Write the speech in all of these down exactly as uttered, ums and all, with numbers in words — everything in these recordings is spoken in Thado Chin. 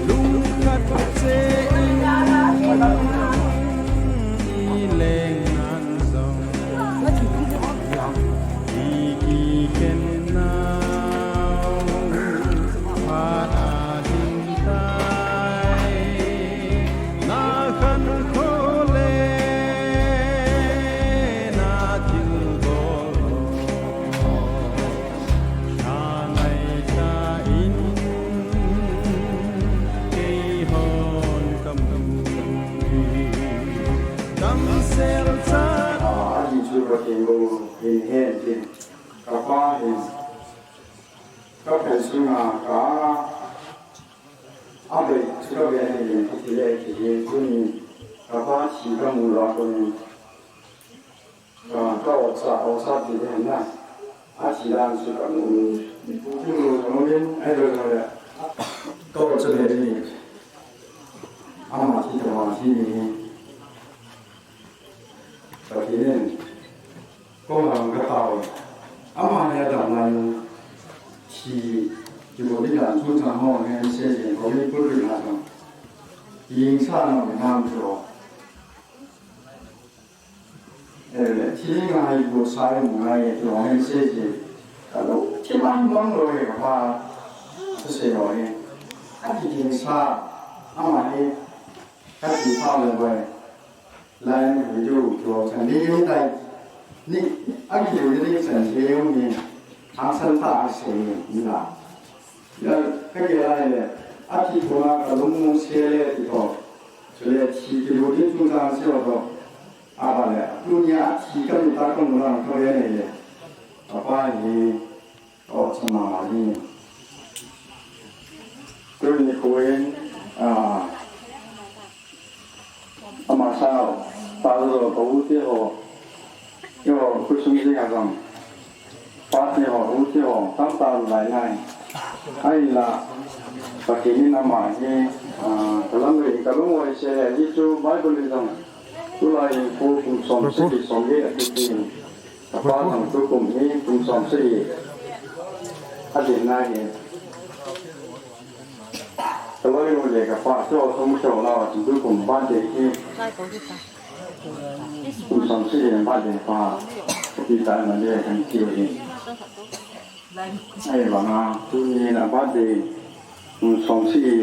Lungkhat che in i leng nan jong, i kikhen nau phat a ding tai. Na khankho le na thilbol Ahi chu Pathen in hin hen tin, kapa hin, kaphen sunga ka, abei chu kabe ni hin, athi le athi hin, tuni kapa thi kamu lou a kon in, Ka, ka ocha, ocha ti ding na. Athi dan chu kamu. Pu Kimlun kamu in, ahilou le. Ka ocha le ni. Ama thi, ama thi ni. Pathen in. Kong lang katao. Ama hi adam lai. Thi, thi bol ding dan chu chang ho ngen se je, ko ni pu ri na. Ing sa na mi nam chu. Eh, thi ngai bu sai mu ngai, tu ngai se se. Ka lo, thi man bang lo he ka pa. Ka se lo he. Ka thi thi sa, ama he. Ka thi pa lo he. Lai ni video tu chan ni ni tai. Ni, a video ni chan video ni. Thang san ta a se ni la. Ya, ka ke lai le. A thi ko na ka lo mu se le ti ko. Chule thi ki lo ni tu ta se lo. Abale, tunia thi kamu ta kamu lang kave nei le. Kapa hi, o chama mani. Tuni koin, a, ama sa, pa lo pa u te ho. Yo, kusum je ha jong. Pa te ho, u te ho, tam ta lai nai. Ahinla, Pathen in ama hi, a, kalam le, kalung oi se, hi chu Bible in jong. Tulai in kum som sagi som get a kiti. Kapa jong tukum hi kum som sagi. Adin na hi. Kaloi u le kapa chu sum chu la chu tukum birthday hi. Kum som sagi birthday pa. Ti ta na le kan ti u hi. Ahivanga, tuni a birthday, kum som sagi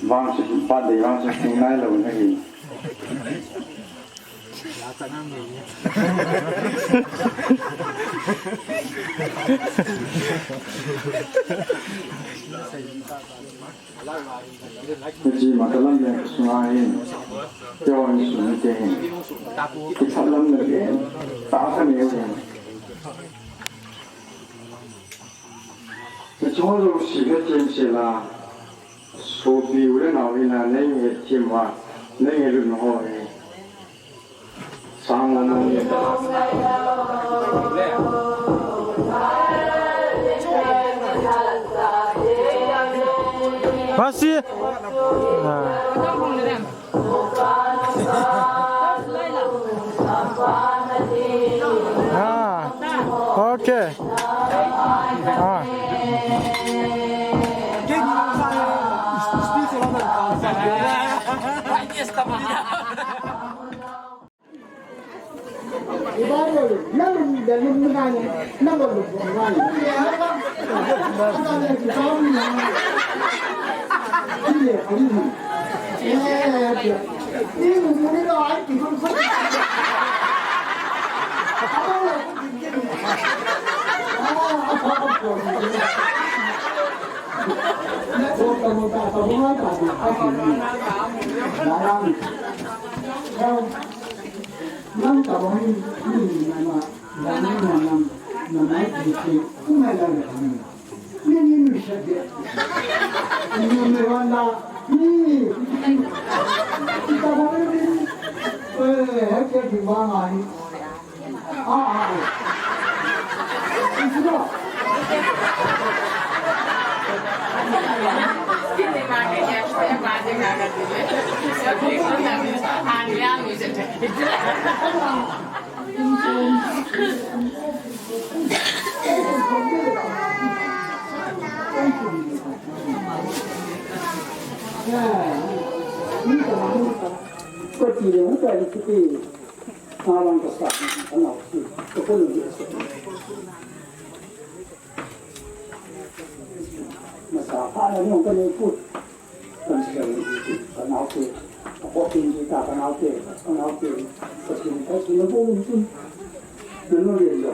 vang chu, birthday vang chu sing nai lou na hi. Hiche ma kalam le sunga hin, keiho insung mite hin, kithat lam le, tah khat neiu hin. Hiche ho jouse le themsel a, sopi u le nao hina, nei hethem uva, nei helut nau ho hi. Sang la nau hi. Pasi. Ah. Ah, okay. Ah. Nam tabang hi, hi, hi, nama, dam, nama, nam. Namai ki ki, umai la ni. Ni ni ni shade. Ni ni wanda. Ni. Kita ba ni. Eh, hai ke di ba ngai. Ah, ah, ah. Isi ba. Masa pha na ni ka ni ku. Kan si ka ni ku. Ka nau ke. Ka ko tin ki ta ka nau ke. Ka nau ke. Ka tin ka tin na bu ni tin. Na nu le lo.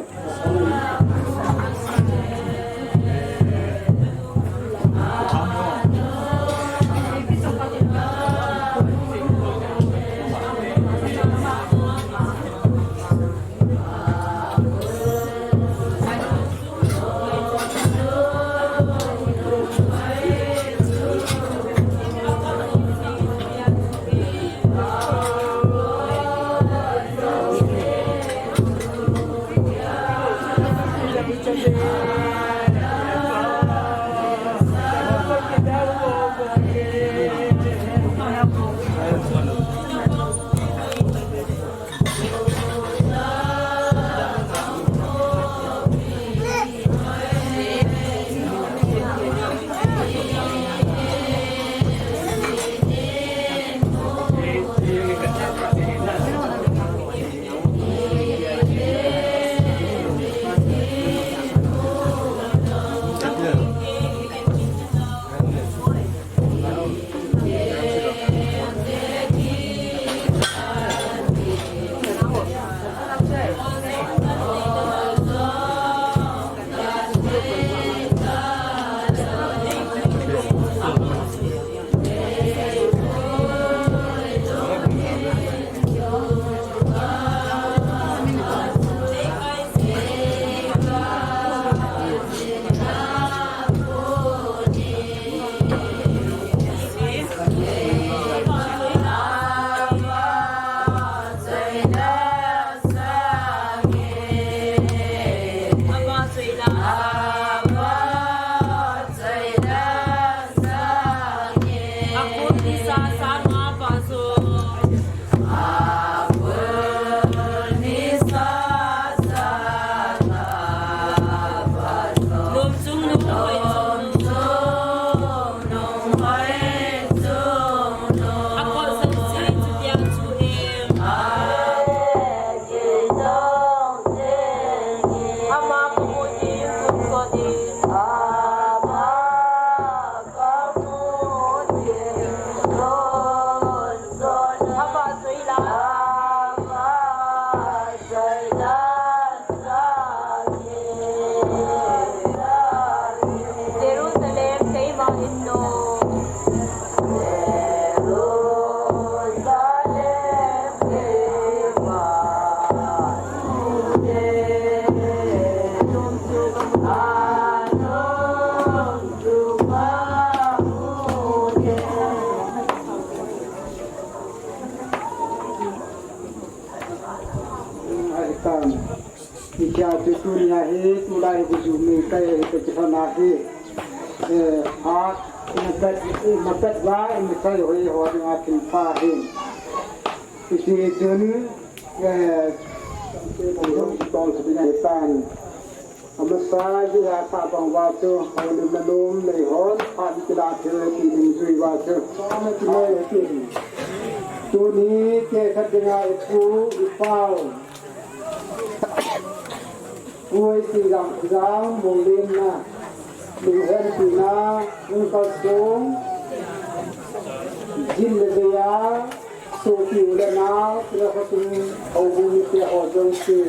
Jerusalem keima in no. Hitia chu tunia hi, tulai hi buju mi kai hi ka chihana hi. Eh, a, mapat, mapat va, mi kai hoi ho dinga thin pa hi. Iti chun, eh, tong sa dinga tan. Amasa ji ha sa bang va chu, hoi na lum nei hon, pa di kila thil ti ding jui va chu. Tuni ke khat dinga ipu, ipau. Puai ti jang jang, molen na, lunghen ti na, lungkal sung, jin le jaya, sopi u le nao, tira khatung, houbung mite ho jouse.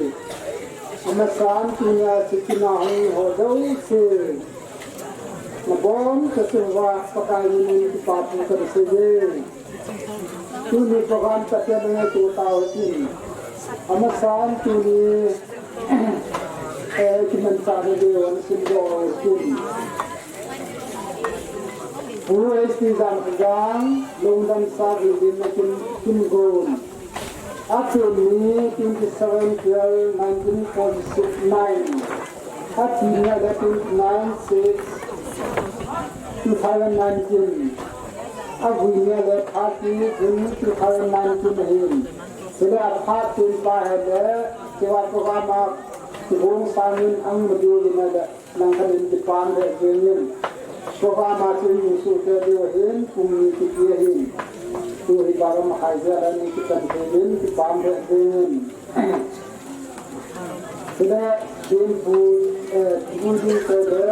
Amasan tunia sitina hung ho jouse. Nabon kasung va, Pakai minin kipa thu kasei e. Tuni program Pathen in ngaito tau tin. Amasan tuni Eh, kimanchah na deu ahin simdoh u hitin. Pu S T Jangkhajang, Lungdam Sir Limna Kim, Kimgon. Athum ni twenty-seven twelve nineteen forty-nine. Athi ni le twenty-nine six two thousand nineteen. Avui ni le thirty June two thousand nineteen ahin. Chule aphat pen pa hi le, Chiwa Togama Kibong Sangin ang madu ni le. Nang khanin kipah lheh jengin. Program a chu i hung sohkei diu ahin, pung ni kiti ahin. Tu hi barom akhai jeh a ni kichan thei in kipah lheh jengin. Chule, Thempu, eh, Thempu Ding Sir le,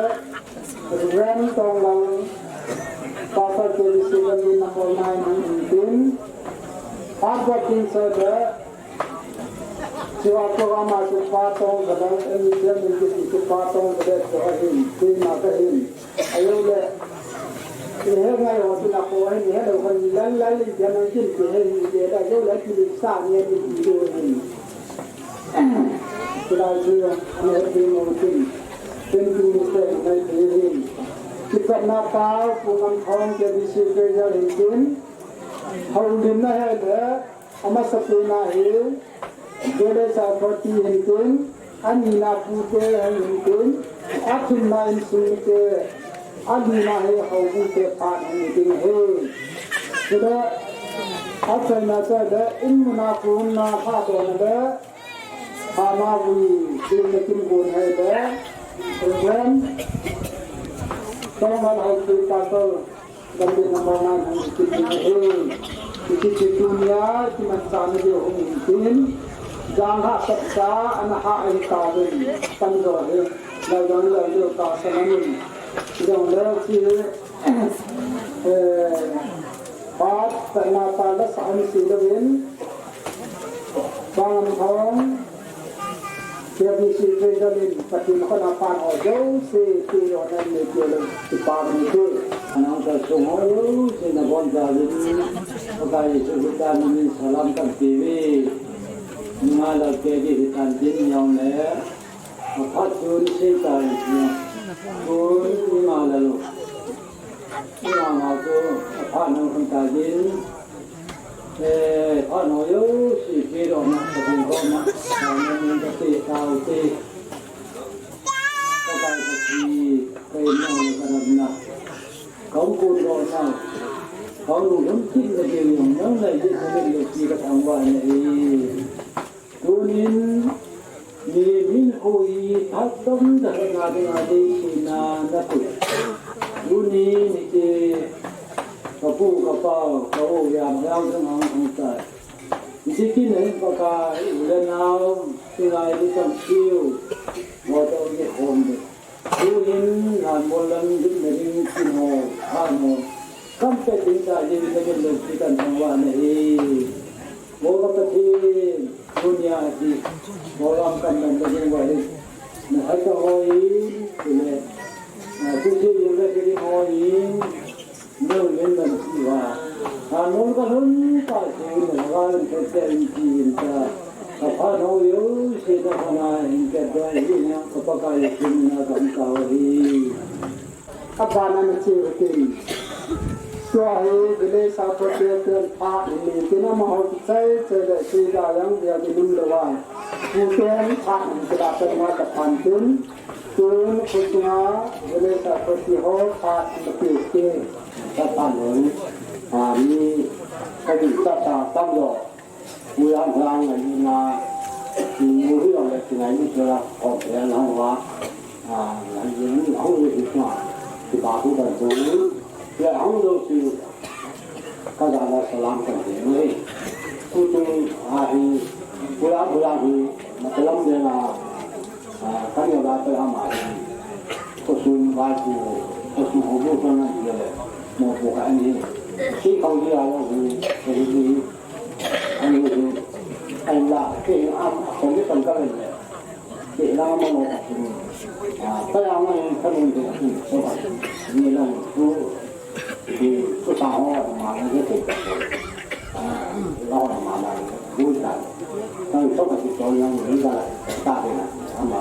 Reverend Tonglal, Pastor K B C Gandhi number nine hung in tin. Pastor King Sir le, Chiwa Togama chu Pa Tongvadang, M C M in kiti chu Pa Tongvadang chu ahin, keima kahin. Ahile, ihe ngai ho chu na ko ahin, ihe lo khan lal lal in dia nang kin ti he hi de la, jo la ki li sa ni ni ti do ahin. Chulai chu, ane ti mo tin. Tin tin ni se ngai ti ahin. Kipatna pa, Pu Ngamthong K B C Treasurer hin tin. Houlimna hi le, Amasapen a hi, Village Authority hintin, anina pute hintin, athumna insung mite, alina hi houbung te phat hintin ahi. Chule, achaina chule, in muna khun na phat dona le, Hamavui, Limna Kimgon hi le, Reverend Tonglal Haokip Pastor, Gambih number nine hung kiti ahi. Kiti chu tunia, kimanchah na diu hung hintin. Jang hahsatsa, ana hah ahi tauvin. Pan jo hi. Lai jong lai diu tahsan ahin. Jong le chi, eh, pat, na pa la sa an si louvin. Bang thong, K B C Treasurer in Pathen khut a pan ho jouse, ti ho nan nei ti lou, ti pa ni ti. Anang ta sung ho jouse na bon ta vin, Pakai Jesu Christa min in salam kan ti uve. Nunga la ke di hi tan tin yong le, aphat tun sei ta ni. Tun nunga la lo. Nunga ma tu, aphat nung kan ta din. Eh, phat ho jouse, Pathen koma, Pathen koma, Pathen koma, Pathen koma, Pathen koma, Pathen koma, Pathen koma, Tunin, mi min khui, phat tam da na dinga dei sina na khui. Tunin, ite, ka pu, ka pa, ka u, ya, ya, ka ngang, ngang tai. Iti kin hin Pakai, u le nau, ti ngai di tam siu, mo to ni khom de. Tuin, ngan mo lam di na ding kin ho, ha mo. Kam pe ding ta di na ding lo ti kan thang wa na hi. Mo ka Pathen, tunia hi. Mo lam kan na ding wa hi. Na hai ka hoi, ti le. Na tu si yu le ki hoi. Neu len lam siva. Anol ka lhun pa si neu ga lhun ka te in ti in ta. Ka phat ho jouse na ka na in ka doi hi na ka Pakai Jesu min a ka um tau hi. Ka pa na na chi ru tin. Tua hi village a ko te te pa ni tin amaho kichai chai le si da yang dia di lum le wa. Pu te pa ni ka da ka ma ka pan tin. Tun, khusunga, village a khuti ho, phat, na pe ke, ka phat loi, a, mi, ka di sa sa, tam lo, u yang hlang, a, i na, i mu hi lo le, ti ngai ni, ti la, ko, pe, la, wa, a, la, i ni, hong ni, i ma, ti ba, hu, dan, tu, le, hong, lo, ti, Ka jana salam kan ti mai. Kutung ahi, pula pula hi, matalam de na, ah, kan yo la pala ma hi. Kusum ba ku, kusum ho bu kan na hi le, mo bu ka ni. Si kau di a lo hi, hi hi. Ani hi, ai la, ke am, ko ni kan ka le. Ke la ma lo ka ni. Ah, pala ma hi kan ni de, so ba. Ni la, tu, Ki, ku ta ho, ma, na, ke, ke, ke. Ah, lo, ma, ma, bu ta. Tang so ka ti to yang ni ga ta de na. Ama.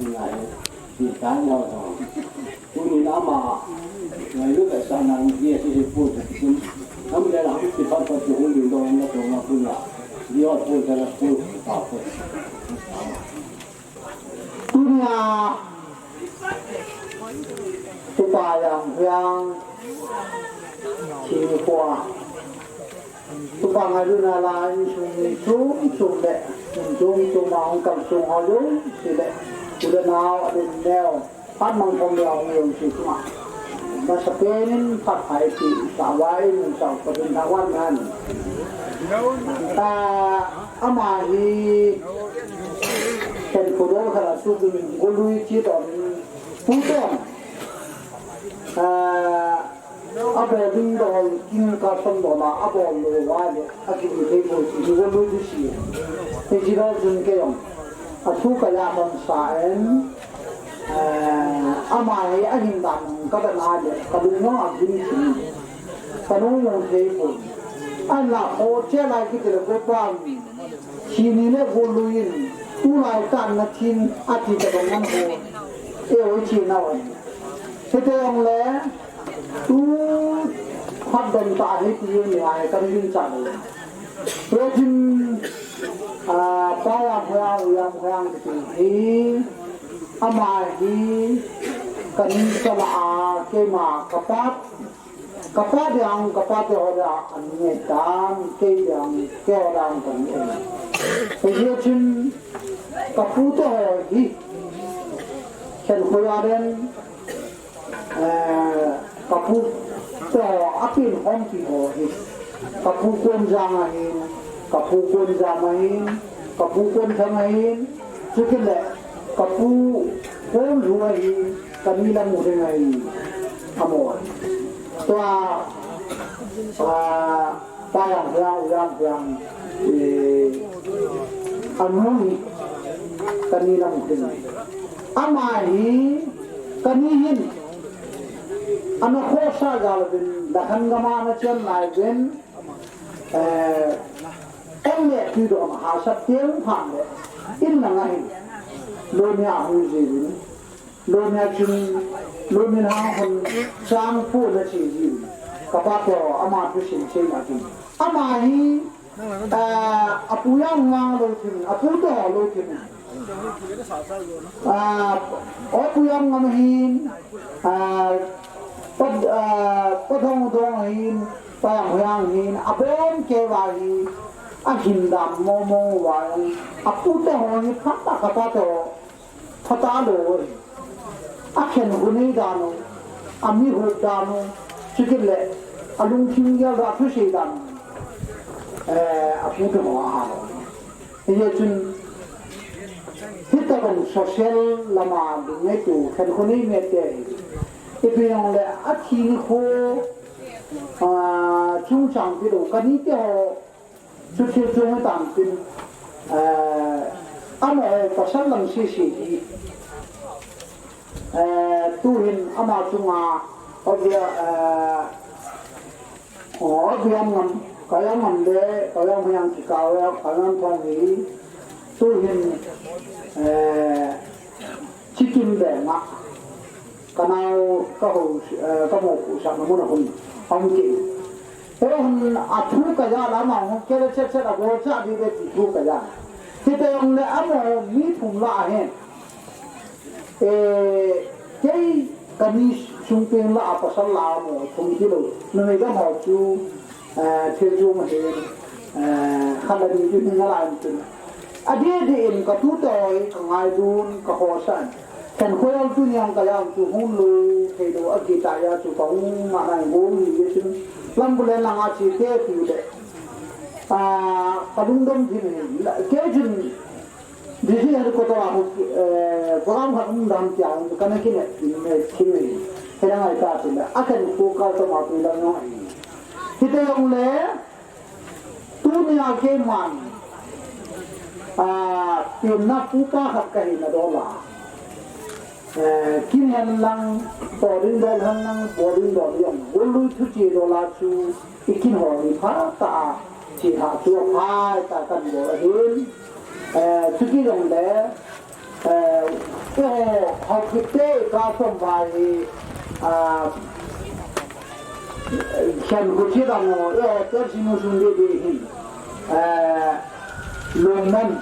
Ina e, ti tan lo lo. Tuni na ama, ngai lu ka sa nang ye ti pu ta kin. Nam le la ti pa pa tu hu lu lo na to na pu na. Di o pu ta na pu ta pu. Tunia, Tupa Yang Hiang, Chini Pua. Tupa ngai lu na la insung ni chum chum le, insung chum a hong kam sung ho lu, si le, u le nao, a lin neo, pan mang kom le hong yong si chuma. Masa penin, pat hai ti, sa wai, nun sa, pa dun na wan nan. Ah, ama hi, Ken Kudol khala su bin, golui chi ton, pu ton. Ah, A bol ding dol kin ka som dol a, a bol lo va le, a kin thei bol si, ni bol lo di si. Te ji dol jun ke yong. A thu ka ya man sa en, eh, ama he a hin dan ka da na le, ka lung yong a bin si. Ka lung yong thei bol. A na ho che lai ki te le ko pa mi. Chini le golui in, tulai tan na chin a ti ta bang an ho. E oi chi na oi. Hete ong le, tu khat don ta hi ti ni ai kan din cha le. Hejin, a, pa ya hoya, u ya hoya ti hi, ama hi, kan sa la a, keima, ka pat, Ka pa ding, ka pa te ho ding, an nge tan, kei ding, kei ho ding, kan nge. Hijeh chun, ka pu te ho hi, Khenkhoia den, eh, ka pu te ho, a pin hom pi ho hi, ka pu Konjang ahin, ka pu Konjam ahin, ka pu Konthang ahin, Chukit le, ka pu, Paul Ru ahi, ka ni lam u ding ahi, amo. Tua, a, pa yang yang, u yang yang, eh, anu hi, ka ni lam u ding ahi. Ama hi, ka ni hin, ana khosa gal bin, la khan gama na chen lai bin, Eh, en le tui dom a hahsat teng phat le, in lang ahin, Lonia a hung jiuvin, Lonia chun, Lonia hang hon chang pu na chi jiuvin, ka pa te ho, ama thusim sei na chun. Ama hi, eh, a pu yang mang lo chun, a pu te ho lo chun. Ah, o pu yang ngam hin, ah, pat, ah, pat hong dong hin, pa yang hoyang hin, a bon kei va hi, a hin dam mo mo va hin, a pu te ho hi, phat ta ka pa te ho, phat ta lo hi. A khen hu nei dan u, a mi hu dan u, chukit le, a lungthim gel da thu sei dan u. Eh, a pu te ho a ha lo. Hijeh chun, hitabang social lama ding ngaitu, Khenkhoia mi te hi. Ipi jong le, a thi nikho, ah, chungchang ti lo, ka ni te ho, chu thil chung tang tin, ah, amaho pasal lang sisi hi. Eh, tu hin ama chunga, obia, eh, obia ngam, Payam am le, Payam hiang kikau ya, Payam thong hi, tu hin, eh, Chikim be ma, kanau, ka ho, eh, ka mo ku sa na mun a hun, hong ki. He hun a thu ka ya la ma, hong ke le chet chet a go cha di be ti thu ka ya. Ti te hong le a mo mi thum la hen. Eh, kei ka ni sung peng la a pasal la mo thum kilo. Numei gam ho chu, eh, thil chu ma he, eh, khat la ni chu ni nga la an tun. A dia dia in ka tu toi, ka ngai dun, ka ho san. Khen khoi al tu niang ka yang chu hun lu, thei lo a ki ta ya chu ka hung ma nai go ni ye chun. Lam bu le lang a chi te ti le. Ah, ka lung dom thi ni. Ke chun Didi helicopter a, eh, program khat um dan tia, kana kine, kine, kine. Hela ngai ta tu le, a khen khu ka to ma tu la no. Hite jong le, tunia keiman, a, pin na pu pa khat ka hi na dola. Eh, kin hen lang, to ding dol hen lang, bo ding dol jong. Golui thu chi dola chu, i kin ho ni pha ta a, chi ha chu a phai ta kan bol ahin. Eh, chu ki jong le, eh, eh, Haokip te ka som vai, ah, khen khu chi dang o, eh, ter si nu sung de de hin. Eh, lungman,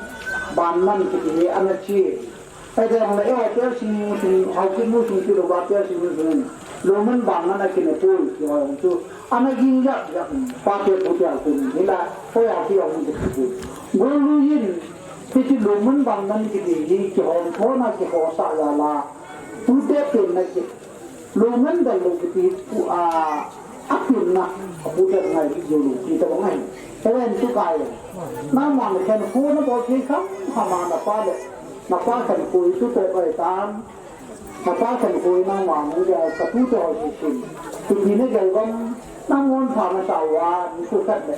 banman kiti hi ana chi. Ai, te hong le, eh, Persi nu sung, Haokip nu sung, kilo ba Persi nu sung. Lungman banman a kine pul, ki hoi hong chu. Ana ging yak yak, pa te pu te a kun, hila, hoi a ki hong chu. Golui in, hiti lungman banman kiti hi, ki hon thona, ki ho sa ya la. Pu te pen na ki. Lungman dal lo kiti pu a, a kin na, a pu te ngai ki jo lo ki ta ngai. He len tu kai. Na man khen khu na bol ki kham, kham na pa le. Na pa khen khu tu to kai tan. Na pa khen khu na man ni ga ka tu to ho si sin. Tu ni ne ga gam, na mon pha na sa wa, ni ku kat le.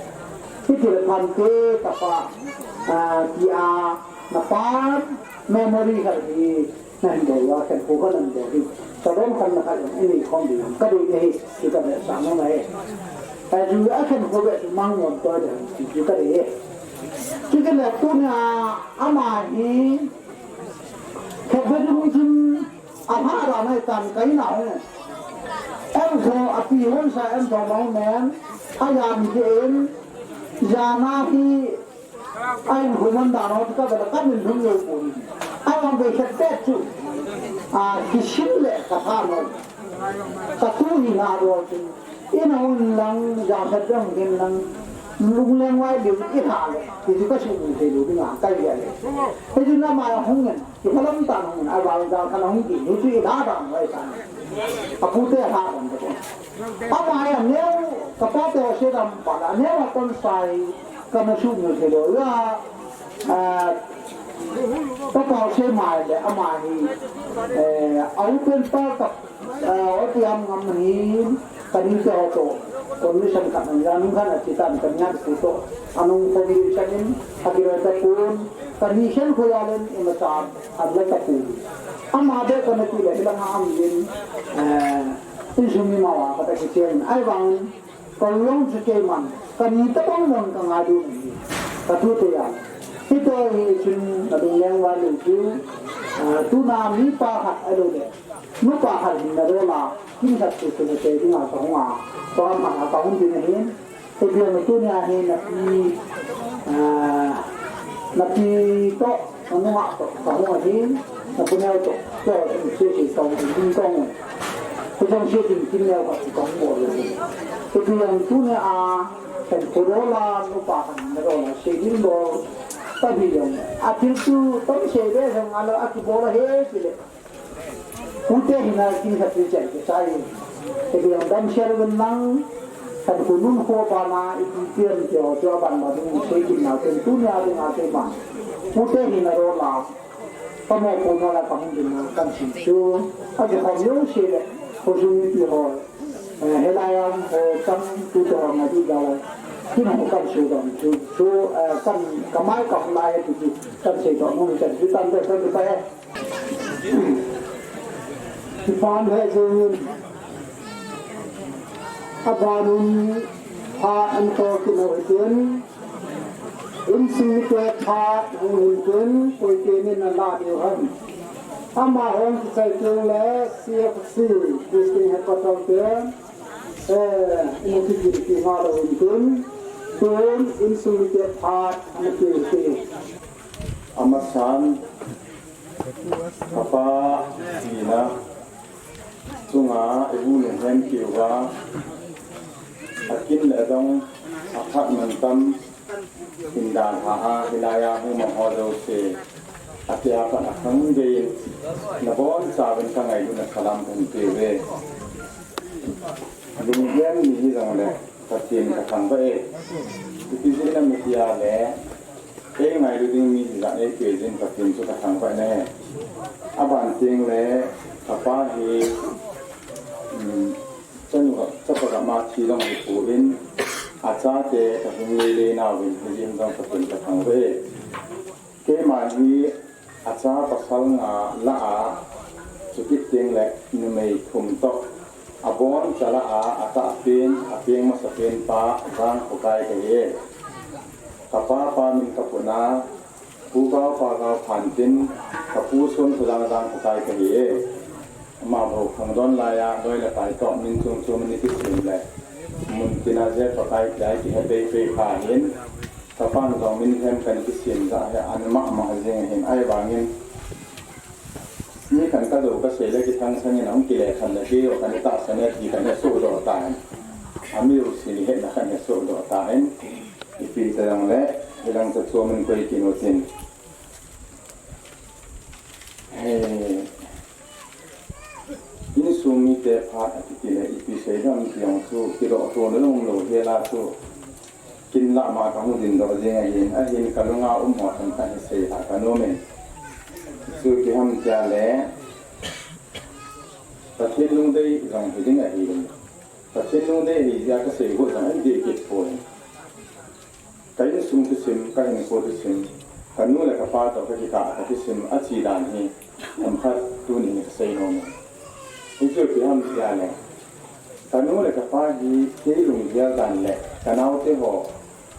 Ki ti le phan te ta pa. A, ti a, na pa memory khat hi. Na hin bol uva khen khu ka nan bol ding. Ka don khan na khat jong i nei khom ding. Ka dei na hi, ti ka ve sa na na hi. Ai, ju a khen khu ve chu mang mon to ding, ti, ti ka dei hi. Ti ka le tunia ama hi, khe ve ding chun a pha da na tan kai na ho. Em tho a pi hon sa em tho mau men, a yam ki em, ya na hi, Ai, human dan ho, ka bela ka min hung yo ko ni. Ai, wan be khat pet chu. A, kisin le ka tha no. Ka tu hi na ro chu. Ina un lang, ya khat dang hin lang. Lung leng wai lim i tha le. Ki chu ka su ni te lu ding a, ka ya le. He chu na ma hung ngen. Ki ka lam ta hung ngen. Ai, wa ja ka hung ki. Ni chu i tha ta wai ta. A pu te ha dang ko. Ama ya neo, ka pa te ho se dam pa la. Neo a kon sai. Ka na su mu thei lo ya, ah, ka pa se mai le ama hi, eh, a open pa ka, ah, o ti am ngam hi, ka ni te ho to, condition ka na ya nu ka na ti tan ka nya ti to, anung condition in, a ki ro ta pun, ka ni khen khu ya len, i ma cha, a la ta pun. Ama de ka na ti le, la nga am yin, eh, in su mi ma wa, ka ta ki chen, ai bang, Ka lung chu keiman, ka ni tabang mon ka ngai dun ahi, ka tu te ya. Hito hi chun na lung leng uva lou chu, ah, tuna mi pa khat a lou le, nu pa khat hin na dola, kin khat chu chu na te ding a ka hung a, ka hung a, ka hung din ahin, te biang tunia hin na pi, ah, na pi to, Ka nunga to, ka nunga hin, na puneo to, to, se se to, hin to. Ko jong se tin tin leo ka, ka mo lo. Ko tu yang tunia, kan ko dola, nu pa kan na dola, se din lo, ta bi yang. A til tu, tam se be sang alo, a ki bola he, ki le. Pute hina kin khat ri chai ke chai. Eti ang dam share wen lang, kan kunun kho pa na, iti pian ke ho, cho ban ma ding, se kin na, ken tu nia ding a ke ma. Pute hina ro la, pa mo ko na la ka hung din na, kan sin chu. A ke hom yo se le, ko su ni pi ho. Eh, helai am ho, chang tu to na di ga. Kin ho kan su dam chu, chu, eh, kan ka mai ka lai tu chu, kan se to mo kan ju tan de kan pa eh. Kipan he jengin, abanun, Phat an to kit u hitin, insung mite phat hung hin tin, koitenin ana la diu ham. Amahon kichai teng le C F C, Christian Headquarter te, eh, imu kit ding ti ngalou hin tin, tun insung mite phat ana pe u hite. Amasan, kapa tina chunga ibu lunghem keuva, akin le adong, aphat mantam, hindan ha a, hilaiya hung mang ho jouse, atia pat akhang geiyin, nabonchauvin kangailutna salam kahin peuve. Lunghem ni hijongle, Pathen kathangvah e. Ipi jeh inem itile, kei ngailu ding mi hijat eipeh jin Pathen chu kathangvah e. Aban tengle, kapa hi, um, chanu, chapa gam a thi jong hipon, achate kahung leilei nauvin, hijeh in jong Pathen kathangvah e. Keima hi acha pasal nga lah a, chukit tengle numei thum toh, aboncha lah a, atahpen, apeng masapen pa, Jangkhokai kahi e. Kapa, pa min kaputna, Pu Gaopa Gaophantin, kapu Sonkholjang, Jangkhokai kahi e. Ama bou khangdon laiya, loi le pai toh, min chom chom in ikisem le, mun tina Jangkhokai tia ikihe pei pei kha hin, kapan jong min hem kana kisem jeh a hi ana mama jing ahin, ahivangin, mi khat kadou kasei le kithang sangin ahung kile khan le kei jong kana tahsan e ti kana sohdoh tan. Ami jouse ni hetna khat kana sohdoh tan. Ipi hijongle, hilang chu chom in koi kit u hitin. He, insung mite phat akiti le, ipi sei dam ti jong chu, kidoh tona jong umlou hela chu, kin lah ma kahung dingdoh jing ahin, ahin kalunga um ho themkhat hi seilha kanom e. Chu ipi ham itile, Pathen lungdei jong hiding ahi. Pathen lungdei ahi jeh a kasei got jong ahi deh kit poi. Ka insung thusim, ka hinkho thusim, kanu le kapa toh kakikah a kathusim ache dan hi, themkhat tuni hin kasei nom e. Hichu ipi ham itile, kanu le kapa hi kei lunggel dan le kanaote ho,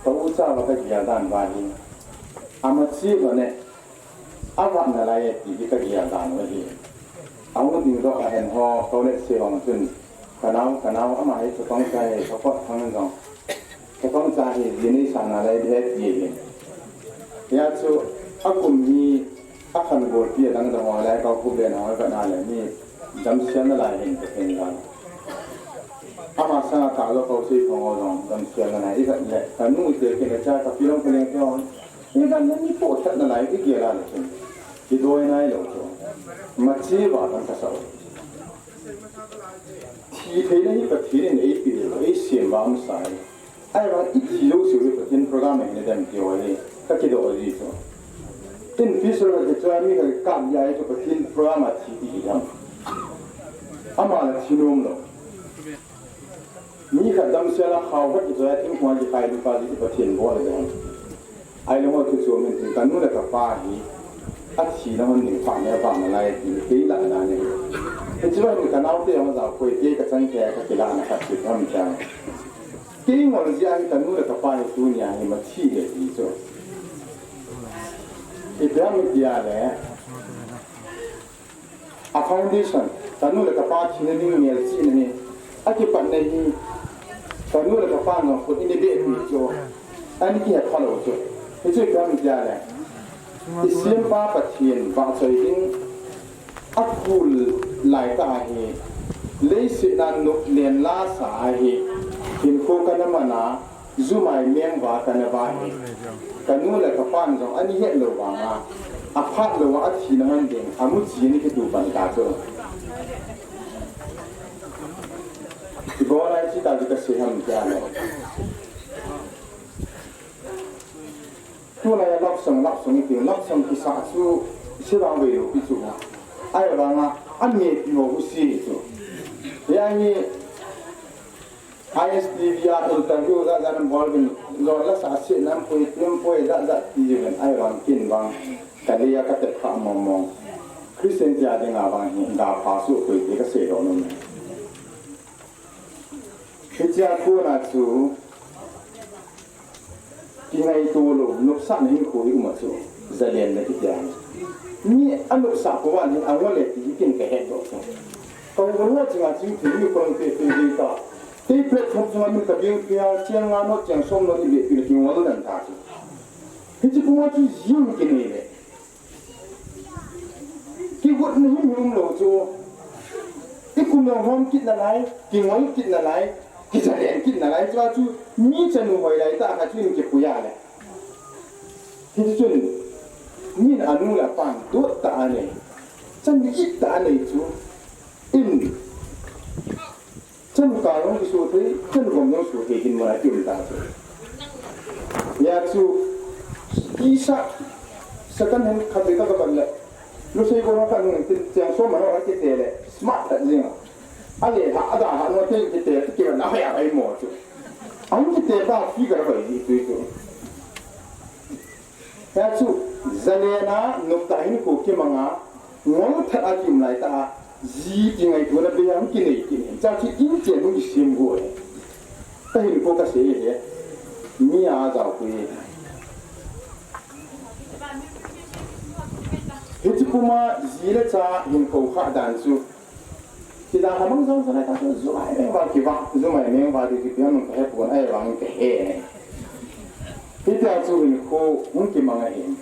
ka ucha uva kagel dan uva hi, amachi lhon e, avat nalai e ti hi kagel dan u ahi. Ahung dingdoh ahen ho, college se vang chun, kanao, kanao, ama hi chapang cha hi, support thang jong, chapang cha hi, ji nei sa nalai ding ahi ti ahi. Hijeh chun, akum hi, akhan golpi adang dang ho lai, ka khup le na ho, ka na le mi, damsel nalai hin, ka pen dan. Ama sanga ka lo ko sei phong ho jong, damsel nalai, ivet le, kanu te kin le cha, kapi long kaleng te ho, Idan nani poh that nalai igel a le chun, kidoi nailou chu. Machi uva kan kasah u. Thi theina hi Pathen in eipeh u, eisem uva umsa ahi. Ahivang ithi jouse u hi Pathen program ahi dem ti ho hi, kakidoh ji chu. Tin picture kakichoi mi kakap jeh a hi chu Pathen program a thi ti hi ham. Ama la thi nom lou. Mi khat damsel a khao khat kichoi a thingphung a kikhai ding pa hi Pathen bol ahi. Ahilou le thu chom in tin, kanu le kapa hi athina hon ding phat nalai ti kei lah dan ahi. Hiche vang in kanaote jong jao poi, kei kachangkhat a kakilahna khat chu ham tia. Kei ngol jeh a hi kanu le kapa hi tunia hi mathi ahi ti chu. Ipi ham itile, A foundation, kanu le kapa thina ding melchihna hi, akipatna hi, kanu le kapa ngam khut in ibeh pi chu, ani kihet phalou chu. Hichu ipi ham itile, isempa Pathen vahchoi ding, akhul laitah a hi, leiset a nop len lasa a hi, hinkho kana man a, Jumai mengva kana va hi. Kanu le kapan jong ani het lou vanga, aphat lou a athina hon ding, amuchi ani kitu pan ta chu. Ibol a hiche tah chu kasei ham tia le. Tulai a love song, love song iti, love song kisah chu, se vang vei lou pi chu. Ahivanga, amepi ho husi chu. Hia hi, I S T V a interview jat jat nabol uvin, jol la sa se nam pui, pim pui, jat jat ti uvin, ahivang kin vang, ka lei a ka tep kha mong mong. Christian tia dinga vang hi, ga pha su pui ti kasei doh nom e. Hichea kona chu, Kingaito lou, nopsahna hinkho hi um a chu, zalenna kiti ahi. Mi anopsah pouva hin angol e ti hi ken kahet doh chu. Ka u ka nao chinga chingthei mi kon pe pe ding ta. Kei platform chunga min ka beng pia, cheng nga nao, cheng som nao, i beh pi le kingol dan ta chu. Hiche puma chu jing kinei le. Kigotna himhim um lou chu. I kum jong hom kit nalai, kingol kit nalai, kizalen kit nalai chu, chu mi chanu hoilai tah khat chu in kipui a le. Hichun, min anu le apan dot tah anei, chanu it tah anei chu, in Chanu kal jong kiso thei, chanu gom jong so thei, hin mona kium ta chu. Hia chu, kisa, second hand khat le ka ka ban le. Lusei ko na ka nung tin, cheng som ma no ka kite le, smart ta jing a. Ale ha, ada ha, no te kite, ti kiban a hoi a hoi mo chu. Ang kite ba, figure hoi ji tu chu. Hia chu, zalenna, noptah hinkho kimanga, ngol that a kium lai tah a, ji kingaitona bei a hung kinei kit in. Cha chu in chen hung kisem go e. Ka hinkho ka sei e. Mi a jao pui e. Hiche puma ji le cha hinkho khah dan chu. Ti dan ha mang jong sa lai ta chu jumai meng va kiva, jumai meng va ti ti pi ham ka he pon ai vang ka he ne. Hitia chu hinkho hung kimang ahin.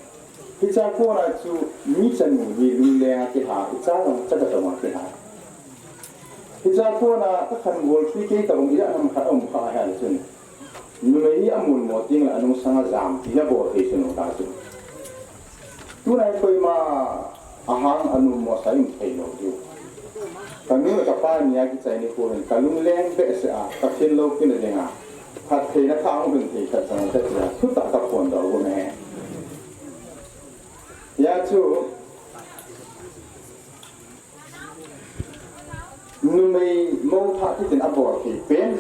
Hichea kona chu mi chanu hi lungleng a kiha, hichea jong chaka jong a kiha. Hichea kona ka khan bol sui kei tabang ijat ham khat um kha ahile chun. Numei hi amun mo teng le anungsang a jam ti abol thei chun ta chu. Tunai koima ahang anom mo sa in thei lou diu. Ka nu le ka pa nia kichai nikho hin ka lungleng behseh a, ka thinlou kina dinga, phattheina tha hung ding thei khat jong ka ti a, thutah ka phondoh u ahi. Hia chu, numei mo tha kitin abol thei pen,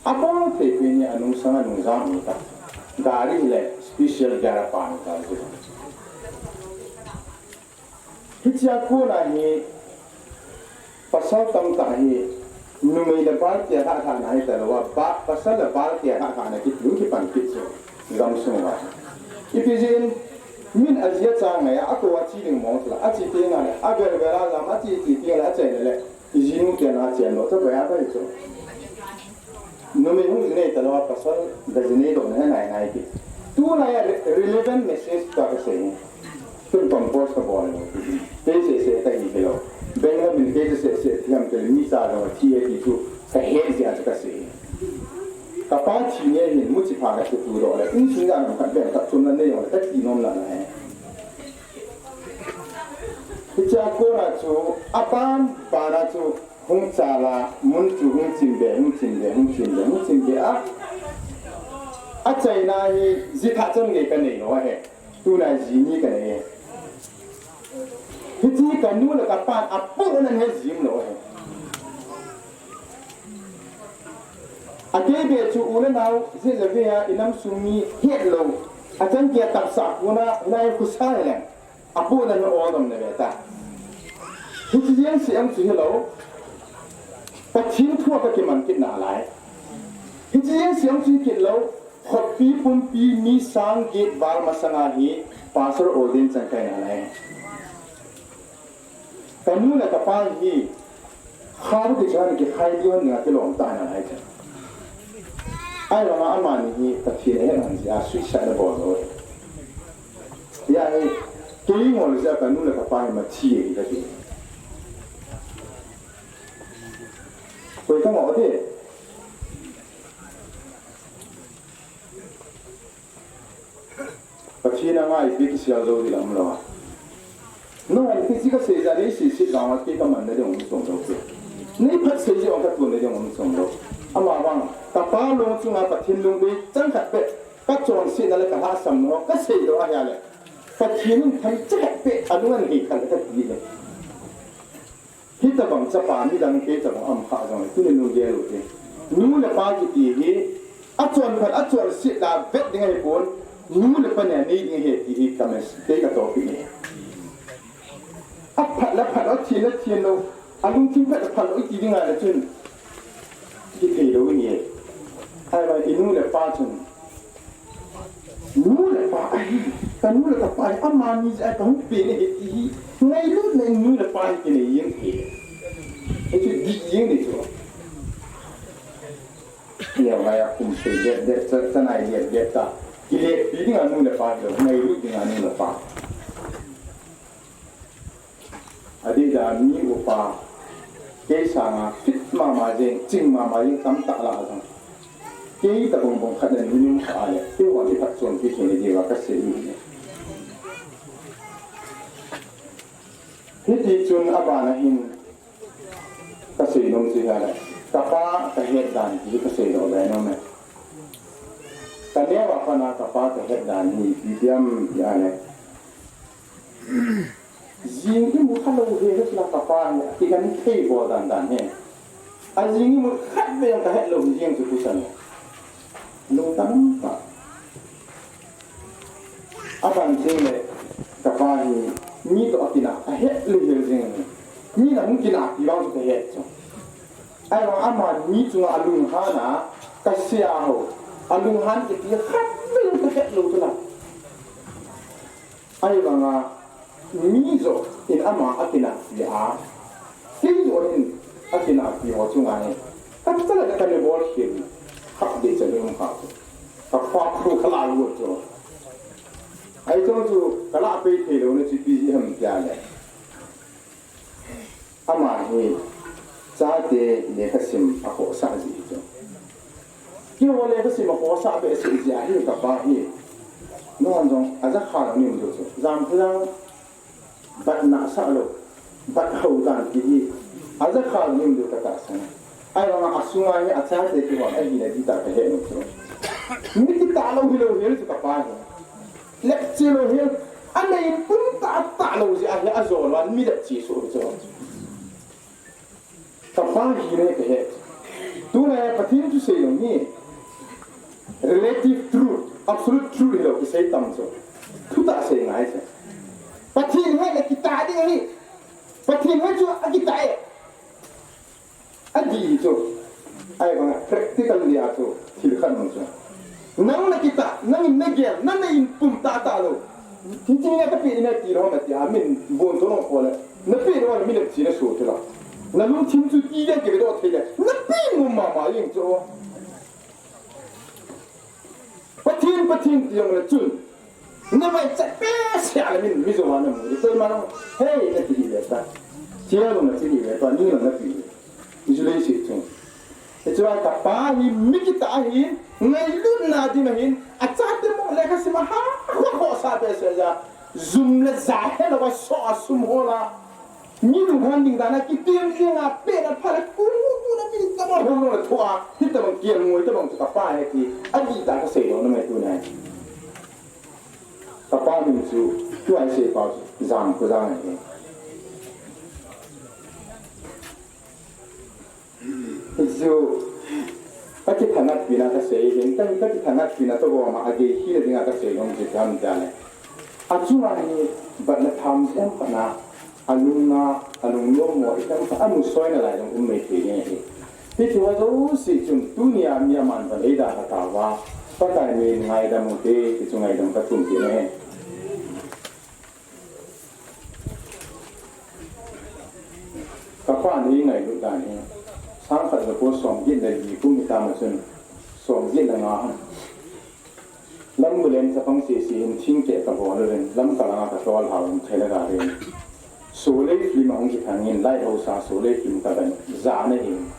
abol thei pen hi anungsang a nungjam hi ta. Gari le special gear a pan ta chu. Hichea kona hi pasal tamtah hi numei le bal tia lhah lhahna hi talou a, ba, pasal le bal tia lhah lhahna kiti hung kipan kit chu gamsung uva. Ipi jeh in min aji acha ngai a, akou a che ding mong chu la, ache teng le, avel vel a jam, ache che teng le, achaina le, ijinu tia na chen lou, chabai a bai chu. Numei hung jinei talou a pasal ga jinei doh na nai nai ti. Tulai a re-, relevant message ta ka sei. Tun compose ka bol lou. Kei seh seh ka hi hilou. Beng la min kei seh seh ti ham kei mi cha lou a thi e ti chu ka he jeh a chu ka sei. Ka pa thi nge hin muchi pha ka se tu doh le. Insung a nam khat beng khat chom na nei jong le ka ti nom na na he. Hichea kona chu aban ban a chu Hung chal a, mun chu hung chim be, hung chim be, hung chim be, hung chim be a. Achaina hi, ji thah chan gei ka nei lou ahi. Tuna ji ni ka nei e. Hiti ka nu le ka pan apohna hi ji um lou ahi. Akei be chu u le nao, ji le ve a, i nam sung mi het lou. Achan kia tamsah kona, nai khusa le. Apohna hi ol dom na ve ta. Hiti jeng seh jong chu hilou. Pathen thu a ka kiman kit nalai. Hiti jeng seh jong chu hi kit lou. Khoppi pumpi mi sang get val masanga hi pastor ordain chang kai nalai. Ka nu le ka pa hi Khao ti chan kikhai diu ni a kilom ta na hai cha. Ahivanga amani hi Pathen ahet han jeh a suicide abol lou. Hia hi, kei ngol jeh a ka nu le ka pa hi mathi e ka ti. Koi ka ngol te. Pathen a ngai pi kisel jou ding um lou a. Nang in hiche ka sei jeh a nei seiset vang a kei ka manna ding um chom lou pi. Nei phatsei jeh a ka tonna ding um chom lou. Amavang, ka pa lung chunga Pathen lungdei chang khat beh, ka chonsetna le ka lhahsamna ho, ka seidoh ahi a le. Pathen in themcha khat beh, alung an hei khat le ka ti le. Hitabang chapa midang kei tabang um kha jong le, tuni nung gel u te. Nu le pa kiti hi, achon phat, achonset la vet ding ahipon, nu le pa nia nei ding ahi ti hi ka mes, kei ka topic ahi. Aphat la phat lou, athin la thin lou, alungthim phat la phat lou, iti ding ahile chun, kithei lou ahi. Ahivang i nu le pa chun, Nu le pa ahi, kanu le kapa hi, amani jeh a kahung pen ahi ti hi, ngailutna in nu le pa hi kinei jeng thei. Hichu dih jeng ding chu. Nia vai a kum sei det det, cha, chanai det det ta. Kilepi dinga nu le pa hilou, ngailut dinga nu le pa. Adeh dan mi upa, kei sanga fit mama jeng, ching mama jeng tamtah lah a jong, kei tabang bang khat in minim khat a le, kei vang kiphatchompi thei na diuva kasei ahi. Hiti chun abana hin kasei nom chu ahile, kapa kahet dan ti kasei doh be nom e. Kaneo a pat a kapa kahet dan hi ipi ham ti ahile, jing imu khalou hel chu la kapa hi, akigenthei bol dan dan hi. Ajing imu khat vei jong kahet lou hi jeng chu tuchan. Lungtang tah. Aban jing le, kapa hi, mi toh akinah, ahet le hel jing. Mi na hung kinahpi vang chu kahet chu. Ahivang ama mi chunga alunghan a, kasei a ho. Alunghan kiti khat vei jong kahet lou chu la. Ahivanga, mi joh in ama akinahpi a, kei joh in akinahpi ho chunga hi, kachale kane bol hin, khat dei cha lum kha chu. Kapa khu kala lu chu. Ahi chun chu, kala pei thei lou na chu ipi jeh ham tia le. Ama hi chate lekhasim akhohsah jeh hi chu. Keiho lekhasim akhohsah behseh jeh ahi kapa hi. Nangho jong ajakha lou nim diu chu. Jamkhulang bat nahsah lou, bat hou dan ti hi. Ajakha lou nim diu katahsan. Ahivanga asunga hi achate kihon ahina ding tah kahet nom chu. Mi kitah lou hilou hel chu kapa hi. Lepche lou hel, ana in pum tah tah lou jeh ahi ajol uva mi lepche soh chu. Kapa hi le kahet. Tulai Pathen thusei jong hi relative truth, absolute truth hilou kisei tam chu. Thutah sei ngai chu. Pathen hi le kitah ding ahi. Pathen hi chu akitah e. Adih chu, ahivanga practically a chu, thil khat um chu. Nang nakitah, nangin nagel, nana in pum tah tah lou. Hiche hi kapeh ding ahi ti lou ham tia, min bon tho lou kho le. Napeh lou le, mi lepche nasoh thei lou. Nalungthim chu ti ding kivedoh thei le. Napeh ngom mama jeng chu. Pathen, Pathen ti jong le chun. Navai chat behseh a le min mi jouva namu ding. Koima jong, hei, nati hih ve ta. Chia jong nati hih ve ta, ni jong nati hih ve. Isu lei se chung. Hichea kapa hi mi kitah ahin, ngailutna dim ahin, achate mo lekhasim a ha, ha, khohsah behseh jeh a. Jum le ja helouva soh a sum hol a. Mi lunghan ding dan a kitem jeng a, pet a pha le, kunu, kunu, mi tabang hung le thoh a, hitabang kial ngoi tabang chu kapa ahi ti, adih tah kasei lou na mai tuni. Kapa min chu, tua isei pau chu, Jamkhojang ahi. Hichu, kakithanatpi na kasei hin, ka, kakithanatpi na toh gom a, agei hina dinga kasei nom chu ipi ham tia le. Achunga hi, batna tham jeng khat na, alunga, alungnom mo, ipi ham khat, amusoi nalai jong um mai thei ding ahi. Hicheho jouse chun, tunia mi aman ban eidalha tauva, Pakai min ngaidam ute, ti chu ngaidam kathum kit ahi. Kapa in eingailut dan hi, sangkhat jako somget le li kum hitam a chun, somget le nga ham. Lambulen chapang sese hin thingkeh kabol uvin, lamkal langa katol hao in thela garin. Sholei film ahung kithang in, Lighthouse a Sholei film kavet, jana hin.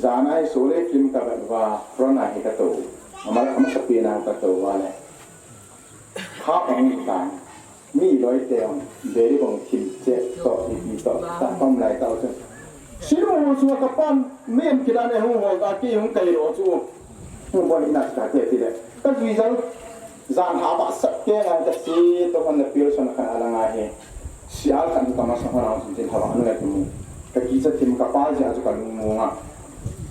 Jana hi Sholei film kavet uva, front a hi katou. Ama, amasapen a katou uva le. Kha ahung tan. Mi loi te jong, beri bong thim che toh, ipi toh, ta pam lai tau chun. Sinu ho chunga kapan, mi em kidan e hung hol ta, kei hung kai lo chu. Hung bon ina ta te ti le. Ka jui jal, jan ha ba sat ke ngai ta si, to kan na pil son kan ala ngai he. Sial kan ka ma sa hona chun tin ha ba anu le tu. Ka kicha thim kapa jeh a chu kalung mo nga.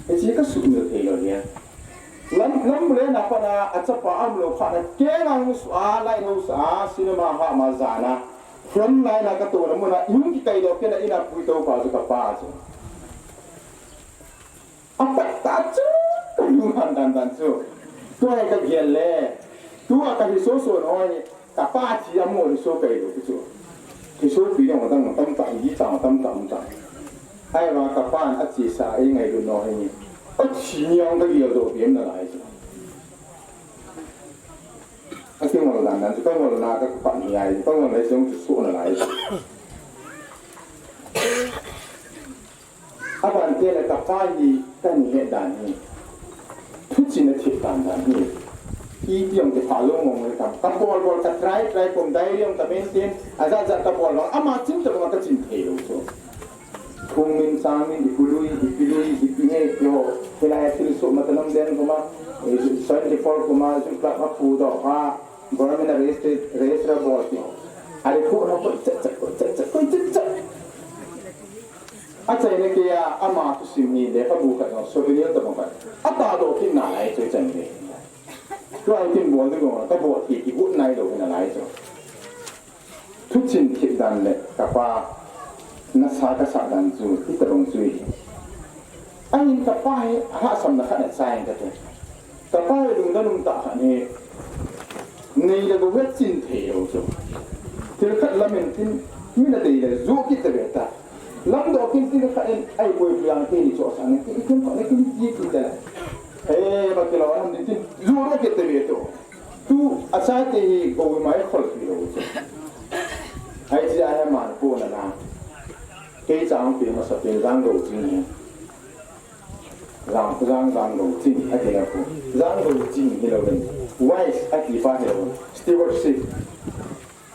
Hiche kasumil thei lou hi. Lam, Lambulen a pat a, achapa aumlou khat na, kei nang su a, Lighthouse a, cinema hah ma jana. Front line a katouna mun a, ihung kikaidoh kei na in a puitou pa chu kapa chu. Apat ta chu, kalunghan dan dan chu. Tua hi kagel le. Tua kahi soso nau hi, kapa thi amu hi so kai lo chu. Hi so pi nau dang tam ta, hi cha tam tam ta. Ai wa kapa a chi sa ei ngailu nau hi. A thi ni ang ka gel do biem nalai chu. A kingol dan dan chu kangol na ka pa ni ai, kangol na song chu so nalai chu. Abante le kapa hi kani he dan hi. Thuchin a thip dan dan hi. Iti ong te pha lo ngong le kam. Ka bol bol ka try try kom diary ong ka maintain. Aja ja ka bol bol. Ama chin tabang ka chin thei lo so. Kung min chang min ipu lui, ipi lui, ipi nge, ipi ho. Hilai a thil so mata nam den kuma, eh, seventy four kuma, ju club a pu do ha. Government a register, register bol ti. Ari pu na ko cha cha ko cha cha ko cha cha. Achaina keiya ama thusim hi lekhabu khat jong souvenir tabang khat. Ata do kin nalai chu chan ve. Tua hi kin bol ding jong, ka bol hi kigot nailou hi nalai chu. Thuchin thip dan le kapa nasa kasa dan chu hitabang chu hi. Ahin kapa hi alhahsamna khat nachai kati. Kapa hi lungdon um tah khat hi. Nei le gou hi achin thei lou chu. Thil khat lamen tin mi nadei le ju kit tave ta. Lamdoh kin tin khat in, ai, koi puiang te ni chu asang in, tin, tin, tin, tin, tin, tin. Eh, ba kilo ham tin, tin, ju ro kit tave tu. Tu, asai te hi, gou mai khol pi lou chu. Ai, chi ai man ko na na. Kei chang pi masa pi jang gou ching hi. Jang, jang, jang gou ching, ati na ko. Jang gou ching hilou in. Wise, ati pa hilou. Stewardship.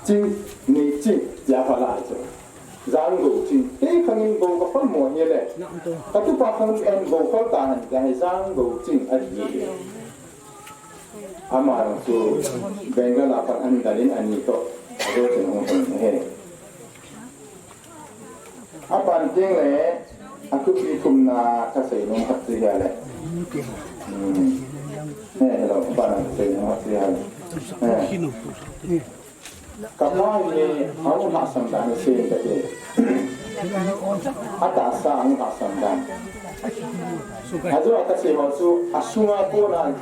Ching, nei ching, tia pha lai chu. Jang gou ching, kei khangin gou ka pha mo hi le. Ka tupa khang en gou khol ta han, tia hi jang gou ching, ati hi. Ama chu Bengal a pan an dalin ani to. Ado chen hong ton he. Aban teng le, athupi thumna kasei nom khat chu hia le. Hmm. He, hello, aban a kasei nom khat chu hia le. He. Kapa hi ahung lhahsam dan sei kate. Atahsa ahung lhahsam dan. Ajou a kasei ho chu, asunga kona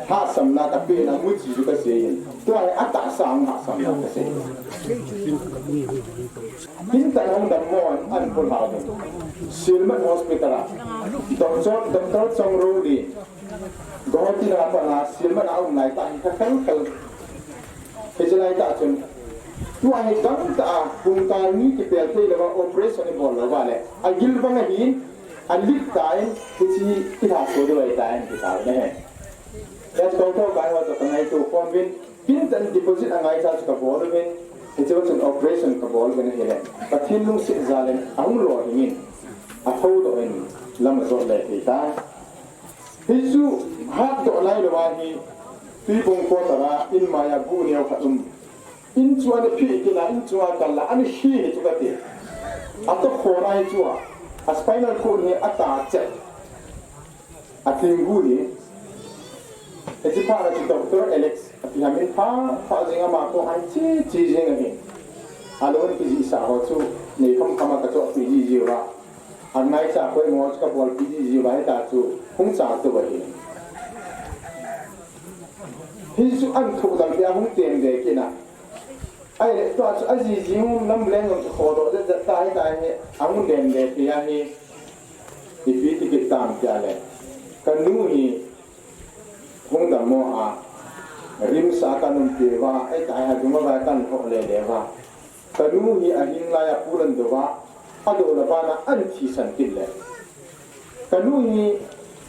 lhahsamna kapehna muchi chu kasei in. Tua hi atahsa ahung lhahsam dan kasei. Pintan hung dammo an, an pulhao ding. Silmet Hospital a. Doctor, Doctor Chongroli. Guwahati a pat a Silmet a um lai tah hi ka khel khel. Hiche lai tah chun. Tua hi gangtah a, pungkal ni kipel thei louva, operation ibol louva le. Agil vang ahin, alit tan, hiche hi kilhaso diu ahitan, kitao na he. Yes, doctor kai ho toh kangaito khom uvin. Pintan deposit angaicha chu kabol uvin, hichea chun operation kabol uvin ahile, Pathen lungset jal in ahung lolhing in, athoudoh in, lam ajot le thei tai. Hichu hatdoh nailou ahi, Tuibong quarter a in maiya bu neo khat um. In chu ana phe kit a, in chunga kal a, ana khi hi chu kati. Atoh khona hi chu a, a spinal cord hi ata chet. Atling bu hi. Hiche phat a chu Doctor Alex api ham in pha, pha jing ama kong ahin che, che jing ahi. Alou in kijihsah ho chu, nei kham kham a kachohpeh jiji uva. Angaicha poimo chu kabolpeh jiji uva, hita chu hung chal tou ahi. Hichu ana thohdam peh a hung tem be kit na. Ahile, tua chu ajiji hung lam leng jong chu khodoh jat jat ta hita hi, ahung dem be thei ahi. Ipi ti kit tam tia le. Kanu hi hung dammo a, RIMS a kana umpi uva, ahita hi Duma vai kana lhoh le le uva. Kanu hi ahing lai a pu lan dou va, adouna bana ana thisan kit le. Kanu hi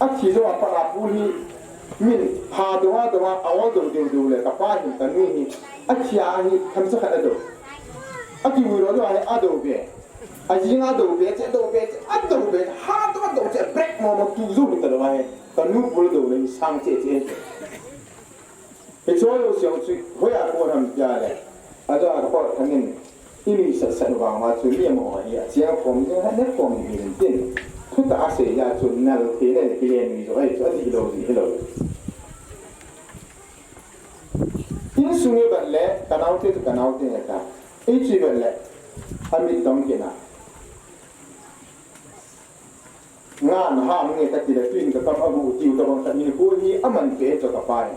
athi jou a pat a pu hi min pha dou a dou a, a-ol dou deu deu le, kapa hin kanu hi athi a hi themcha khat adou. Akivui lou dou a hi adou be. Ajing adou be che, dou be che, adou be che, ha dou adou che, break mo mo tu jou hi ta lou a hi. Kanu pu la douna hi sang che che. Hiche ho jouse chu hoiya kon ham tia le, aja a pot khanin, inuisat sat vang uva chu mi amaho hi achiang khom ding, anet khom ding tin. Thutah asei a chu nal thei le kile nui jo ahi chu adih lou ding hilou. Insung hi vet le, kanaote chu kanaote ahi ta. Eichu vet le, amit dong kina. Nga naham nge kati le, tuin kakam agu tiu tabang khat hinkho hi aman peh e chu kapa hi.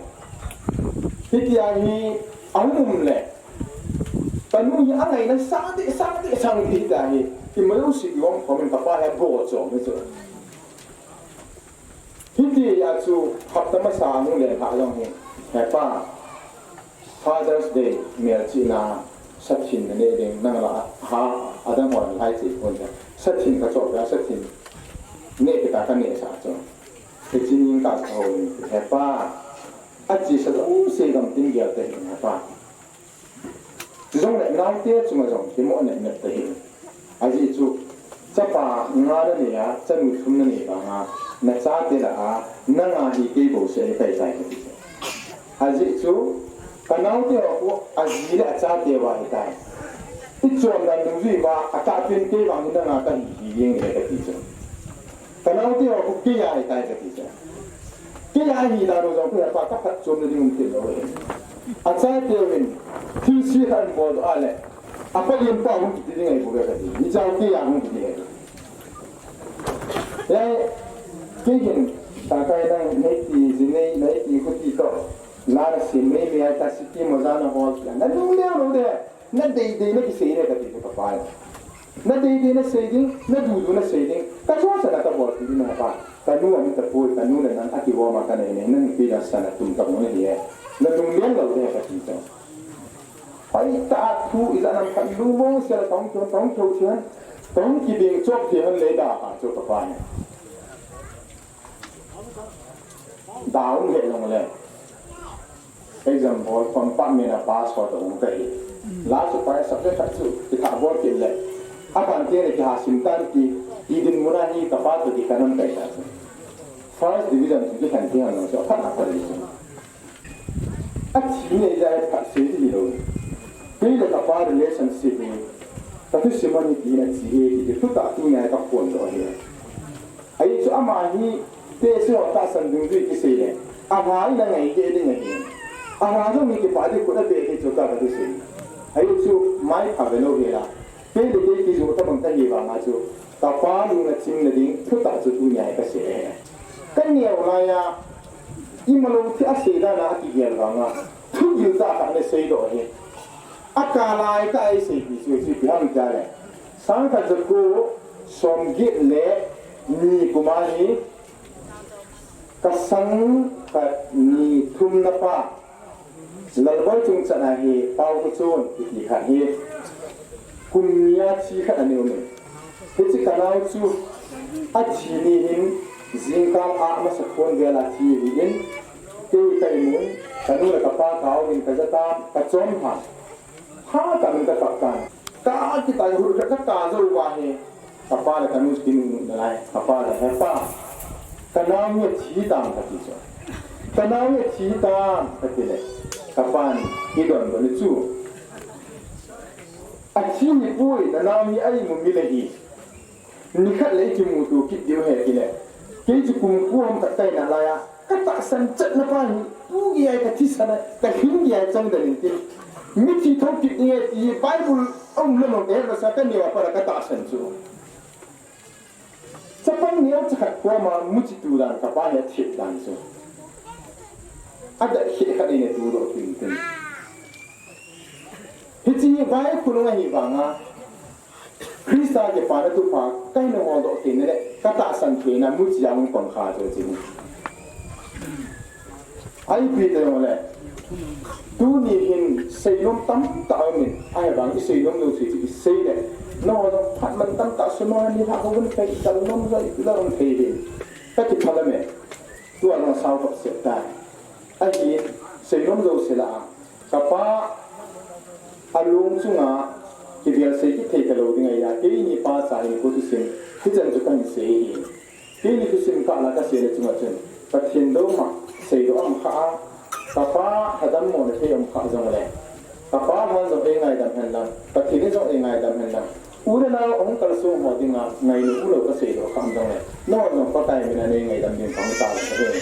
Hitia hi ahung um le, kanu hi angaina sang deh, sang deh, sang deh hitia hi, ima jouse kivom khom in kapa hi aboh chom hi chu. Hitia chu hapta masa ahung len ha jong hi, "He pa, Father's Day melchihna sathin naneh ding, nang lah a ha, adang hon lai chi pon ta. Sathin kachoh peh a, sathin neh peh ta kaneh sah chu. Hiche nin kaho in, he pa, achesa jouse gamtin gel tahih in, he pa." Chujongle naote chunga jong kimoh nep nep tahih in. Ajeh chu, chapa nga nanei a, chanu thum nanei vanga, nachate lah a, nanga hi kei bouseh ahitai tai kati chu. Ajeh chu, kanaote ho khu aji le achate uva ahitai. Ichon dan dungjui uva, atahpen kei vang hi nanga kahi hi jeng e kati chu. Kanaote ho khu kei a ahitai kati chu. Kei a ahi dan u jong khu hepa kaphatchomna ding um kit lou e. Achateuvin thilse khat anbol doh a le, apalen pa hung kiti ding ahi bouve kati. Hiche kei a hung kiti ahi. Hia, kei hin, Tangkai nang, neiti jinei, neiti khuti toh, la nasem meimei a, ta siki moja nahol tia, nalung leo lou de. Nadei dei nakisei le kati chu kapa in. Nadei dei nasei ding, nadu du nasei ding. Kachohsah na kabolpeh ding hepa. Kanu aum tapoi, kanu le nang akivom a kanei nei, nang pi nasan atum tabang nahi e. Nalung leng lou de kati chu. Hoitah a thu ijat ham khat lungmong sel a kahung thou, kahung thou thei hen, kahung kibeng chop thei hen le da kha chu kapa in. Da um he jongle. Exam bol compartment a pass ho toh um kahi. Last chu pa subject khat chu kithah bol kit le, abante le kiha sim tan ti, ti dinmun a hi kapa toh kikhen um kahi ta chu. First division chu kikhen thei hon jong chu aphat na pha ding chu. Athi nei jeh a phat sei ding hilou. Kei le kapa relationship hi, kathusim a hi ti na chi e ti, ti thutah tunia kaphondoh ahi. Ahi chu ama hi, tehse ho tahsan dungjui kisei le, alha in angai deh ding ahi. Alha jong hi kipah ding khut abeh ding chu ka, kati sei. Ahi chu mai pha ve lou hela. Kei le kei kijoh tabang kahi vanga chu, kapa lung achimna ding thutah chu tunia hi kasei ahi. Kaneo laiya, imalou thei asei dan a akigel vanga, thugil tah khat ana seidoh ahi. Akah lai tah a eiseipeh chu, chu ipi ham itile, sangkhat jako somget le ni kum a hi, kasang khat ni thumna pa, Lalboi chungchan a hi Paokhochon kiti khat hi, kum ni a thi khat ana um in. Hiche kanao chu athi ni hin jingkah a amasa khon vel a thi ahin, kei ka imun, kanu le kapa ka auvin kajah tan, kachom lhan. Hatah in kakap tan. Kakap tan, hul khat kakap jou uva hi. Kapa le kanu kinungnung nalai. Kapa le, "He pa, kanao hi athi tam," kati chu. "Kanao hi athi tam," kati le, kapan eidonbut in chu, "Athi ahipoi, nanao hi a-imu mil ahi. Nikhat le ikimuto kit diu ahi," ati le, kei chu kum ko ham khat kahi nalaiya, katahsan chetna pa hi, tu geiya kathisan a, kalhin geiya chang dan in tin. Mithi thou kit ding ahi ti Bible aum lam a kahet masa, kaneo a pat a katahsan chu. Chapang neocha khat koma muchi tu dan, kapa hi athet dan chu. Adah khe khat in eitudoh tin tin. Hiche hi vaikhonung ahi vanga, Christa kipana thupha kahin holdoh theina le katahsan theina muchi a hung pang kha chu chu. Ipi ti jongle, tuni hin seinom tamtah aumin, ahivang iseinom jouse chu isei le, nangho jong phat man tamtah sum a nilhah hou un thei, dalnom jong ipi jong um thei hin, kakiphalam e. Tua jong sao khat seh tai. Ahin, seinom jouse lah a, kapa alung chunga kivelsei kit thei talou ding ahi a, keini pacha hinkho thusim hichan chu kahin sei ahi. Keini thusim kah la kasei na chunga chun, Pathen douna seidoh aum kha a, kapa lhadammo na thei aum kha jongle, kapa lhan jong eingaidam hen lang, Pathen in jong eingaidam hen lang, u le nao ahung kalsong ho dinga ngailutna kaseidoh kha aum jongle, nangho jong Pakai mina neingaidam ding pang tao ahi.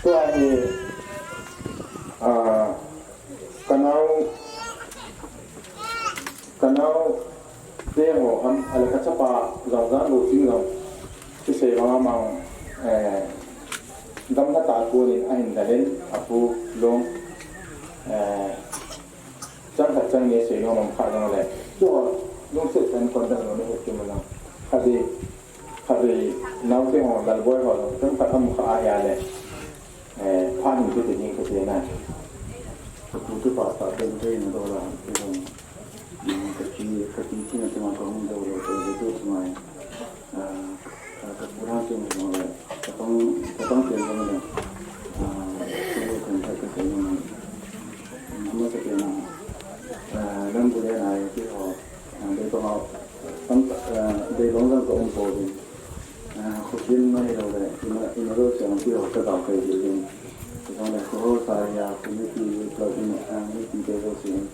Tua hi, ah, kanao, kanaote ho ham, ahile kachapa jong jang lo ching jong, kisei vang amang, eh, gamla tah a konin ahin dalin, apu Long, Eh, chang khat chang ni sei nom kha jong le. Chu lungset chan kon dang lo ni he ti ma lang. Kha di, kha di, nau te ho, Lalboi ho, chang khat am kha a ya le. Eh, pha ni te te ni ka te na. Ka pu tu pa ta den te ni do la, te jong. Ka ti, ka ti ti na te ma ka hung do lo, te do tu mai. Ah, ka, ka pu Rangchen jong le, ka pang, ka pang chen jong le, ah, ka pu kan ka, ka chen jong le. Ama sa pen na, ah, lam bu le na ye ti ho, ah, dei pang au, pang, ah, dei pang jong ka um po din. Ah, khu din ma ni lo le, ima, ima lo chen ti ho ka dau kai din. Jong le khu ho sa ya, khu ni ti, lo ima, ah, ni ti te lo chen.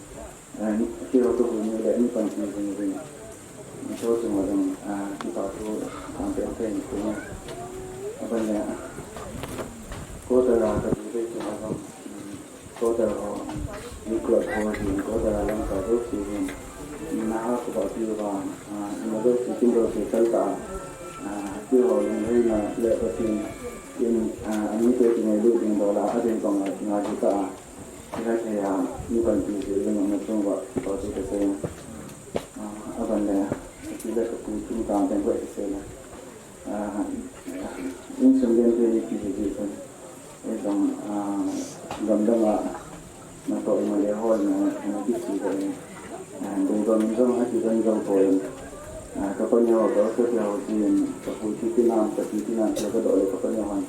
Eh, kei ho ka pu ni le, ni panpi jing jing. Ni cho chung jong, ah, kipa thu, ah, pe pe ni tu. Aban le, quarter a ka pu te chung jong, mm, quarter ho, ni quarter ho, ni quarter a lang ka do si ni. Na ha ko ba pi ba, ah, ni do si kin do si kal ta. Ah, kei ho ni na le ba tin, in, ah, ani te ni lu ding do la, a ding kong na ji ta. Ina thei a, ni panpi jing jing na chung ba, pa tu ka sei. Ah, aban le, ti le ka pu chung ta den ka sei na. Ah, in sum den te ni pi ji ji sen. E jong, ah, gam dang a, na to ima le ho na, na ki si ka ni. Ah, dei ba min jong ha ti jong jong to in. Ah, ka pa ni ho to, ka ti ho ti in, ka pu ti ti na, ka ti ti na, ka do le ka pa ni ho.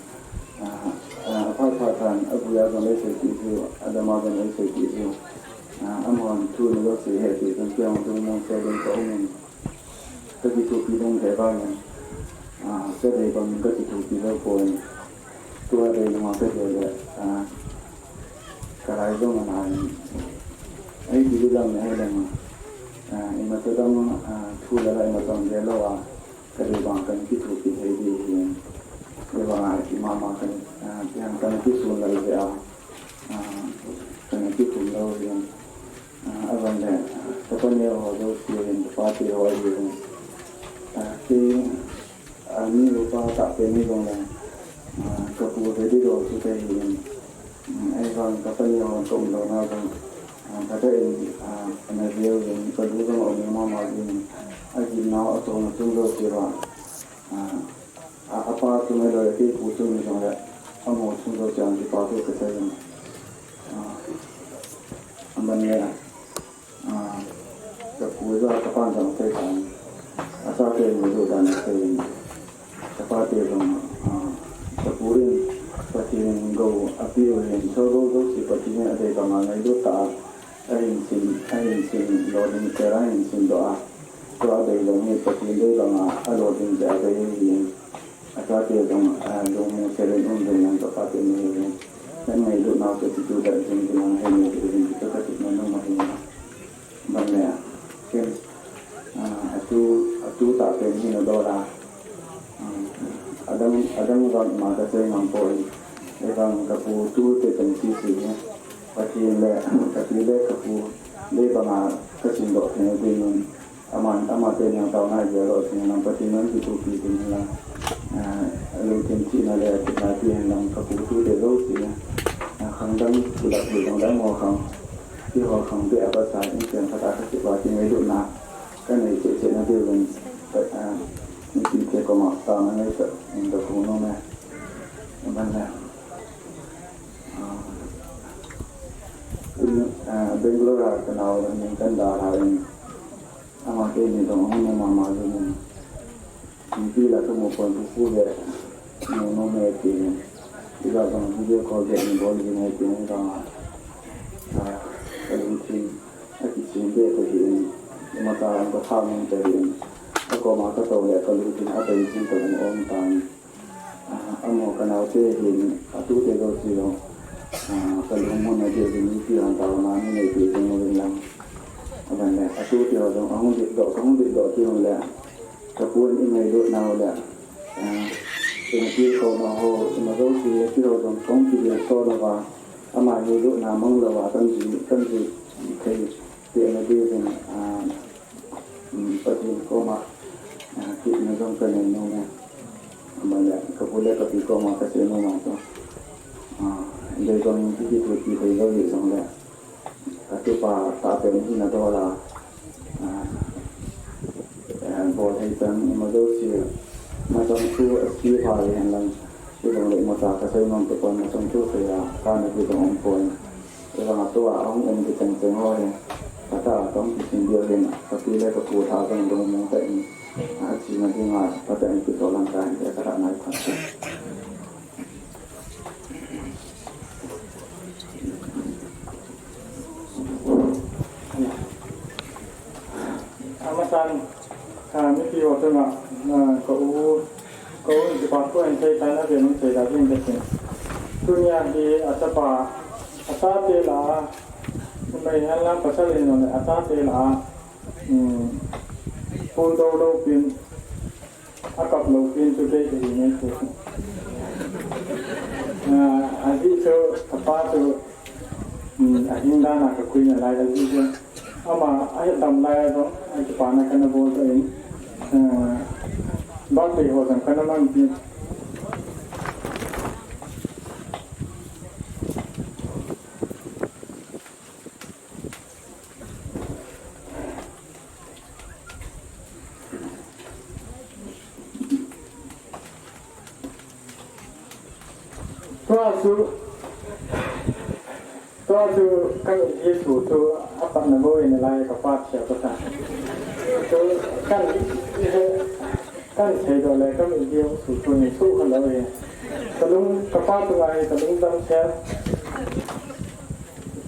Ah, ah, aphat phat khan, abuia jong lei sei ti ju, adama jong lei sei ti ju. Ah, amahon thu ni lo sei he ti jong, kei jong thu ni lo sei ding ka um in. Ka kithopi ding le ba in. Ah, ka dei bang ka kithopi lo pon. Tua dei nunga ka dei le, ah, ka lai jong ana in. Ei ti lang ne, ei lang. Ah, ima ta dang, ah, thu la la ima tong le lo a. Ka dei bang kan kithopi thei di hin. Dei bang a, ima ma kan, ah, tiang kan kisun lal ve a. Ah, kan kisun lal hin. Ah, aban le, ka pa ni ho jouse hin, ka pa te ho hin. Ah, ti, ah, ni lu pa ta pe ni jong le. Ah, ka pu ve di do su te hin. Mm, ei vang ka pa ni ho ka um lo na vang, ah, ka ta in, ah, ana veu in, ka lu vang um ma ma in, a gin nau a tong a tung lo si va. Ah, a, a pa tu me lo ya ki pu tu me jong le, a mo tung lo si ang ki pa tu ka ta in. Ah, a man ya. Ah, ka pu ja ka pan jong sei tan. A sa te mu ju dan sei. Ka pa te jong, ah, ka pu in Pathen in go a pe u hin, so go go si Pathen in a dei bang a ngailut ta a, a hin sin, a hin sin lo ding te a hin sin doh a. So a dei lo ni Pathen dei bang a, a lo ding te a dei hin. A chate jong, ah, lungmong sel in um jing lang ka pa te ni hi. Kan ngailut nau te ti tu da jing jing lang he ni ti jing ti ka ti na nung ma hi na. Ban le, ken, ah, atu, atu ta pen hi na do la. Ah, adang, adang vang ma ka sei ngam poi. E vang ka pu tu te pen ti si ni. Pathen le, ka pi le ka pu le bang a ka sin doh thei ding un. Aman, ama te niang tao ngai jia lo, tin lang Pathen in kithopi ding lang. Ah, lungthim thina le, thina ti hen lang ka pu tu te lo ti na. Ah, khang dang, tu la tu dang dang ho khang. Ti ho khang te a pa sa, in chen khat a ka ti pa ti ngailut na. Ka nei che che na ti ven, ah, ni ti te ko ma ta na ngai sa, in da ku no me. Ban na. Ah, in, ah, Bangalore a ka nau, in kan da ha in. Ama te ni dong hung mama jong. Ipi la ka mo pon pu pu le. No no me ti ni. Ila dong video call de ni bol ni me ti ni dong. Ah, ka lungthim. A kisin be ta hi in. Ima ta ang ka tha mong ta hi in. A ko ma ka to le ka lungthim a ta in sin ta dong om ta ni. Ah, amo ka nau te hin, atu te jouse jong, ah, ka lungmon na ding hin ipi ham taona nei peh jing uvin lang. Aban le, atu te ho jong, ahung dit doh, kahung dit doh ti ho le, ka pu in i ngailut nau le, ah, i ngailutna ho, ima jouse, ti ho jong, kahung kidel so lou va, ama ngailutna mang lou va, kan ji, kan ji thei, peh na ding hin, ah, um, Pathen koma, ah, kipna jong ka nei nom e. Aban le, ka pu le ka pi koma ka sei nom a chu. Ah, dei jong ki kithopi thei lou hi jong le. Katupa tahbeh hina dola, ah, eh, bol hei chan ima jouse, masang thu asi pha le hen lang, ilung le mata kasei nom te pon masang thu sei a, kana ti dong om pon. Ilung a tua ahung um ti cheng cheng ho hi, kata tong ti sin dia hin, kapi le kapu tha dong dong mong ta in, a chi na dinga, kata in pi to lang ka hin, kata nai pha. Amasan, ah, mipi ho chunga, ah, ka u, ka u kipa thu ahin sei tan, aven hung sei ta ding ka tin. Tunia hi achapa, achate la, numei hen lang pasal in jong le achate la, um, pul do do pin, akap lou pin chu kei kahi ngai chu. Ah, ajeh chu kapa chu, um, ahing dan a kakoi nalai ajeh chu. Ama ahet dam lai a jong, akipana kana bol tan, ah, birthday ho jong kana mang pin. Tua chu, tua chu ka Jesu chu apatna bou in lai ka pat sia ka ta. Chu kan, kan seidoh le ka Jesu chu ni chu ka lo e. Ka lung, kapa chunga hi ka lungdam sel.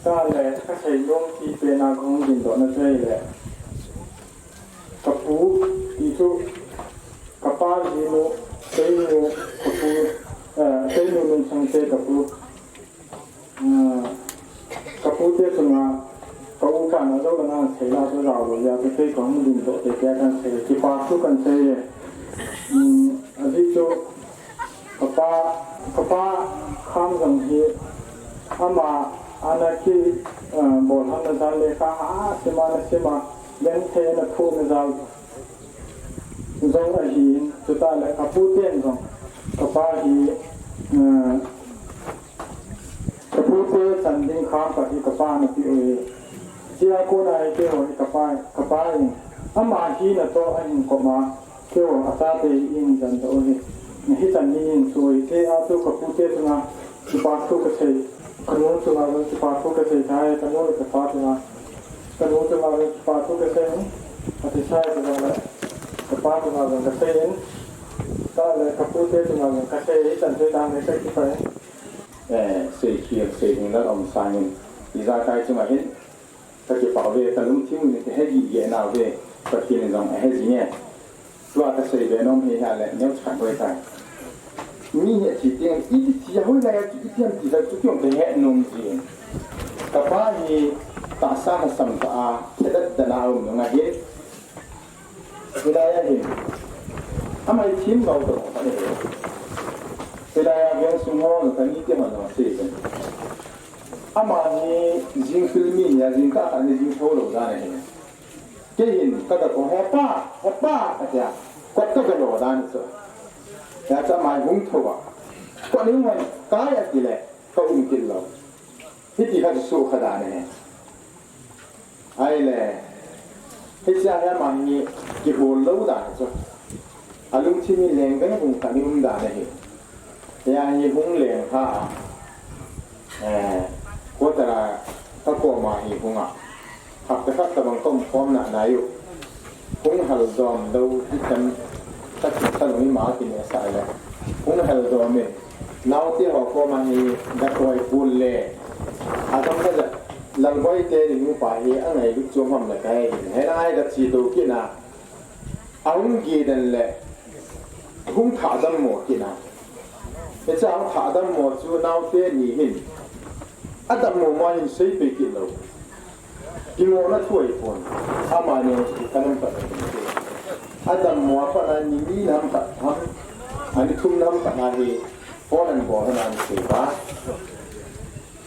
Chule ka seinom ti pen a kahung dingdoh na chu ahile, kapu ti chu, kapa jinu, keinu, kapu, eh, keinu Nungsangte kapu, eh, kapute chunga, ka upa na jou langa sei la chu jao lou jeh a chu kei kahung dingdoh te tia kan sei, kipa thu kan sei e. Um, ajeh chu, kapa, kapa Kham jong hi, ama ana ki, eh, bol ham na jal le kha, a, sima na sima, genthei na thu na jal jong ahin, chutah le kaputen jong, kapa hi, eh, kapute chan ding kham khat hi kapana peh uve. Chua kona hi keiho hi kapa, kapa in, ama hina toh ahin kop a, keiho achate hi ihin jandoh u hi. Hichan hi ihin soi, kei a chu kapute chunga kipa thu kasei, kanu chunga jong kipa thu kasei tai, kanu le kapa chunga, kanu chunga jong kipa thu kasei in, athisa hi chunga le, kapa chunga jong kasei in, chule kapute chunga jong kasei, hichan chu tang le kakipah in. Eh, seikhel, seiding lal um sangin, ijakai chunga hin, kakipah uve, kalungthim in kahe gige nauve, Pathen in jong ahe jinge. Tua kasei be nom hi hia le, neocha khat boi tai. Mi hi athi teng, iti thi a hoilai a, iti ham ti khat chu kihong kahe nom jin. Kapa hi tahsa lhasam tah a, hedat dan a um nung ahin. Hilai a hin, ama hi themgao tah khat ahi. Hilai a veng sung ho, kanite hon jong asei uvin. Ama hi jing filmi nia, jingkah khat ni jing thou lou dan ahi. Kei hin kaga kou, "He pa, he pa," katia, kot kaga lo dan chu. Hia chu ama hi hung thou a, "Kot ning hon kai," ati le, ka um kit lou. Hiti khat chu sukha dan ahi. Ahile, hichea hi ama hi kihol lou dan chu. Alungthim hi leng veng hung khat ni um dan ahi. Hia hi hung leng lha a, eh, quarter a kakoma hi hung a, hapta khat tabang kaum khom nai u. Hung hal dom lou, hichan, kachin kalung ima kinehsah le. Hung hal dom in, naote ho koma hi, ga koi pul le. Adang kaja, Lalboi teni nupa hi, angailut chom ham le kahe hin. Hilai ga che tou kit na. Ahung geh den le, hung thah dammo kit na. Hiche ahung thah dammo chu naote ni hin. Adammo ma hin seipeh kit lou. Kingona thu ahipon. Amani chu kanam pat. Adammo a pat a ni ni nam pat ham. Ani thum nam pat a hi. Phone an bol ana an sei ba.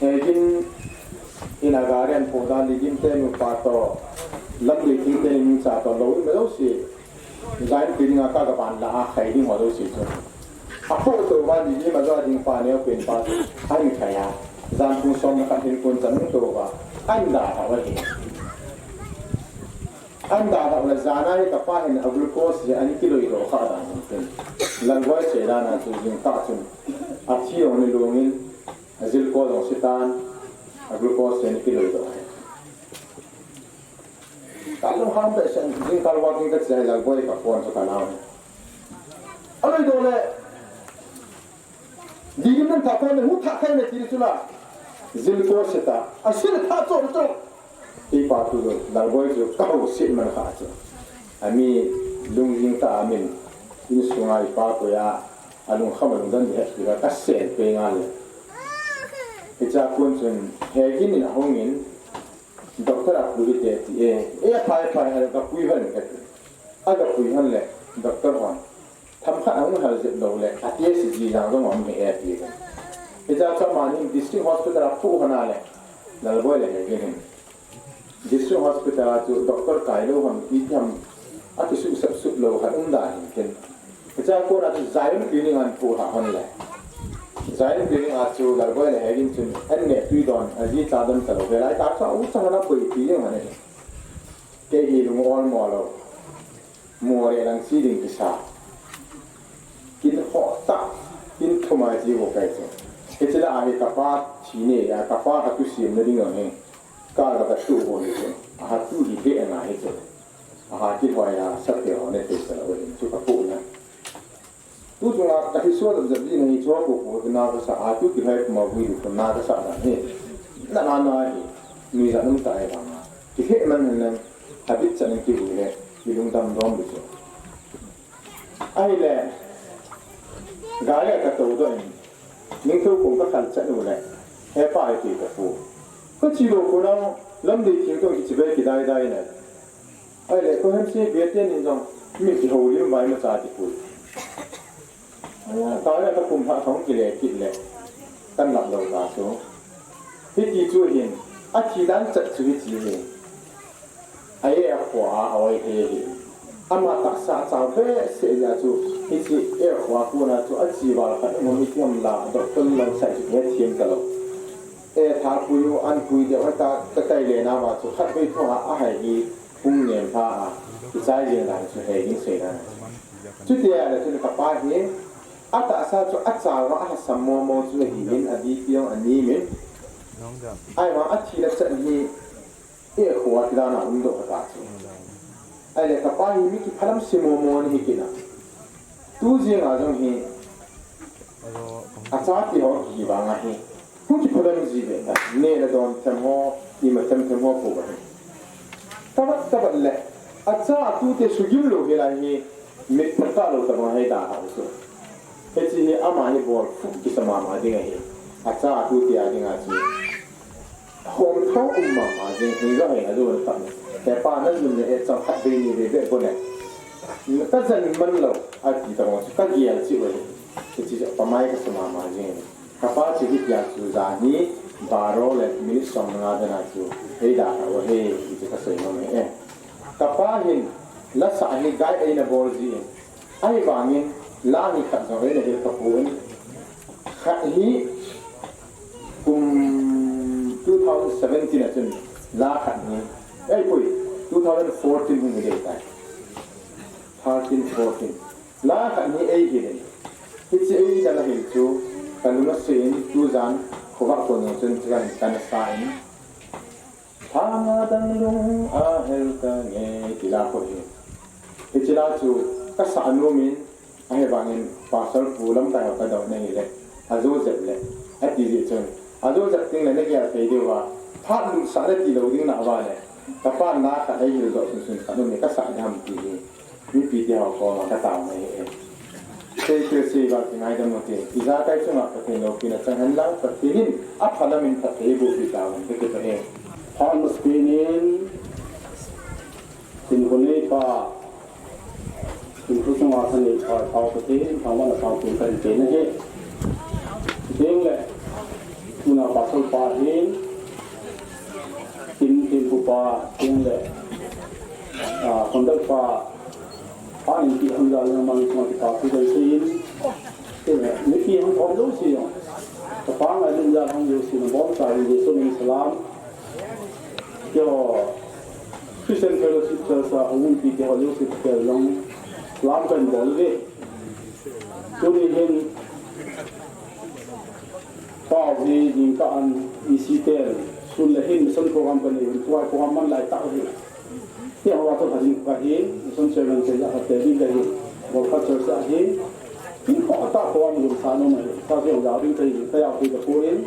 Hegin in a gari an po da Ligim te nupa to. Lamlei Thing te nucha to lou in lou si. Zain pi dinga ka gaban la a khai ding ho lou si chu. Apo to ba Ligim a jo ding pa neo pen pa. Ahin khai a. Jan kum som na khat hin kun chan to ba. An da hau ahi. An da hau le jana hi kapa hin a glucose hi an kiloi doh kha dan hin tin. Lalboi sei dan a chu jingkah chun a thi jong ni lungin a jilkol jong sitan a glucose hi an kiloi doh ahi. Ka lunghang behseh in, jingkah walking ka che a Lalboi ka phone chu ka la. A loi doh le. Didin nan tha phone le, hu tha khai le ti chu la. Jilkol seta. A sil tha cho cho. Keipa tu Lalboi chu ka houset man kha chu. Ami lungjing tah a min insunga ipa koiya, a lungkham a lungdon ding ahi ti ka sel pei ngal le. Hiche a kon chun Hegin in ahung in, Doctor a pui hite ti e. E, phai, phai, a ka pui hon ka ti. A ka pui hon le, doctor hon. Themkhat ahung hal jep lou le, a test ji jang jong um ahi e ti e. Hiche a chu amani District Hospital a pu hon a le, Lalboi le Hegin hin. District Hospital a chu doctor kai lou ham, iti ham, a kisuhsap suh lou khat um dan hin tin. Hiche a kona chu Zion Clinic a an pu ha hon le. Zion Clinic a chu Lalboi le Hegin chun an neh tui don, a ji cha don ta lou. Velai tah chu a u cha hon a boi ti jong ahi. Kei hi lung ol mo lou. Mo le lang chi ding kisa. Kin ho ta, kin thum a ji ho kai chu. Hiche la a hi kapa thi ne, a kapa ha tu sim na ding jong hi. Ka la ka tu ho hi chu. A ha tu hi he na hi chu. A ha ki ho ya sa te ho ne te sa la ho hi chu ka pu na. Tu chunga ka hi sual jep jep ji na hi chu ko ko na ka sa a tu ki hai kuma vui du na ka sa da hi. Na na na hi. Ni ja nung ta ai ba na. Ki he man han nan. Habit chan ki vui le. Ki lungdam dom du chu. Ahile. Gari a ka tou doh in. Ningthou kum ka khan chat u le. He pa ai ti ka pu. Ka chi lo ko na. Lam dei thing tong ki chi be ki dai dai na. Ahile, ko hem si bia tian in jong, mi kihoulim vai ma cha ti pui. Aya, ka le ka kum ha thong kile kit le. Kan lap lou ta chu. Hiti chu hin, a thi dan chat chu hiti hin. A e a kho a, a oi he hi. Ama tahsa a chang behseh a chu, hiti e a kho a kona chu, a chi val khat mo hiti ham la, doctor lang sai chu he thiam ta lou. E tha pui u, an pui deu, a ta, ta kai le na ma chu, khat vei thua a hai hi, Pung nem pha a, kichai jing dan chu Hegin sei dan. Chuti a le chun ka pa hi, a tahsa chu a chauva a lhasam momo chu ahi in, a B P jong a nem in. Ahivang a thina chan hi, e kho a ti dan a um doh ka ta chu. Ahile ka pa hi mi kiphalam se momo ni hi kina. Tu jing a jong hi, a cha ti ho hi vang a hi. Hung kiphalam ji ve ta, neh le don them ho, ima them them ho pu ba hi. Tabat, tabat le, a cha a tute sugim lou hi lai hi, mit phat ta lou ta bang hei da ha u chu. Hiche hi ama hi bol phu kisa mama ding ahi. A cha a tute a ding a chu. Hom tho um mama ding hi ga hei a lu le tam. He pa na lum le e chang khat vei ni vei ve bo le. Ka jan man lou, a ti ta bang chu ka gial chi ve. Hiche chu pa mai kasa mama ding. Ka pa chu hitia chu jan hi baro le minute som nga dan a chu hei da ka u ahi, ti chu ka sei nom e. Ka pa hin la sa hi gai eina bol ji in. Ahivangin la hi khat jong eina hil ka pon. Khat hi kum two thousand seventeen a chun la khat hi. Ei pui, two thousand fourteen hung hi dei tai. Thirteen, fourteen. La khat hi ei hil in. Hiche ei da la hil chu, ka lung a se in, tu jan, khovah kon jong chun, chu jan ka na sa in. Thanga dang lung a hel ka nge, ti la kho hi. Hiche la chu, ka sa nom in, ahivangin, pastor pu lamkai ho ka dong na hi le, a jo jep le, a ti ji chun. A jo jep ting le, na gel thei diu va, phat lut sa le ti lou ding na va le, ka pa na khat ei hil doh sun sun khat um in, ka sa dam ti hi. Mipi te ho koma ka taona ahi e. Sei sei sei va kingaidam u te. Ijakai chunga Pathen loupina chang hen lang, Pathen in apha lam in phatthei eiboh peh tahen, ka kipah e. Phat masapen in, hinkho neipa, hinkho chunga thaneipa, Pathen thangvahna phatthei kahin pe nahi. Chuteng le, tuna pastor pa hin, Tin, tin pu pa, tin le, ah, conductor pa, pa in ti ham jal na mang sma ti pa tu dai se in. Tin le, mi ti ham thom lo si yo. Ta pa ngai din jal ham yo si na bom sa in Jesu min salam. Keiho Christian Fellowship Church a hung umpi keiho jouse tel jong lam kahin bol uve. Tuni hin Pa u hi jingkah an E C ten sun le hin mission program kanei uvin, tua program man lai tah u hi. Keiho a toh kajing kahi, mission chairman te a kate ding kahi, Golkha Church a hi. Hin kho ata program jom sa nom ahi. Sa jong jao ding kahi, kajao thei tapon.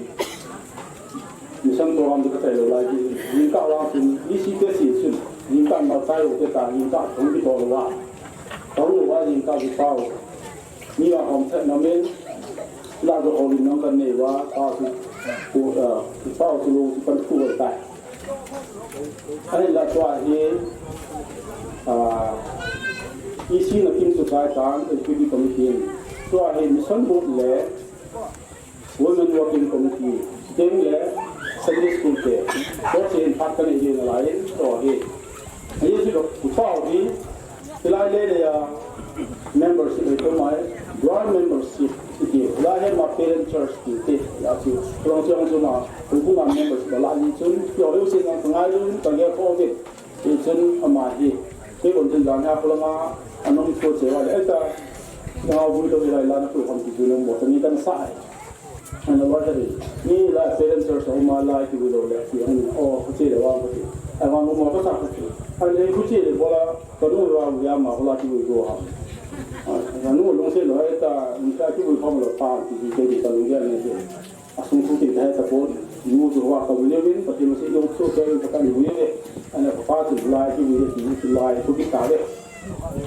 Mission program chu kachai lou lai hi, jingkah vang chun, E C te si chun, jingkah ma chai u te ta, jingkah thong kitoh lou a. Thong lou a, jingkah chu Pa u. Mi vang hom thet nom in, la jo holim nom kanei uva, Pa u chu, pu, ah, Pa u chu lou chu kan thu tai. Ahinla tua hi, ah, E C na kim chu kai tan, Executive Committee. Tua hi Mission Board le, Women Working Committee, chuteng le Sunday School te, tua chu hin phat kanei ding nalai in, tua hi. Ahi chu lou, upa u hi, hilai le le a membership hi tua mai, dual membership, iti, hilai hi ma parent church ti te, ya chu, kong chu ang chu ma, kong chu ma membership la ni chun, yo, yo, sin ang ngai lu, ka ge ko ve. Hichun ama hi, kei bon chun jan ha khulanga, anom chu che va le, eta, nga vui to lai la na tu kham ti chu nom bo, ta ni kan sa ai. Ana lo ta ri. Ni la parents or so ma la ki vui lo le, ki an, o, khu che le wa khu che. Ai wa mo ko sa khu che. Ai le khu che le bo la, ka nu wa ya ma ko la ki vui ko ha. Ai, ka nu long se lo, eta, ni ka ki vui kham lo pa, ki ki ke ka long ya ne che. Asung thu tin kahe tapon, nu chu hoa kavui uvin, Pathen masang jong chu kei Pathen vui uve. Ana kapa chu lai kivui le ti chu lai thu kit tave.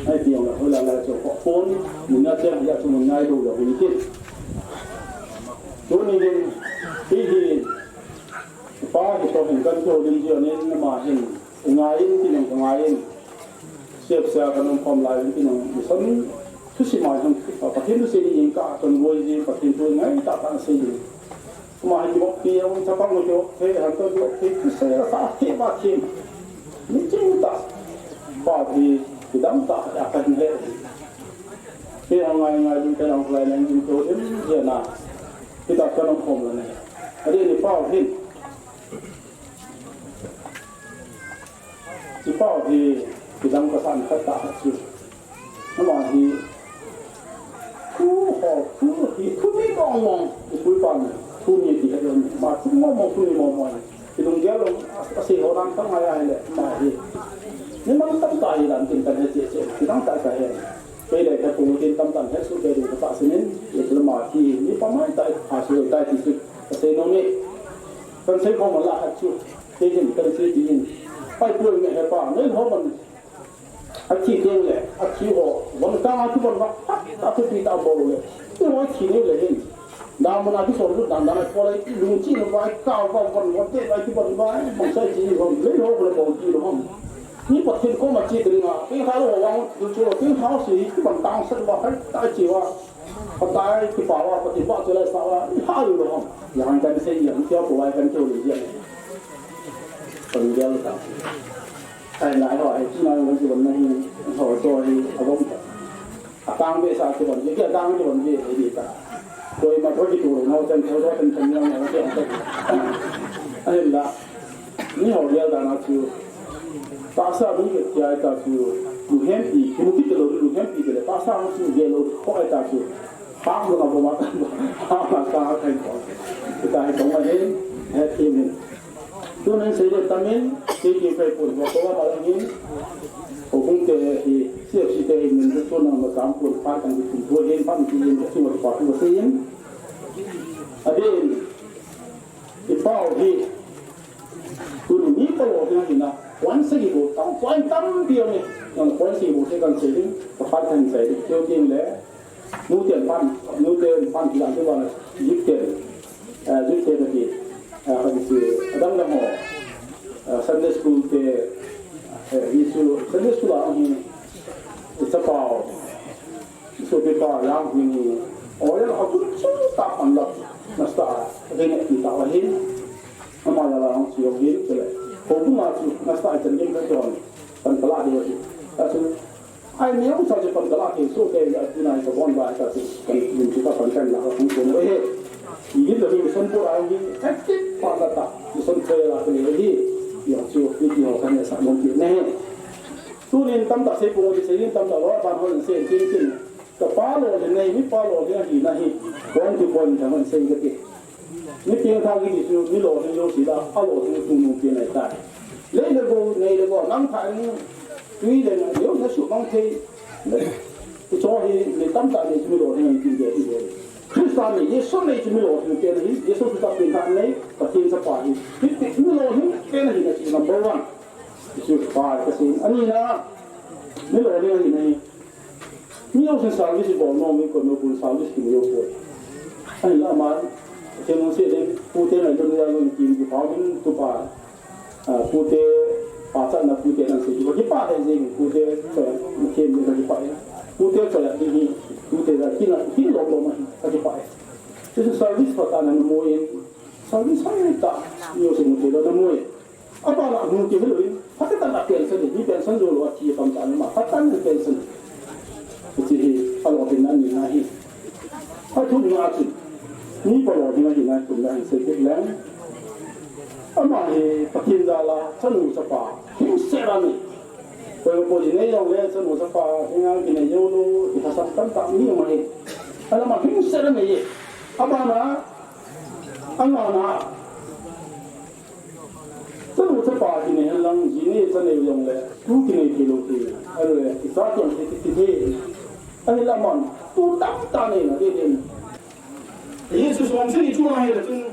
Ai ti jong la hoila lai chu kho pon, mun na cheng ya chu mun ngai do ya vui kit. Tuni hin, hi hi, pa hi to hin kan to lim ji anin ama hin. Ngai in, ti nang ka ngai in. Siap sia ka nung khom lai in, ti nang mission thusim a hin, Pathen thusei ding in ka ton boi ji, Pathen thu ngai tah tah sei ding. Ama hi kibok pi, ang chapang mo kibok pi, han to kibok pi, thusei la sa pi ba pi. Ni ching ta. Pa pi, kidam ta, ya ka hin he. Pi ang ngai ngai ding ka nang lai nang ding to dim ji na. Kita ka nung khom la ne. Ade ni pa hin. Chipau hi kidang kasah khat tah khat chu. Ama hi thu ho, thu hi, thu mi mong mong, i pui pan, thu mi ti khat jong, ama thu mong mong, thu mi mong mong. Kidang gel lo, a, asei ho dan tah ngai ahile, ama hi. Ni man tam tah hi dan tin kan he che che, kidang tah ka he. Kei le ka tu tin tam tah he su kei ding ka pa sinin, ye chu ama hi, ni pa mai tah, a su tah ti su, ka sei nom e. Kan sei khom la khat chu. Kei hin kan sei ti hin. Pai pui me he pa, nei ho man. A thi teng le, a thi ho. Von ka a thi von va. A thi pi ta bol le. Ti ho thi nei le hin. Da mun a thi so lu dan dan ko le lung chi no va ka va von von te va thi von va. Mong sai chi von le ho ko le bol ti lo hom. Ni Pathen koma che te nga. Ti ha lo wa chu chu ti ha si ti van tang sa va hai ta chi va. Patai kipah a, Pathen vahchoi la sa a, i ha u lou ham. Yang kan sei yang, tia ko ai kan keu le yang. Kan gel ta. Ai lai ho, ai chuna ho, chu bon na hi, ho to hi, a bom ta. A tang be sa chu bon, ye a tang chu bon be, ye ta. Koi ma to ki tu, no, chen, to, to, chen, chen, yang, yang, yang, yang. Ai la. Ni ho gel dan a chu. Tahsa mi ke tia ta chu. Luhempi, kimu kit lo luhempi ke le. Tahsa chu gel lo ho ta chu. Pang lo ma bo ma ta. Ha ma ta kai ko. Kita hi kong ma hin. He ti min. Tu nen sei le tamin. Ti ki pe pun ho ko ma hin. Ho kung te hi. Si si te min tu na ma kam pun pa kan ki pun hin pa ki hin tu ma pa tu sin. Adin. I pau hi, tuni mi pau hi na, point sagi bou, tam, point tampi aum e. Nang point sagi bou se kan sei ding, ka pat kan sei ding, keu ding le, nu ten pan, nu ten pan ki dan te wan, youth ten, eh, youth ten ki, eh, kan sei, adang dang ho, eh, Sunday school te, eh, Sunday school a hi, i chapau, Sopi pa yang hini, o yang a kun chu ta pan la, nasa, rene ti ta wa hin, ama la la ang chu yong hin, chule. Ko bu ma chu, nasa, chen din ka ton, pan pala de wa hin. Ta chu, ai mi ang sa chu pan pala ke, so ke ya tu na ka bon ba ta chu, kan din chu ta pan kan la, kan ko mo he. Yi lo ni son po ra ni, active pa la ta, son ke la ke ni. Sa mon ti ne. Tunin tamtah sei pung ti sei in tamtah lo, ban hon sei ti tin. Ka pa lolhing nei, mi pa lolhing ahi na hi. Bon ti bon ta hon sei ka ti. Mi piang tha ki ti chu, mi lolhing lo si da, a lolhing tu nu piang ai ta. Lei le go, nei le go, nang tha ni, tui le na, yo na su bang thei. Chu hi, mi tamtah nei chu mi lolhing ti de ti de. Christa nei, Jesu nei chu mi lolhing te nei, Jesu Christa piang tha nei, Pathen chapa hi. Hi, hi, mi lolhing te nei na chu number one. Chu pa ka sin. Ani na, mi lolhing ahi na hi. Mi lo sin service bol nom, mi ko mi ko service ki mi lo ko. Ani la ma, ke no se de, pute na lo ya lo ki ki pa min tu pa. Ah, pute pa cha na pute na se ki pa he je pute so na ke mi ki pa. Pute so ya ki pute da ki na ki lo lo ma ki pa. Chu service pa ta na mo in, service ha ta, mi lo se mo te lo na mo in. Abana hung kihelou in, phatah tah a pension, mi pension jou lou a thi tamtah um a, phatah tah a pension. Hiche hi, alolhinna ni ahi. Athumna chu, mi palolhinna hi na kum na hin sei kit leng. Ama hi, Pathen jal a, chanu chapa, himsel a nei. Koi ko ji nei jong le, chanu chapa, hinga kinei jou lou, kithasam tamtah mi um ahi. Alama himsel a nei e. Abana, angana, Chanu chapa kinei hen lang, ji nei cha nei jong le, tu kinei thei lou thei. Ahile, kicha tiang thei thei thei. Ahile aman, tu tamtah nei na, thei thei. Jesu som se ni tu na hile chun,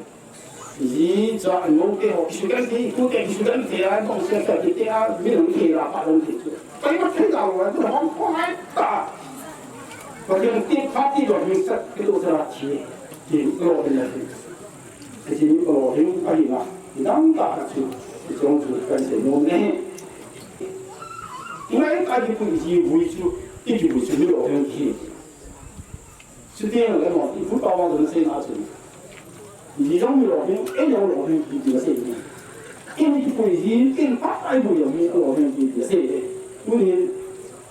ji cha no te ho, kisu kan thei, tu te kisu kan thei, a bong se ta thei thei, a mi lung thei la, pa lung thei chu. Pai ma thei la, tu hong hong ai ta. Pa lung ti, pa ti lo, mi sa, ki lo sa la thei. Ti lo, ti la thei. Hiche hi palolhing ahi na, nang ta chu, hiche chu kan sei nom e. Ngai ta kipui ji vui chu, i kipui chu mi lolhing hi. Chuti le mo, i pu pa wa don sei na chu. Ji jong mi lolhing, ei jong lolhing hi ti sei ni. I mi kipui ji, i pa ai vui jong mi lolhing hi ti sei. Tunin,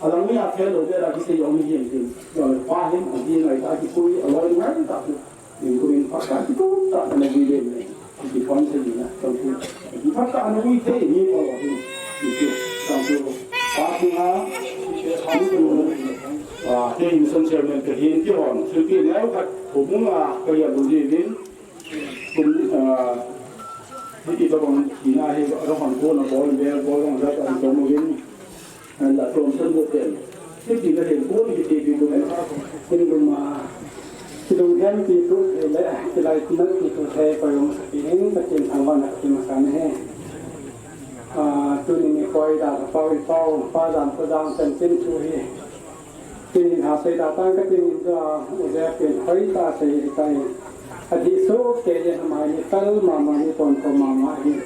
alang mi a phel lou ve la ki sei jong mi hi ti. Jong le pa hin, a ji ngai ta kipui, a loi ngai ta chu. Min kumin phatah kitu ta na vui le me. Ki pon se ni na, tong ku. Ki phatah na vui thei ni ko hi. Ki tu, tong ku. Pa ku ha. Pa ku. Ah, te in son chairman ka hin ki hon. Su ki ne ka ko mu nga ka ya lu ji vin. Kun, ah, ki to bang ki na he ka hon ko na bol be bol bang da ka to mu vin. An la tom san bo pen. Ti ti la hen ko ni ti ti ko na. Tin lu ma. Ti lu hen ti tu le, ti lai ti na ti tu he ko yong sa ti hen, ka tin thang wa na ti ma sa ne. Ah, tuni nikho i da pa i pa, pa dan pa dan pen tin tu hi. Tin ha sei da tang ka tin da u je pen hoi ta sei tai. A di so ke ye mai ni tal ma ma ni pon ko ma ma hi.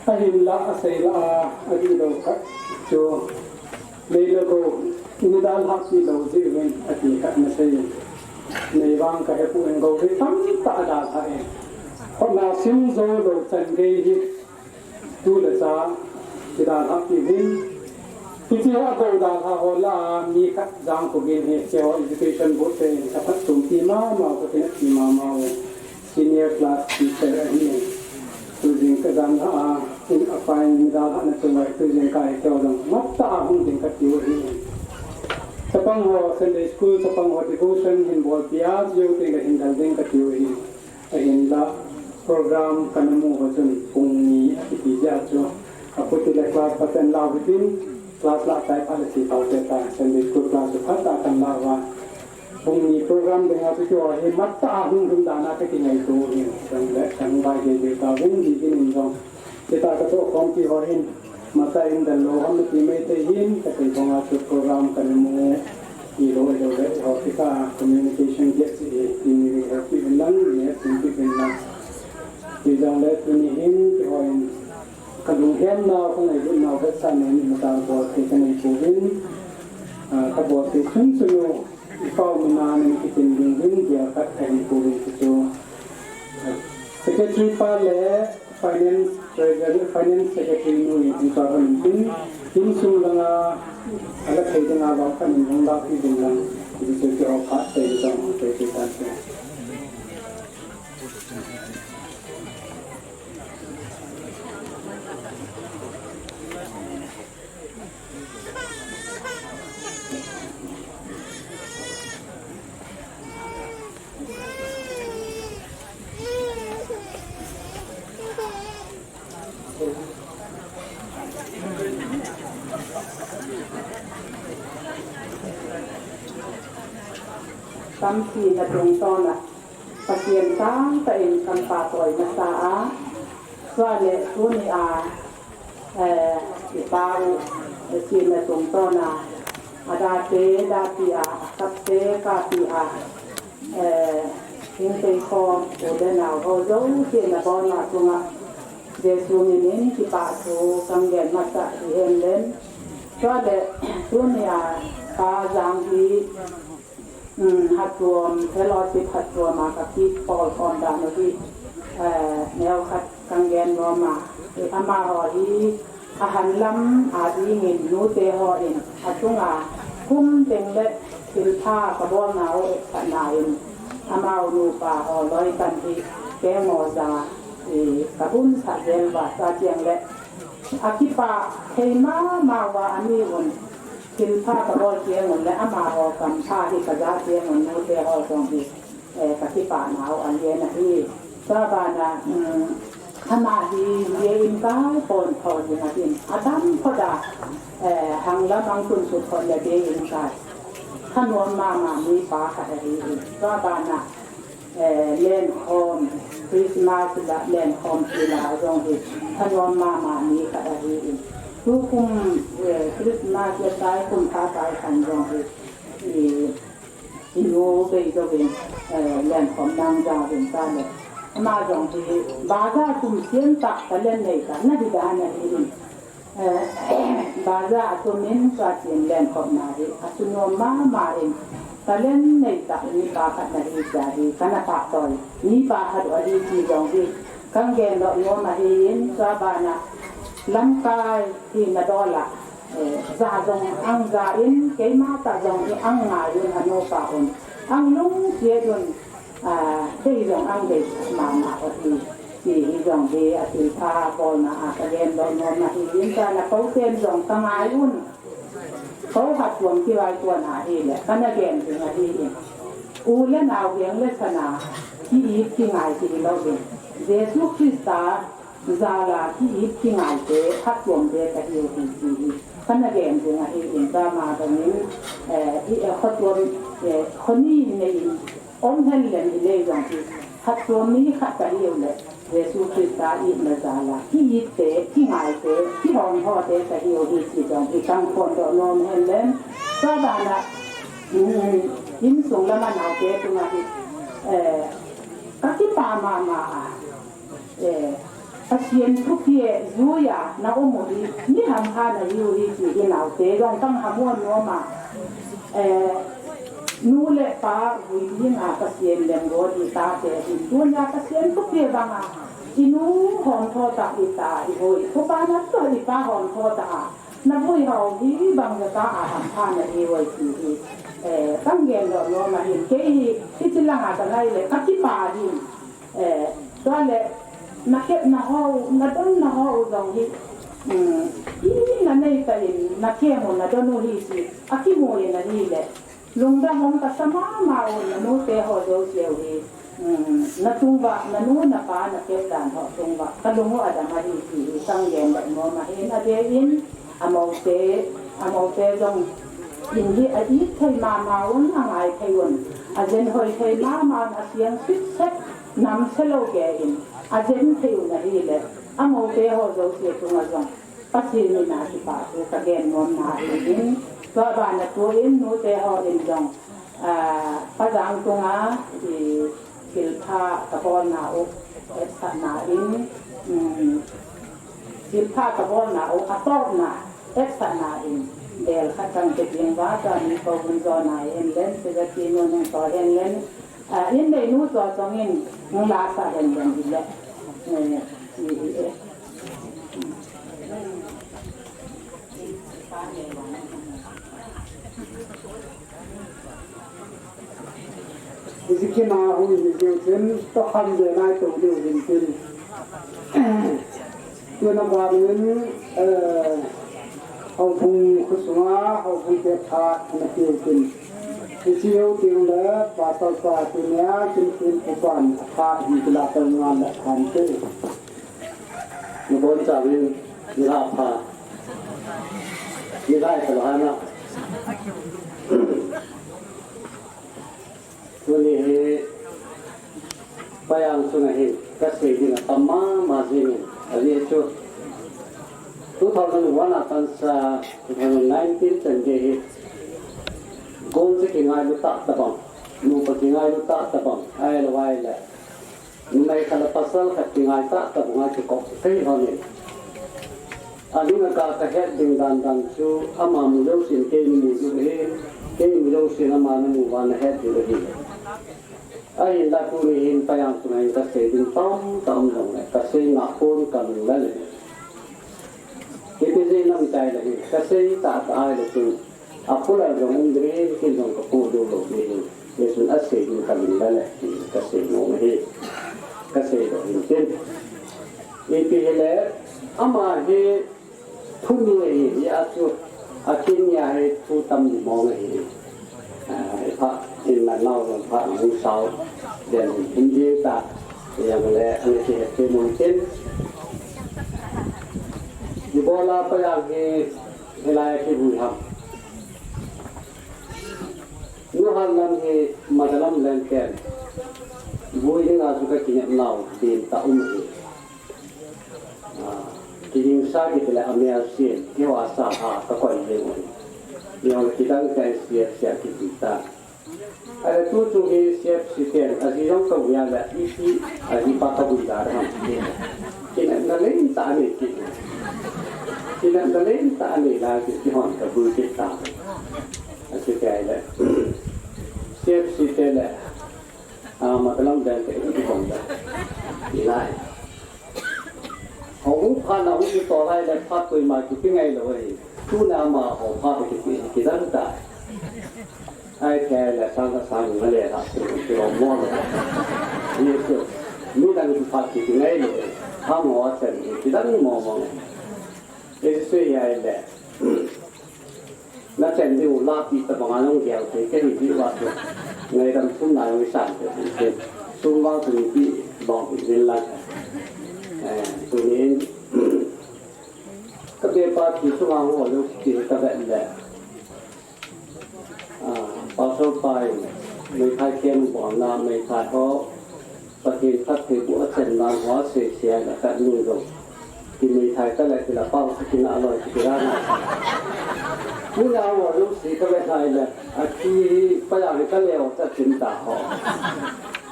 Ahinla, asei la a, adih lou khat chu, lei le gou, midalhah pi lou jeh uvin, ati khat nasei in. Nei vang ka hepoi, gou hi tamtah adalhah e. Khut na sim jou lou chan gei hi, tu le cha, kidalhah pi uvin. Hiche a gou dalhah ho lah a, mi khat jang kho gin hi, keiho education board te in, ka phatchompi mama u, ka kineppi mama u. Senior class teacher ahi. Tu jingkah dan a, in a fine midalhah na tung a, tu jingkah a keiho jong matah a hung ding katiu ahi. Chapang ho Sunday school, chapang ho devotion hin bolpi a, jong teng le hin dal ding katiu ahi. Ahinla program kana mu ho chun pung ni akiti jeh a chu. Achuti le class paten lau hitin, class lah tai phat le ti pau te ta, Sunday school class chu phat ta kan lau va. Pung ni program dinga chu keiho hi matah a hung lhung dan a ka kingaito hin, chang le chang bai gei gei ta hung di din in jong. Chutah ka tohkhompi ho hin, matah in dal lou ham ti mai te hin, ka tei bang a chu program kana mu, i lo, i lo le, ho ti ka communication gap chi hi, ti ni ri ho ti in lang, ni tin ti in lang. Ti jong le tuni hin, ti ho in, ka lunghem nau, ka ngailutnau, ka sa nei ni matah bol thei ka nei pouvin, ah, ka bol thei chun chun u, I pau mina nang kitin ding hin dia khat kahin pui chu. Secretary pa le finance treasury, finance secretary nu in pa hon tin, tin sung langa, ala thei dinga vang khan in hung dak pi ding lang, tin sung ki au khat thei ding hung thei thei ta se. Tampi na tungtawn a Pathen sangtah in kan phatchoi masa a, chule tuni a, eh, i pa u, eh, sihna tungtawn a, a date dapi a, a kapte kapi a, eh, hing tei khom u le nau ho jouse na bawlna chunga Jesu min in kipah thu kan gen masa hi hen lang. Chule tuni a Pa Jang hi Um, Hatuam, fellowship Hatuam a ka kipawl khom dan u hi, eh, neo khat kan gen nom a, eh, amaho hi ahan lam a dingin nute hon a chunga kum teng le thilpha ka bawlna u etsahna in amau nupa ho loi kan hi kei mo ja, eh, ka bun sa zel va sa chiang le a kipah thei mama uva a mi un Thilpha ka bawl teng un le amaho kampha hi ka ja teng un nute ho jong hi, eh, ka kipah nau a lian ahi. Tua bana, um, ama hi lie in kai pon tho ding ahin. A dam phot a, eh, hang lam ang tun sut phot le lie in kai. Thanuam mama mi pa khat ahi. Tua bana, eh, lenkhom, Christmas la lenkhom ti la jong hi, thanuam mama mi khat ahi in. Tukum, eh, Christmas le tai kum pha tai khan jong hi, i, i nu bei jong in, eh, lenkhom nang ja vin ta le. Ama jong hi, baza kum siam tak ka len nei ka, na hi da na hi in. Eh, baza a tumin tua tin lenkhomna hi a sunuam mama in, talent nei tak mipa khat na hi tia hi ka na phatchoi. Mipa khat u ahi ti jong hi kan gen doh nom ahi in, tua bana lamkai hi na dol a, eh, ja jong ang ja in, keima tah jong hi ang ngai un a nupa un. Ang lungsiat un, a, dei jong ang dei mama u ahi. Ti hi jong hi a thilpha bawlna a ka gen doh nom ahi in, tua na ko ten jong ka ngai un. Ko Hatuam kivaipuina hi le, ka na gen ding ahi in. U le nau veng le sana, ki-it kingai ti hi lo in. Jesu Christa jal a ki-it kingai te, Hatuam te ka hi u hi ti hi. Ka na gen ding ahi in, tua ma dong in, eh, i, eh, Hatuam, eh, Honi nei in, Om hen leng i lei jong hi, Hatuam mi khat ka hi u le, Jesu Christa itna jal a, ki-it te, kingai te, kihon ho te ka hi u hi ti jong hi kan phondoh nom hen leng. Tua bana, um, insung lama nau te tunga hi, eh, ka kipah mama a, eh, Pathen thupi jui a na um u hi, mi hampha na hi u hi ti hi nau te jong kan hamu nom a. Eh, nu le pa vui ding a Pathen lemgol i tate hin tunia Pathen thupi bang a. I nu hon tho ta i ta i hoi. Thupi na to i pa hon tho ta a. Na vui hau hi bang ja ta a hampha na hi u hi ti hi. Eh, kan gen doh nom ahin kei hi, hichi lang a ka ngai le ka kipah hin. Eh, tua le, na kepna ho, na donna ho jong hi, um, i na nei ta in, na kem u, na don u hi ti, a kimu in ahi le. Lungdam um ka sa mama u, na nu te ho jouse u hi, um, na tung uva, na nu na pa na kep dan ho tung uva, ka lung u a dam ahi ti hi, kan gen doh nom ahin a dei in, Amau te, amau te jong in hi a it thei mama un, a ngai thei un, a jen hoi thei mama un, a siang sitset, nam se lo kei in, a jen thei un ahi le, amau te ho jouse chunga jong, Pathen min a kipah thu ka gen nom na ahi in, tua bana tu in, nu te ho in jong, ah, Pa Jang chunga, i, thilpha ka bawlna u, etsahna in, um, thilpha ka bawlna u, a tawpna, etsahna in, bel khat kan pe ding uva, tua mi ko hun zaw na hen len, se za ti nu nung taw hen len, ah, in nei nu zaw zong in, nung la sa len len hi le, eh, hi hi eh. Hiche kina hung hi diu chun, tokham ve nai to diu hin tin. Tuna ban in, eh, houbung khosunga, houbung te phat na tiu tin. Hiche ho ting le, pasal pa tin ya, kin tin upan phat hin kila tel ngal le phan te. Nabon chauvin, nilhah pha. Nilhah pha lo hana. Payang chunga hin kasei ding atam mama jingin, ajeh chu two thousand one a pansa two thousand nineteen chan gei hi gon chu kingailu tah tabang, nupa kingailu tah tabang, ahilou ahile numei khat le pasal khat kingai tah tabang a kikop thei lhonin. Ading a ka, kahet ding dan dan chu ama mu jousen kei mu diu ahi, kei mu jousen ama namu uva nahet diu ahi. Ahinla tuni hin Payang chunga hin kasei ding tamtah um jongle, kasei ngah pon, kalung lel e. Ipi jeh inem itile hin, kasei tahtah ahile chun apulal jong um ding ahin, ken jong kapoh diu lou ding ahin. Hijeh chun asei ding kalung lel e, ti kasei nom ahi. Kasei lou hin tin. Ipi hile, ama hi thu ni ahi, hijeh chun akin nia hi thu tam ni mong ahi. Ah, ipha, in na nau jong pha hung sao den hin ding ta, hijongle ana kihet thei nom tin. Ibola Payang hi hilai a kivui ham? Nuhat lam hi Madalam leng ten vui dinga chu kakinep nau ding tah um ahi. Ah, kigingsa kitile amel sen, keiho a sa a kakoi jeng u ahi. Hijongle kidang tah in C F C a kivui ta. Ahile tu chung hi C F C ten, aji jong kavui a le, ipi, ajipa kavui da ham. Kinepna lentah anei kit. Kinepna lentah anei lai kit, keihon kavui kit ta. Achuti ahile C F C te le, ah, Madalam leng te ipi bol le, hilai. Hung phat na hung kitol lai le phat koima kipe ngailou ahi. Tuna ama ho phat kipe kidang tai. Ahithei le sang ka sang nga le la, kilom mo le. Ni chu, midang chu phat kipe ngailou ahi. Hamo a chen kidang mo mo. Jesu ahile. Nachen diu lapi tabanga jong gel thei kahi diu va chu. Ngaidam thum na jong isan thei diu. Sum vang chu ipi bol diu lang. Eh, tunin kabepa thi chunga hung lou kiti kavet le. Ah, Pastor pa in meithai kem bolna, meithai ho Pathen phattheiboh a chen dan ho asei sel a, kanu jong kimeithai tale tila pao kiti na loi kiti ra na. Tuna ho jouse kavet lai le, athi hi Payang hi kaleo ta chin ta ho.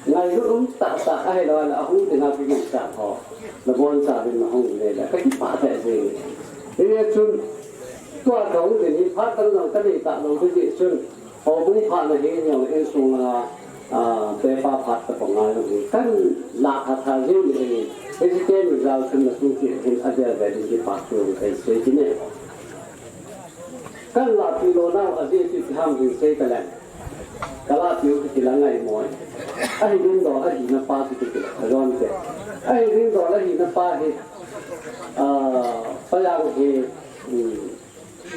Ngailut um tah tah ahilou le ahung ding a kigin tah ho. Nabonchauvin nahung le le kakipah tah jeng. Hijeh chun tua kahung ding hi phat dang jong kanei talou ding jeh chun. Houbung phat na hi jong insung a, ah, bepa phat tabang a jong hi kan lah kha tha jing ding ahi. Hiche teni jal chun nasung cheh hin avel vel in kipah thu kahin sei kit e. Kan lahpeh lou nau ajeh chu ipi ham tin sei taleng. Kalahpeh u kiti la ngaimo e. Ahi ding dol ahina pa chu kiti la kajon te. Ahi ding dol ahina pa hi, ah, Payang hi, um,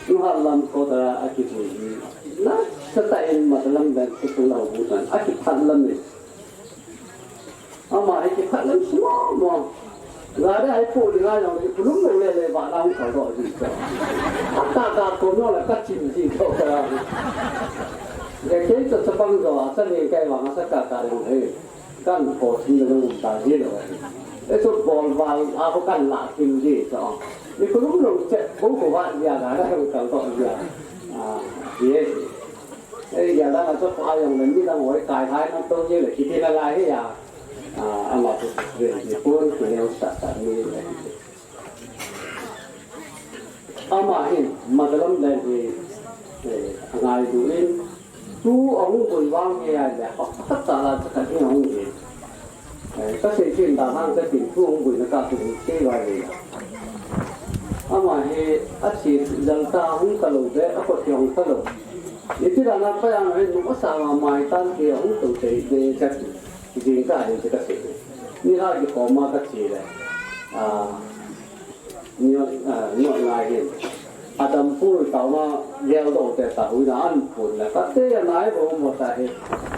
Nuhat lam kotah a akivui hi nasatah in Madalam bank khosung lou bu tan akiphat lam e. Ama hi kiphat lam simo mo. Gari a ipoh dinga jong iphulum lou le le vana hung kaldoh ji chu. Akah kah kom jong le kachim ji chu ka. Ga kei chu chapang jo a chani kai vang asa kah kah jong he. Kan pho thim le nung ta ji lou. Eisu bol val a ho kan lah thim ji chu. Iphulum lou che, bou ko va ji a ga da hung kaldoh ji a. Ah, ye. Ei, ya da na chu pa jong le midang hoi kai thai na to ji le kiti na lai hi ya. Ah, ama chu ve ji pon ku neo sa sa ni le. Ama hin, Madalam leng hi, eh, angailu in, tu ahung boi vang hi ahile, pakhat cha la cha khat hi ahung hi. Eh, kasei chen dan hang katin, tu ahung boina kah chu hung sei vai ve. Ama hi, ache jal ta hung talou ve, akot hi hung talou. Iti dan a Payang hin, nu asa ma mai tan hi ahung tou sei ve cha ti. Jingkah hi chu kasei. Ni ha kikhom a kache le. Ah, Nuat, ah, nuat ngai hin. Adam pul taona geldoh te ta huina an pul le. Kate anai bou mo ta hi.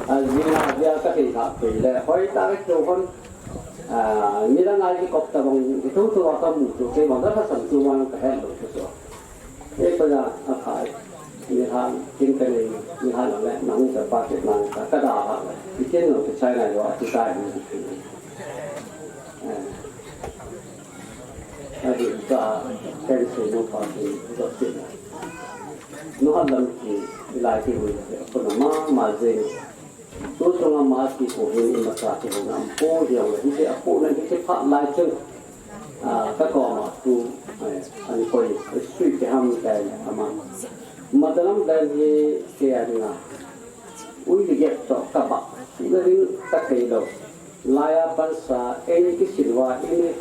Ah, jing a jia ka thei kha pui le. Hoi ta ka chu hon. Ah, ni la ngai ki kop ta bang, tu tu ka mu tu ke bang ka sam tu bang ka hen lo tu so. E pa ya a khai. Nilhah kin ka nei, nilhah lang le, nang ka pa kit nang ka, ka da ha le. Ikin no ka China yo, a ti tai ni. Eh. A di ka, ken se no pa ki, do ti na. No ha lam ki, ilai ki wi, ko na ma, ma je. Tu sunga ma ki ko hin, i ma sa ki ko na, am po di ang le, hi se a po na, hi se pha lai chun. Ah, ka koma tu, eh, an koi, eh, sui te ham kai le ama. Madalam dan hi ke a dinga. Ui li get to ka ba. Ina ding ka thei lo. Laya pansa, eh, ki silwa, ini,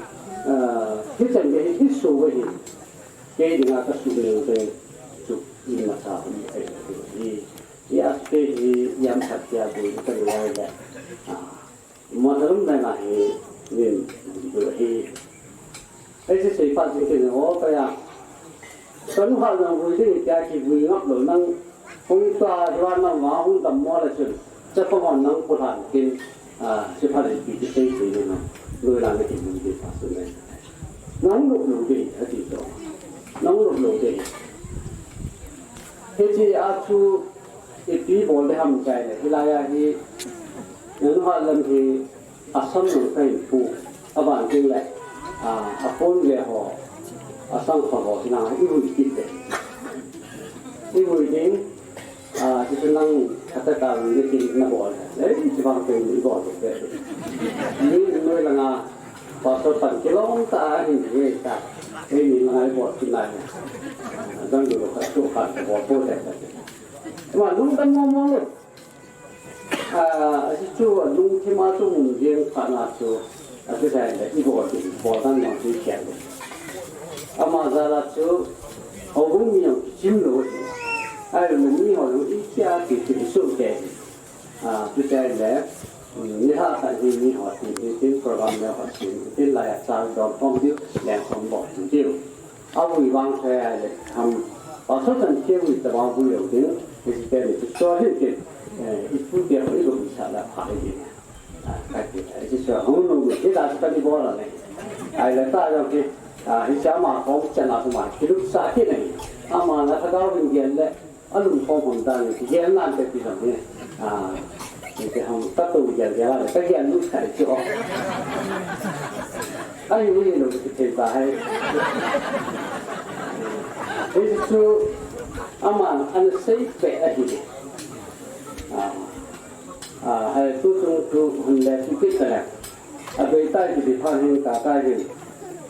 ah, hi chan ge hi su ve hi. Ke dinga ka su le ve chu i ma sa hi. Hi, ya ke hi yam khat ya bu ka lai le. Ah. Madalam na na hi, nin, du hi. Ai se sei pa se ke ho pa ya. Kanu ha na vui de, kya ki vui ngap lo nang, hung ta, hiwa nang wa, hung dam mo la chun. Cha pa mo nang pu han kin, ah, se pa le ki ki sei sei na. Lui la na ki vui de pa su ne. Nang lo lo de, ha ti to. Nang lo lo de. He chi a chu, ipi bol de ham chai le, hilai a hi, nanu ha lam hi, Assam nung ka hin pu, a ban ding le, a, a pon ve ho, a sang kho ho, hinang i vui kit ve. I vui ding, a, ti chu nang, a ta ta vui le kin na bol le. Ei, ti bang pe i bol ve. Ni noi langa, pastor pan kilong ta a hin ve ta. Ei, ni langa i bol kin lai. Dang du ka chu ka bol po le. Ma lung kan mo mo lo. Ah, a si chu a lungthim a chu mun jeng pha na chu, a chu sai le, i bol ti, bol tan jong chu i khian le. Ama jal a chu, houbung mi jong kichim lo hi. Ai lo mi ho jong i khia ti ti i su ke hi. Ah, chu sai le, mm, ni ha khat hi mi ho ti ti tin program le ho ti tin lai a chang dom phong diu, leng phong bol ti diu. A vui vang thei a le, ham, pastor chan thei vui ta vang vui lo ding, Christian ni chu cho hin tin, eh, i pu te ho i lo sa la pha le ding. Ah, ka ti, eh, i so hung no mi, hi la sa ni bol la ne. Ai le ta jong ki, ah, hi sa ma ko chan la sa ma, ki lu sa ki ne. Ama na ka ga vin gen le, A lungkham hon dan, kigel nan te ti jong hi. Ah, ti ham ka to gel gel a, ka gel lut thei chu. Ahi, ahi lo ti thei ta hai. Hichu aman ana sei peh ahi. Ah, ah, hai tu chung tu hun le tu kit ta le. A bei tai ti pha hin ta tai hin.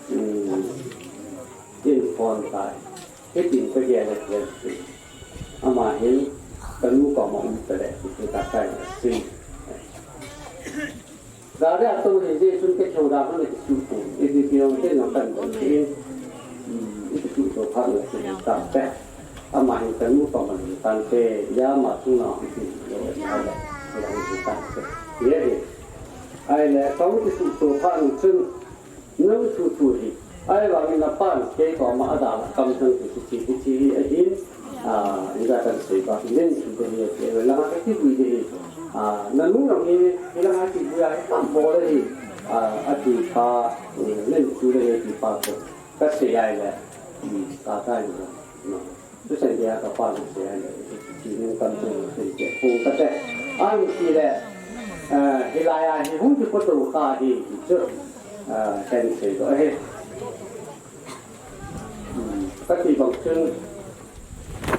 Hmm. In phone tai. Hitin ka gel a gel si. Ama hin, ka nu koma um ta le, ti ka kai na si. Gari a to ni je chun ke chou da hon ki su ku. I ti ti ong te no kan ko ti. Hmm, i ti tu to pha na ki ta pe. Ama hin ka nu koma ni tan pe, ya ma tu na ki ti lo ya le. Ko la ni ta pe. Ye ye. Ai le, ka u ti tu to pha ni chun. Nang thu thu hi. Ahivangin na pan kei koma a dal a kam nang thu thu chi, thu chi hi ahin, ah, ija kan sei ba, nen thu de hi, ke la ka ti vui de hi. Ah, na nu nang hi, hi la ka ti vui a, hi tam bo de hi. Ah, a ti pa, nen thu de hi ti pa ko. Ka sei ai le. Hmm, ka ta ni. No. Tuchan dia ka pa ni se a le, ti ni kam tu se ke pu ka te. An ti le, eh, hilai a hi hung ki ko to ka hi, ti chu, eh, kan se to he. Hmm, ka ti bang chun,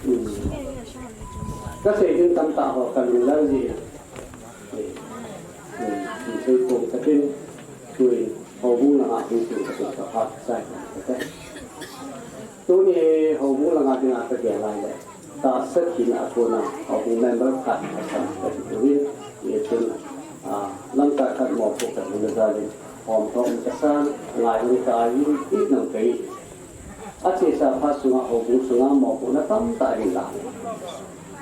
hmm, ka se din tam ta ho ka lu la ji. Hmm, hmm, se ko ka tin, tu ho bu na ha tin ka ta ha sai ka te. Tuni houbung langa dinga ka gel lai le, tahsa thina a kona houbung member khat a sam ka ti tuhin, hichun, ah, lamkai khat mopoh ka hina jalin, hom thom ka san, ngai hon ka ai in, it nang ka i. A chesa phat sunga houbung sunga mopohna tamtah ahin la.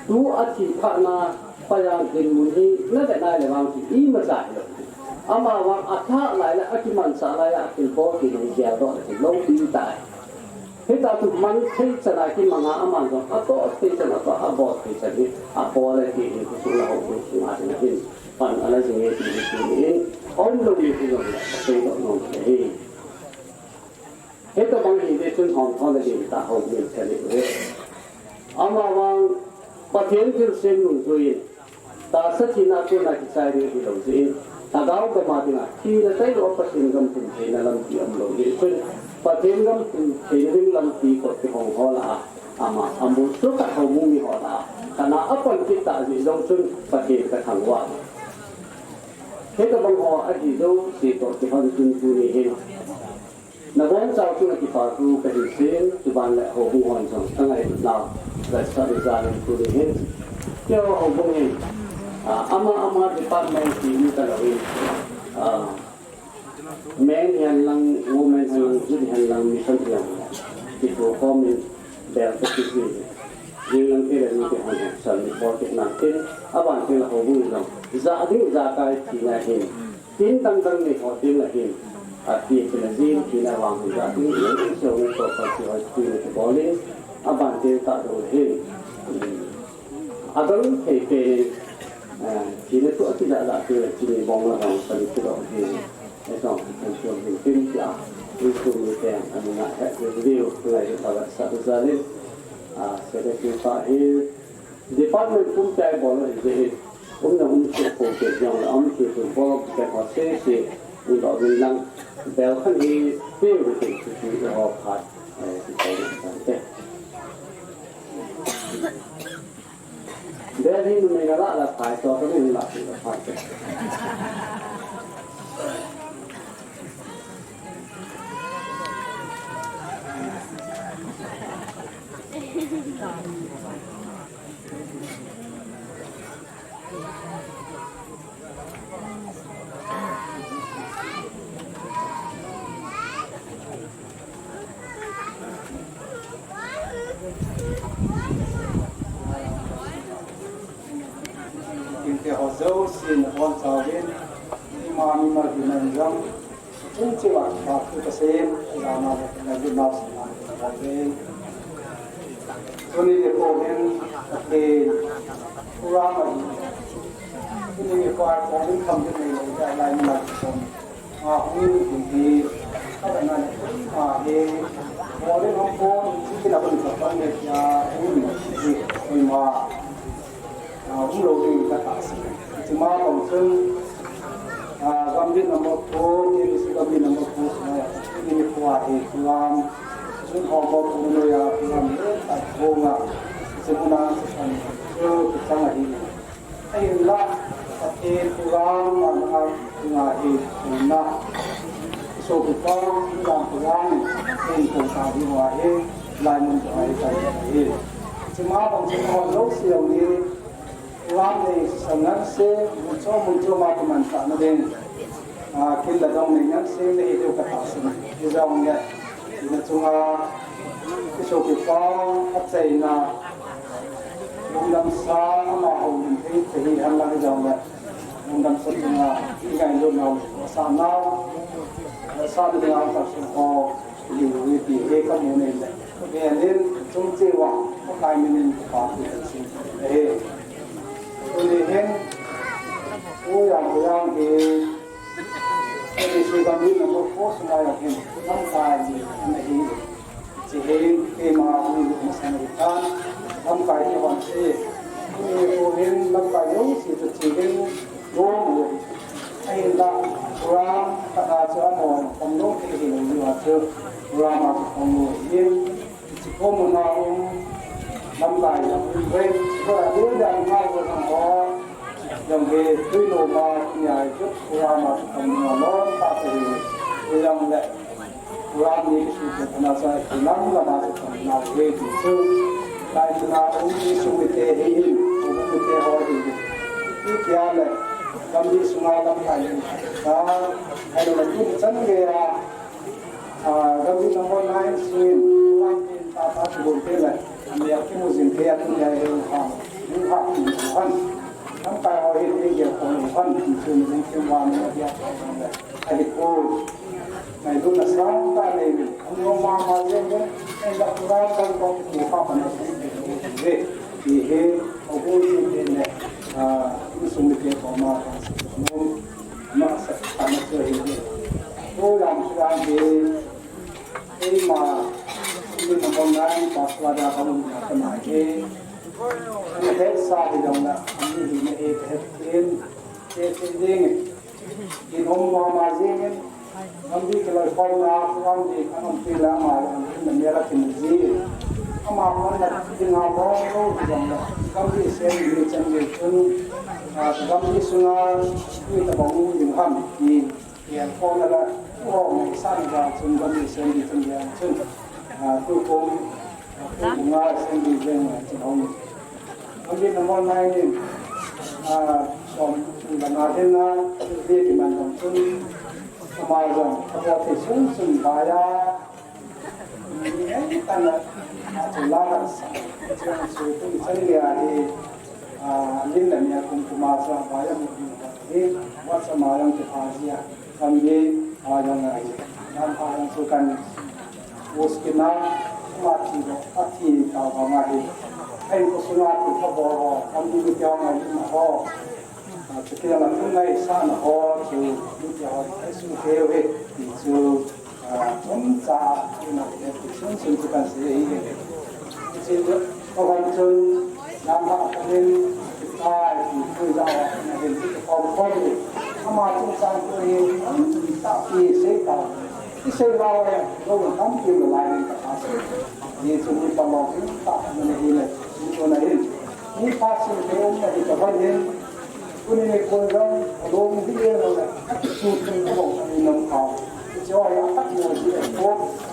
Tu a thi phat na, Payang dinmun hi na vet nai le vang chu imacha hilou. Ama vang a thah lai le a kimanchah lai a thil bol ti nung gel doh le thil lou ti tai. Hita chu man thei chan a kimang a aman jong a toh thei chan a toh a bol thei chan hi a bol e ti hi khosung le houbung sunga hin pan a la jing e ti hi tunin a umlou mi hi jong le a seidoh nom le hi. Hitobang hinte chun hom thon le ding ta ho min chale uve. Amavang Pathen thilsem nungjui in, tahsa thina a kona kichai ding hilou jeh in, lhagao gam a dinga thina tailou a Pathen gam pum theina lampi aumlou jeh chun, Pathen gam pum theina ding lampi kot kihong ho lah a, ama, amol chu khat houbung mi ho lah a, kana apan kit tah jeh jong chun Pathen kathangvah. Hitabang ho ahi jouse toh kihon chun tuni hin, nabonchau chunga kipa thu kahin sei in, chuban le houbung hon jong kangailutnau vetsahna jal in tuni hin, keiho houbung hin, ah, ama ama department ti um talou in, ah, men hihen lang, women hihen lang, youth hihen lang, mission hihen lang, kitoh khom in bel kakiti, jing lang kei le nu kihon hon sal ni bol kit nante, aban kei le houbung jong ja ding jakai thina hin, tin dang dang nei ho teng le hin, ati kila jin thina vang hin ja ding in, so ni so pa ti hoi ti ni bol in, aban teng tahdoh le hin, adang thei pen in, eh, thina thu akija ja teng le chini bong la vang sal ni kidong hin, eh, song, eh, so ni tin tia, ni su ni teng, ani na he, ni video, ngai ta la sa tu sa ni, ah, secretary pa hi, department pumpi a ibol u ahi jeh in, umna um soh pou kit jong le, um kit u bol kit ho sese, umdoh uvin lang, bel khat hi, peh u kit u ti ho phat, eh, ti ko na tan te. Bel hi numei na la la phai to, ka numei la la phai te. Kinte ho jouse nabonchauvin, ima mimal hina jong, chun cheh uva kipathu kasei, jana le na ju nau sina le. Tuni nikho hin, Pathen program ahi. Tuni nikho a, Pathen tham ding nei le, lai mun a kisom. Ah, hung in hi, ka na le, ah, hi, mo le mo ko, ki na ko ni ka pan le ya, hung in hi, hi ma. Ah, umlou ding ka tahsan. Hiche ma bang chun, ah, Gambih number four, T B C Gambih number four, sunga, ini ni kua hi tuam, sun ho mo ko no ya, tuam, eh, ta ko nga, hiche muna, hiche san, eh, kichang ahi. Ahinla, Pathen program, ah, nga hi, na, so ko pa, program, program, in ko ta hi wa hi, lai mun ko hi ta hi. Hiche ma bang chun ho lou si lou ni, Lam nei sang ngan se, mun chom mun chom a kimanchahna ding. Ah, kin le dong nei ngan se, nei diu ka tahsan. Hijongle, na chunga, kisopipa, achaina, lungdam sa, amaho min thei, thei hi han lang hijongle, lungdam sa chunga, i ngailutnau, sa nau, sa ding a ka sung ho, Ipi he ka mu nei le. Ka ve nin, chung cheh uva, Pakai min in ka pa thu kan sim he. Tuni hin, u yang u yang hi, A D C Gambih number four sunga hin, lamkai ni, ana hi. Chi hin, keima, ni, masang ni tan, lamkai ni hon si. Tuni u hin, lamkai ni si, chi hin, Ahinla, program khat a chu amahon khom lou thei hilou jeh a chu, program a chu khom lou ahin, hiche khom muna um, lamkai jong um ve, hiche a ding dan ngai ho jong ho, jong hi tui lou ma, nia hi chu, program a chu khom lou lom tah chu hi, hijongle, Program ni kisu te kana sa, kinam lama sa kanam he ti chu. Lai tuna um ni sumite hi in, um ni te ho hi in. Itia le, Gambih sunga lamkai in. Sa, ahilou le tuchan geiya, ah, Gambih number nine sin, program in ta ta tu te le. Ami a kimu jing te a tunia hi u ha. U ha, u han. Lamkai ho hi, hi gei ko u han. Chu ni jing kim wa ni a dia ko le. Ahi poi. Ngailutna sangtah nei uvin, hung lom mama jeng uvin, ahinla program dang tong tu kha pana sung ve, ti hi, houbung mite le, ah, insung mite koma ka sei nom, masa, kana sei hi. Program program hi, eima, ni number nine, pastor da ka um na. Kana hi, ana hetsa hi dong na, ami hi na e ka het in, te te ding. In hom ma ma jing in, gambi kiloi khom na, gambi kan hom pi la ma, gambi na mera kin ji. Ama kon na ding a bong lo, dong na, gambi sen ni chan ni chun, a, gambi sunga, ni ta bong ding ham, ni. Yen kona la, ho, mai san ga chun, gambi sen di chun yen chun. A, tu kum, tu kum nga sen di jen nga chun hong. Gambi number nine in, a, som, la na den na, di ki man dong chun. Ama jong, a bo te sun sun ba ya, Ni ei tana, a chu la kan sa. Chuan chu tu chan lia hi, a, lim la nia kum kuma sa ba ya mu ni ba hi, wa sa ma yang te pa zia. Kan ni, a, yang ai. Yang pa yang chu kan. Us kina, ma ti do, a ti ta ba ma hi. Ai ko suna tu ka bo ho, kan ni ni kya ma ni ma ho. A, chu kila la tu ngai sa na ho, chu ni kya ho, ai su ke he, ti chu. A, chomcha, ina, sun sun chu kan sei ahi. Hiche chu, ka van chun, lam ha panin, ai, ti, tui za, na hin, ti, khom, khom, ni. Ama chungchang chu hi, an, ta, ti, sei ta. Ti sei la, lo, tam, ti, lo, lai, ni, ta, ta, sei. Ni chu, ni, pa, lo, ni, ta, ni, ni, ni, ni, chu, na, hin. Ni, pa, sei, te, um, na, hi, ta, van, hin. Tuni nikho jong, alung hi e lo le, akisu thei ka bol ka ni nam kau. Hiche hi akhat mo ji e ko,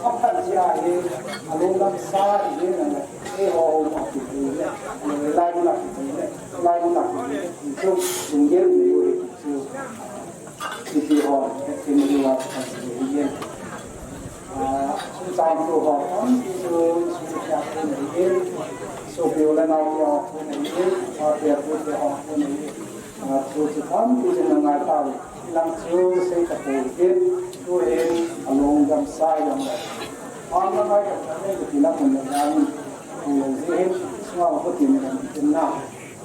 aphat ji a hi, alung lam sa hi e na le, eiho ho ma ki thei le, lai na ki thei le, lai na ki thei le, hichu lunggel nei u hi chu. Hiche ho, hiche ni wa ka si hi e. A, chungchang tu ho, tampi chu, chungchang tu nei in, sopi u le nao te ho khu nei in, a, te pu te ho khu nei in, a, chu chu tampi chu na ngai tau. Hilang chu sei ta poi in, tu in, a, long gam sai gam le. Am na ngai ka ta nei ka ti na kun na ngai, ku lo ji hin, sua ko ti na tin na.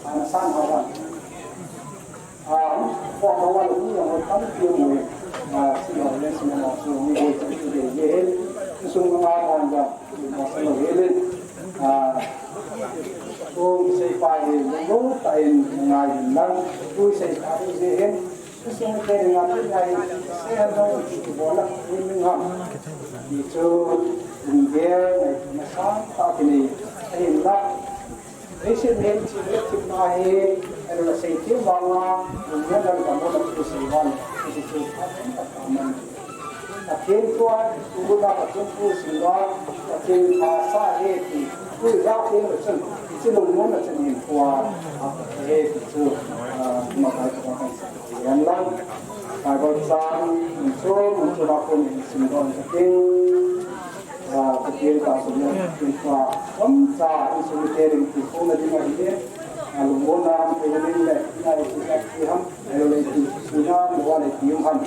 A, na san ho wan. A, ko ko wa lu yang ko tam ti mo. A, si ho le si na so ni ko ti ti de ye. Sung ma ma da, ma sa lo ye le. A, ko sei pa ye lo ta in ngai lang. Ko sei pa ye he. Sung ke nga ti ngai se han lo ti ko la ni ha. Ni chu ngai na sa ta ti ni. Ai la. Leiset mihem chihna le thina hi, ahilou le seithem vanga, lungmonna le damlouna thu sei vang, hiche chu phatah in Pathen thu a, tuguna Pathen thu sei vang, Pathen pha sa hi ti, thu ja teng le chun, hiche lungmonna chun hin thu a, a pha hi ti chu, a, ma kai ka kan sa. Yan lang, Bible chang, mun chu, mun chu la ko ni sim don sa ting. A, Pathen tahsan le, Pathen pa, chomcha, insung mite ding ti khona ding ahi e. A, lungmonna, a, thei ding le, na, i, i, i, ham, ahilou le, i, i, na, mo, le, i, um, ham.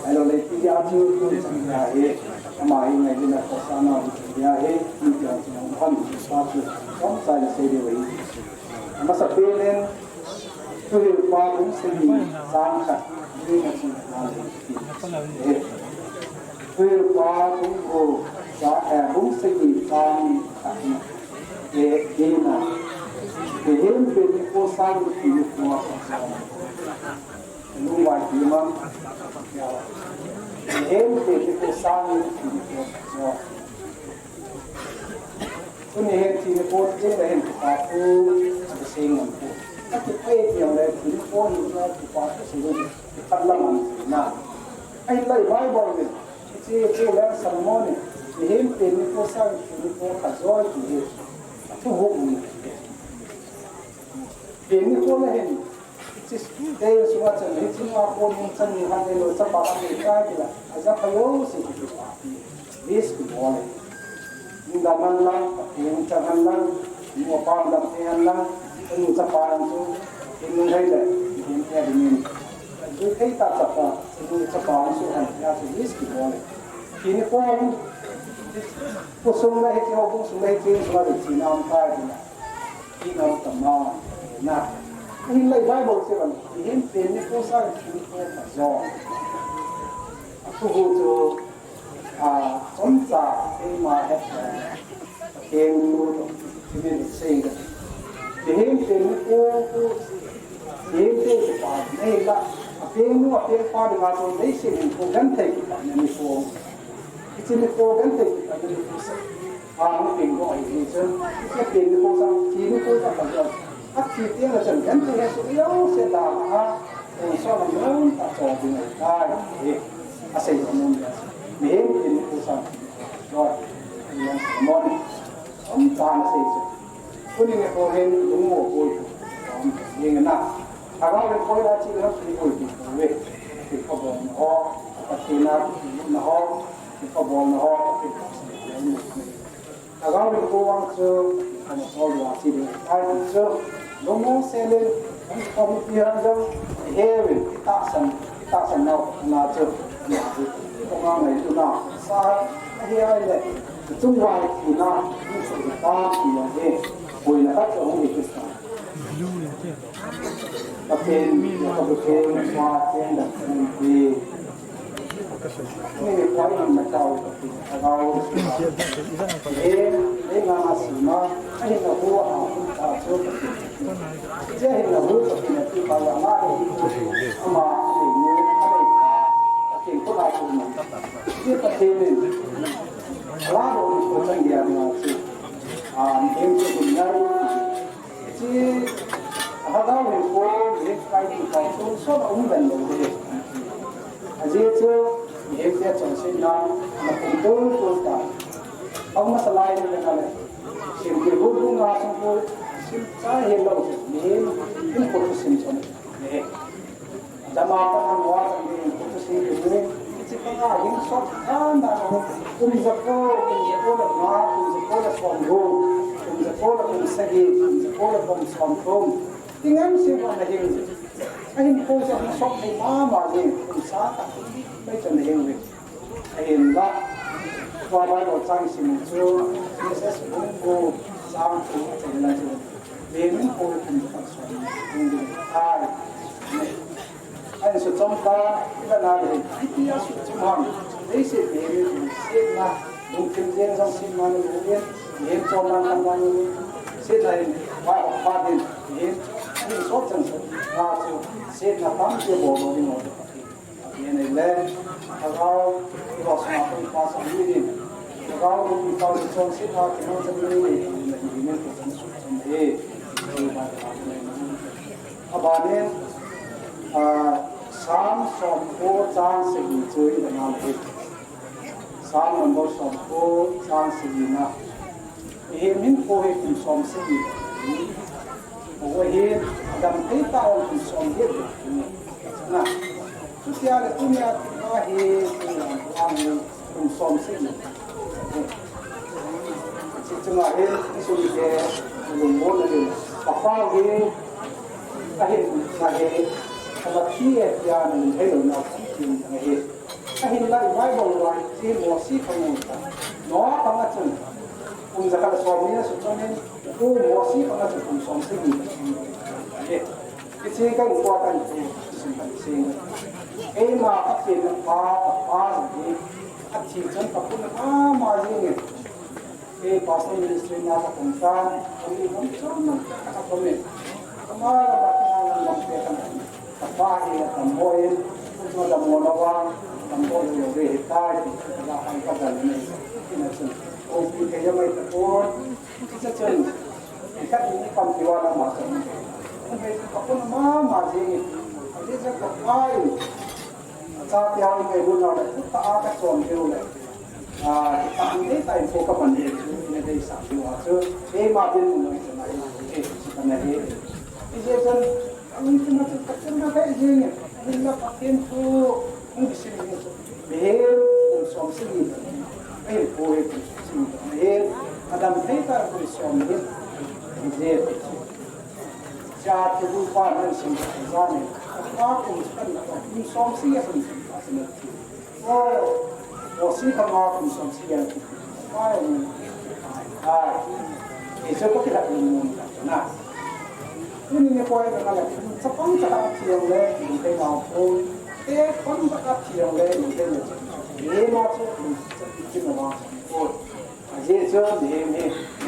Ahilou le, i, a, chu, tu, chan, ya, he. Ama hi, ngai, ding, a, ko, sa, na, um, ya, he. Ni, ya, chu, um, ham. Sa, chu, chomcha, le, sei, de, wei. Amasa pen in, Thuhilpa bung sagi chang khat, ni na chi na le ti. Thuhilpa bung gup cha, eh, bung sagi chang khat na. Eh, ni na. Mihem pen nikho sang ni ti nikho a. Lungvai ti mang. Mihem pen nikho sang ni ti nikho a. Tuni hin thina po te la hin kipa pu, kisei ngam pu. Akipa e ti ang le thina po hin la kipa pu si lu, kipat la man na. Ahin lai Bible ni, hiche chu la sermon ni, mihem pen nikho sang thina po kajoi ti hi. Athu ho ni. Pen nikho la hin, Hiche, te sunga chan, hiche nunga kon in chan ni han le lo chapa han le kai kila, aja pha lo se kiti pa ti. List kibol e. Ningdam hen lang, Pathen chang hen lang, nu pa dam thei hen lang, nu chapa hen chu, in nun hai le, in thei ding in. Ju thei ta chapa, nu chapa hen chu han, ya chu list kibol e. Kini kon, kusung le hiche ho, kusung le hiche, sunga le chi nam kai kila. Ti ngam ta ma, na. Ahin lai Bible se ban, mihem pen nikho sang thina po kajoi. Athu ho chu, a, chomcha, eima het, eh, Pathen thu to. Amen. Sei ga. Mihem pen nikho, mihem pen nikho pa nei la. Apen nu, apen pa dinga chu leiset hinkho genthei kipatna nikho. Hiche nikho genthei kipatna nikho sa. A, hung peng doh ahi chun. Hiche pen nikho sang, thi nikho sang pa chu. Athi teng le chun genthei hesoh jouse dalha a, tonsot a mun tah chon ding ahitai. Asei amun. Mihem pen nikho sang. Lord, amen. Chomcha ana sei chu. Tuni nikho hin lungmong boi chu. Aum jing na. Lhagao hinkho a chilhah boi chu ve. Thilpha bolna ho, Pathen a kilutna ho, thilpha bolna ho, Pathen a kilutna ho. Lhagao hinkho vang chu, ana bol a chilhah tai chu. Lungmong sel in, hung khom pi han jong, i hevin, i tahsan, i tahsan nau na chu, na chu, i kong a ngai tu na, sa, ahi ai le, chung vai ki na, hung so ta, ki na he, boina khat chu hung hi kisa. Pathen, Pathen, sa, chen da, chen ki. Hiche, Lhagao hinkho, mihem kai ding kai, tonsot a um den lou ding. Ajeh chu, mihem te chonsetna, na pum tol tol ta. Aum masa lai ding na le. Sim ki bu bu nga sung ko, sim cha helou, mihem, hinkho chu sim chon. Dama pa an wa chang ding, kum sa sing ding, hiche panga hin sot dan dan a, kum jako, kum jako le nga, kum jako le som thum, kum jako le kum sagi, kum jako le kum som thum. Ti ngan sing ko na hin. Ahin ko sa hin sot ni mama ding, kum sa ta, mai chan na hin. Ahinla, tua Bible chang isim u chu, Genesis bung ko chang thum a chang lang chu, Mihem hinkho hi kum jakhat som thum ding ahitai. Ahin suchom ta, iva na le, ipi a suchom ham, leiset mihem hi setna, lungthim jeng jong setna ni lo in, mihem chom man kan man ni, setna in, va va din, mihem, ahin sot chang sot, na chu, setna tampi bol lo ding ahi. Amen. Lhagao, i va sung a kong pa sang ni ni. Lhagao, i pa sung sung si pa ki nang sang ni ni. Amen. Amen. Abanin, ah, Psalm som ko chang sagi chu i dana le. Psalm number som ko chang sagi na. Mihem hinkho hi kum som sagi. Ahin, adam thei tah kum som get. Na. Chutia le tunia kum a hi, kum som sagi. Chuchunga hin, isun ke, lungmon na hin. Apa hi, ahin, na hi, kama ki e, ya, na hin, hei lo na, kum, na hi. Ahinla i Bible a chu Mosi panga, Noah panga chun, kum jakhat le som ni na suchom in, Mosi panga chun kum som sagi. Hiche ka important thei, sim kan sing. Eima Pathen pa, pa, pa, athi chun ka pun ama jing e. Kei pastor ministry na ka pang tan, kami pang chom na ka pang e. Kama ka ba ka na lang pe ka na. Ka pa hi a tam mo in, ku chu tam mo na wa, tam mo lo ve hi tai, ka la hang ka dan ni. Ina chun, o pi ke ya mai ta ko, ki cha chun, ki ka ni pam ki wa na ma chun. Ku me ka pun ma ma ji ni. A ji cha ka pa hi. Cha pi ha ni ke bu na le, ku ta a ka chom de le. Ah, kitan dei ta in ko ka pan dei chu, ina dei sa chu a chu, eima din mun noi chu mai, eh, chu ka na he. Ije chan, ang chu ma chu ka chen na ka ije ni, min la Pathen thu, mun bi sin ni chu. Mihem, kum som sagi, eh, ko he kum som sagi, mihem, adam thei ta kum som ni, ije. Cha chu bu pa nan sin ka ja ni, ka kum kan na kum som sagi kum som sagi. O, Mosi panga kum som sagi a ki. Ai, ai. Ei, so ko ki la mun na. Tuni ni ko ai na la, chapang chapang thiang le, mun kai na ko. Te pang chapang thiang le, mun kai na. Ni ma so, mun chapang thiang ma ko. Ajeh chu, ni ni.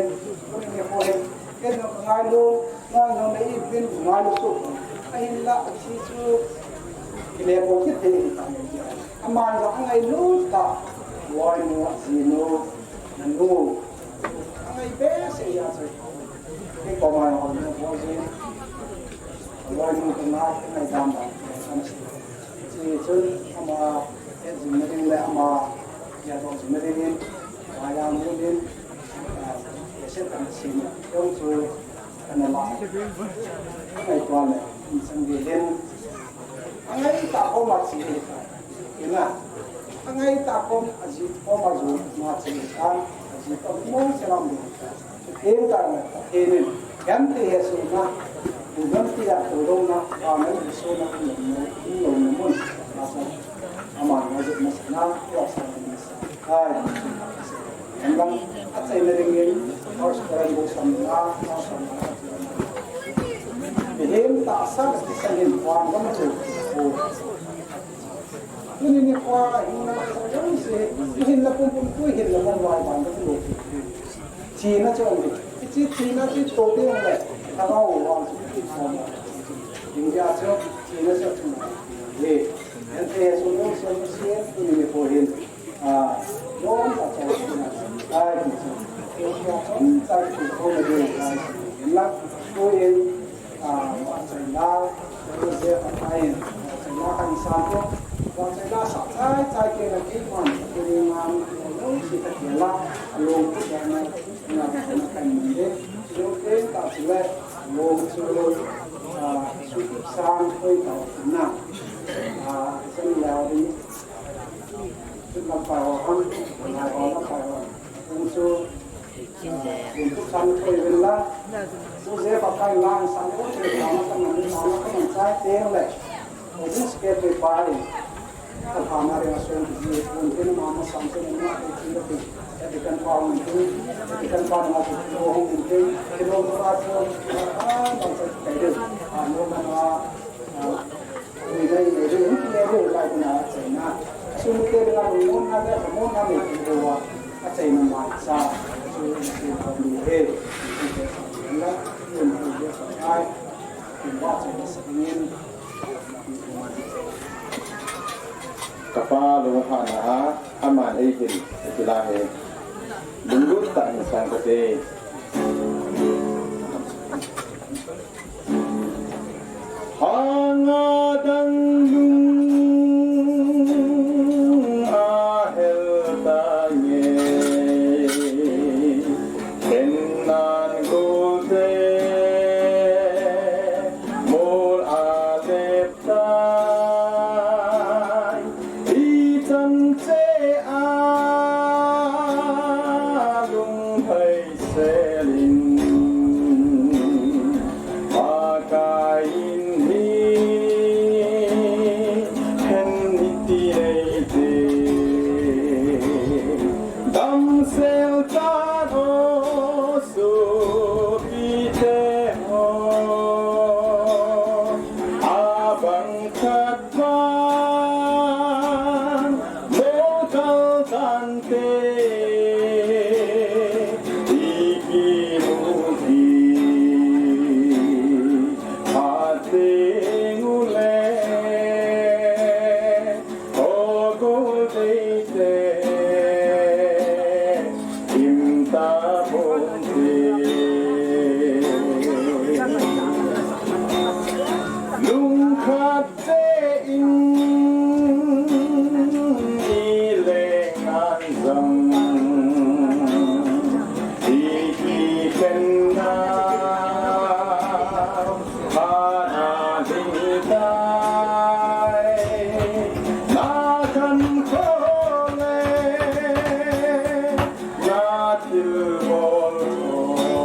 hin, tuni nikho hin, ken jong ka ngailu, nang jong na ipin, ngailu suh. Ahinla, athi chu, kile po kit thei hi ta. Aman jong angailu ta, loinu, ajinu, nanu. Angai behseh a chu. Kei koma jong, loinu, loinu, ka ngai, ka ngai dan dan, ka ngai. Chuchun ama hetjingna ding le ama kihetdoh jingna dingin, vaiya mun in, ah, cassette kan sem in, jong chu kan la. Angai tua le, insang ding hin. Angai ta koma chi ta. Ina. Angai ta kom, aji koma ju ma chi ta. Aji kom mo se lam ding ta. Pathen tah le Pathen in, genthei hehsotna, genthei a tolona, amen, hehsotna, umlouna, umlouna mun, asa, aman ngaijep masatna, asa, asa, ai, amen, achaina dingin, First Corinthians samna, samna. Mihem tahsa kisang hin vangam chu. Tuni nikho hinna, hinna pumpum tu hinna mong vai vang ka tu. Thina chu ahi. Hiche thina chu to te le. Lhagao vang chu ki form. India chu thina chu chu. Ye. Ante sum sum sum tuni nikho hin. Ah, John chapter six, ai, John chapter six, ah, John chapter six, ah, vangchaina, Joseph ahin, vangchaina kan san ko, vangchaina sa chai chai ke la ki man, ke ni man, lo si ta ke la, lo ku da na, na, na kan ni de, lo ke ta si le, lo su, ah, su san ko ta na, ah, san la ni, Tun lampai ho ham, nai ho lampai ho. Tun chu, tun chu san koi vin la. Tun je pa kai lang san ko che pa ma kan ni pa ma kan chai te le. O this ke pe pa ni. Ka pa ma re ma sun ji, tun ke ma ma san che ma ke chi le. E de kan pa hung tin, e de kan pa ma ko hung tin. Ke lo pa chu, a, ma sa kai de. A, no ma, a, Kapa lunghanna a, aman eihil, iti la he. Lunglut tah in sang kate. Anga dang lung a hel ta nge, ken nan gol te, mol a lep tai. Ichan che a lunghei selin, Pakai in hi hen iti nei te. Damsel chan o sopi te ho, abang khat vang mol kal tante, i kimu ki phat ding u le. O gol tei te, im ta bon te. Lungkhat te in i leng an jong, i kikhen na. Hana ding tai, na khankho le, na thilbol ho,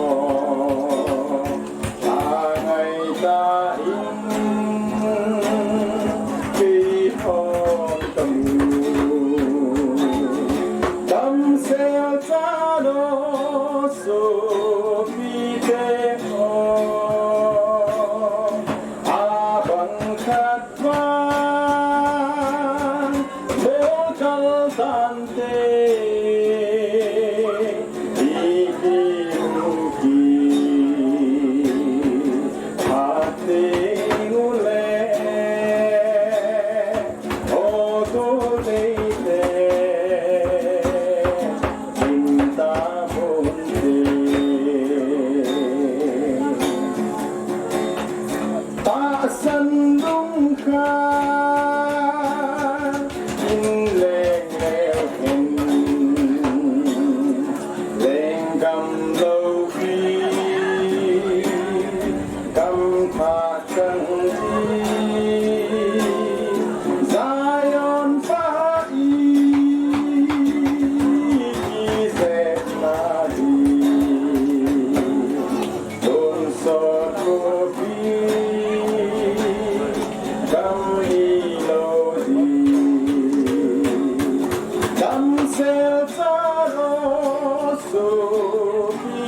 a ngai ta in, kei hon ka mu. Damsel chan o sopi te ho, abang khat vang mol kal tante, i kimu ki phat ding u le. O gol tei te, im ta bon te. Tahsan lungkhat in leng leu hen, lenggam loupi, kam thah chang hi, Zion pa i kijepna hi, tonsot loupi, kam hilou di. Damsel chan o sopi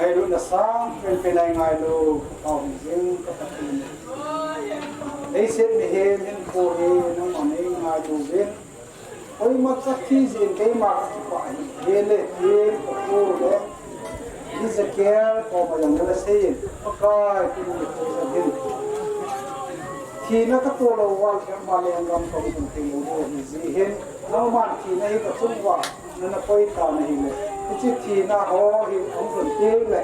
Ngailutna sang penpen a i ngailu ka Pathen. Leiset mihem hinkho hi nangman nei ngailu uvin. Koima cha thi jin keima ka kipah ahi. Hile thil ka pu le Ezekiel koma jong le sei in, Pakai, tuni nikho jong hin thina ka toh lou uva, kei ma lenggam ka hung thei lou ding ahi jeh hin, nangman thina hi ka chung uva nana koi tan ahile, hiche thina ho hi hung lhun teng le,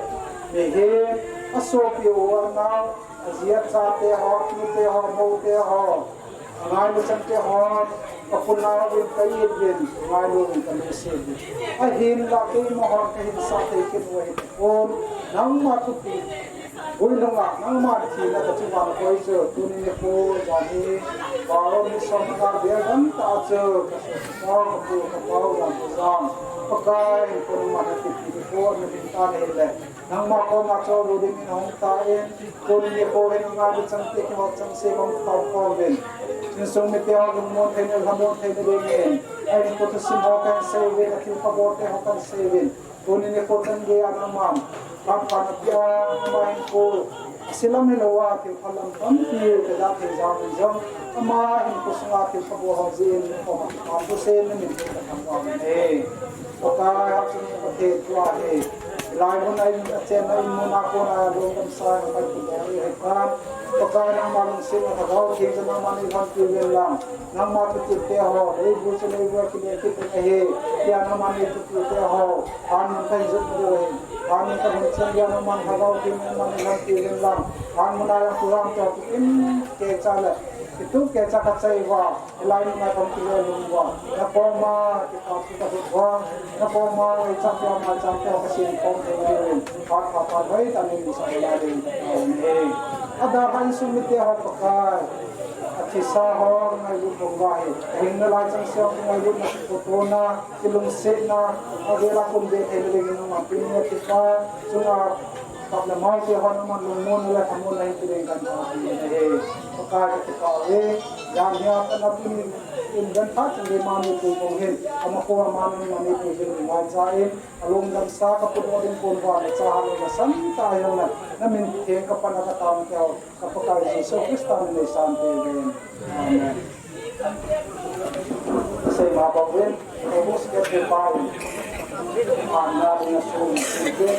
mihem, asopi u anao, aji achate ho, atute ho, amoute ho, angailu changte ho, ka puna uvin, ka it uvin, ngailu uvin, ka lungset uvin. Ahinla keima hon ka hinsah thei kit u ahi tapon, nangma thupi guilhunga nangman thina ka chunga nakoi chu, tuni nikho jan hi, Baron Mission ka vel dam tah a chu, ka sopi, ka pu, ka pau, jan ka jam, Pakai, hinkho nangman nathupi nikho nading tan ahile, nangma koma chol lou dingin ahung tan, tuni nikho hin angailu changte kihot changse hung tao khom uvin. Insung mite ho lungmon theina, lhamon theina dingin, ahinkho thusim ho kahin sei uvin, athilpha bolte ho kahin sei uvin. Tuni nikho chan geiya nangman phat pha napeh a, ama hinkho ase lam hilouva thilpha lam tampi kaja thei jeh in jong, ama hinkho sunga thilpha bol ho jeh in, nakoma kipah thu seiyin namin thangvah in ahi. Pakai, Hatchungnung Pathen, tua hi hilai mun a in, achenna in mun a kona lungdam sa in apai pu bol ahi tan. Pakai, nangma lungsetna Lhagao Theng chu nangman neilhonpi uvin lang, nangma thupilte ho, leibu chu leibu a kile kit ding ahi tia nangman nei thupilte ho, hanmun kahin jot diu ahi. Hanmun kahin chen dia nangman Lhagao Theng nangman neilhonpi uvin lang, hanmun a jong program toh kitim kecha le kituh kecha kachai uva, hilai mun a kahung kile lhung uva, nakoma kipah thu kalhut uva, nakoma ngaichat dia maicham toh kasin khom thei diuvin, phat pha phat hoitah in neimusah lai dingin katao ahi. Adalhah insung mite ho Pakai, Thisa ho ngailut bang uva hi, ahinna lai chang siam ngailut na, kipotona, kilungsetna, avela pun be thei na ding in nangma pin na thisa chunga kap le mau te ho nangman lungmon le thamon na hin ti ding kan tha pi na he. Pakai ka kipah uve, jam hia ka na pin in dan tha chang le Manipur bang hin, ama ko ama Manipur hin ngai cha in, alung dam sa ka pun o ding kon va na cha ha le na san ta yo na, na min theng ka pan a ka tam te ho. Ka Pakai Jesu Christa min in nei san te uvin. Amen. Sei ma ba uvin, ko bus ke te pa uvin. Amen. Na ding a sum, sum ke.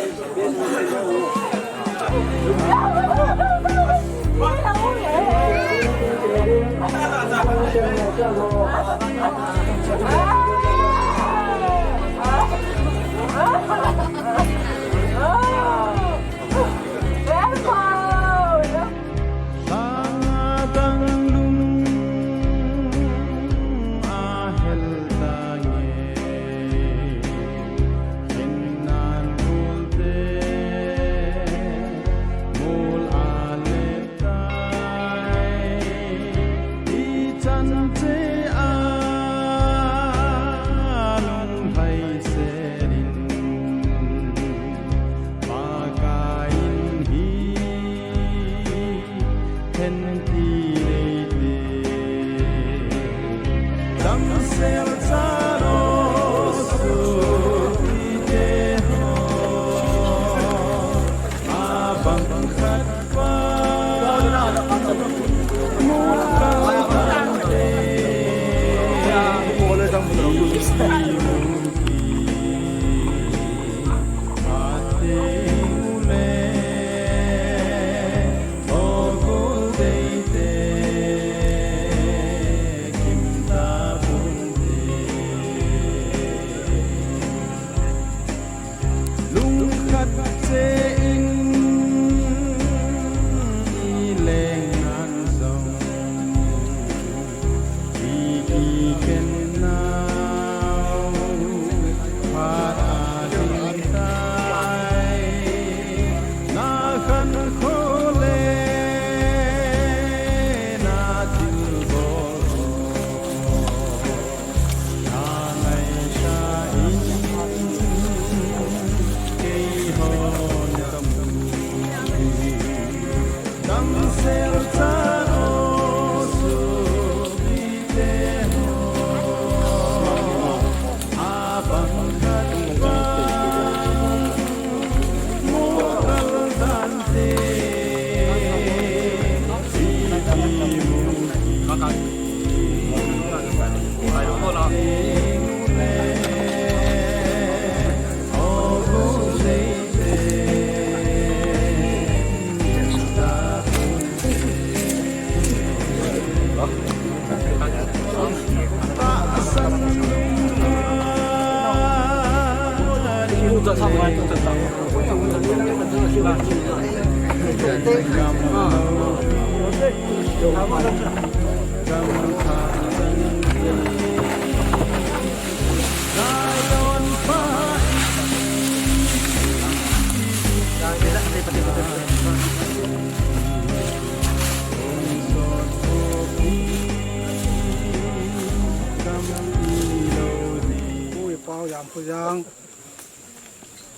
Pu i pau jam pu jang.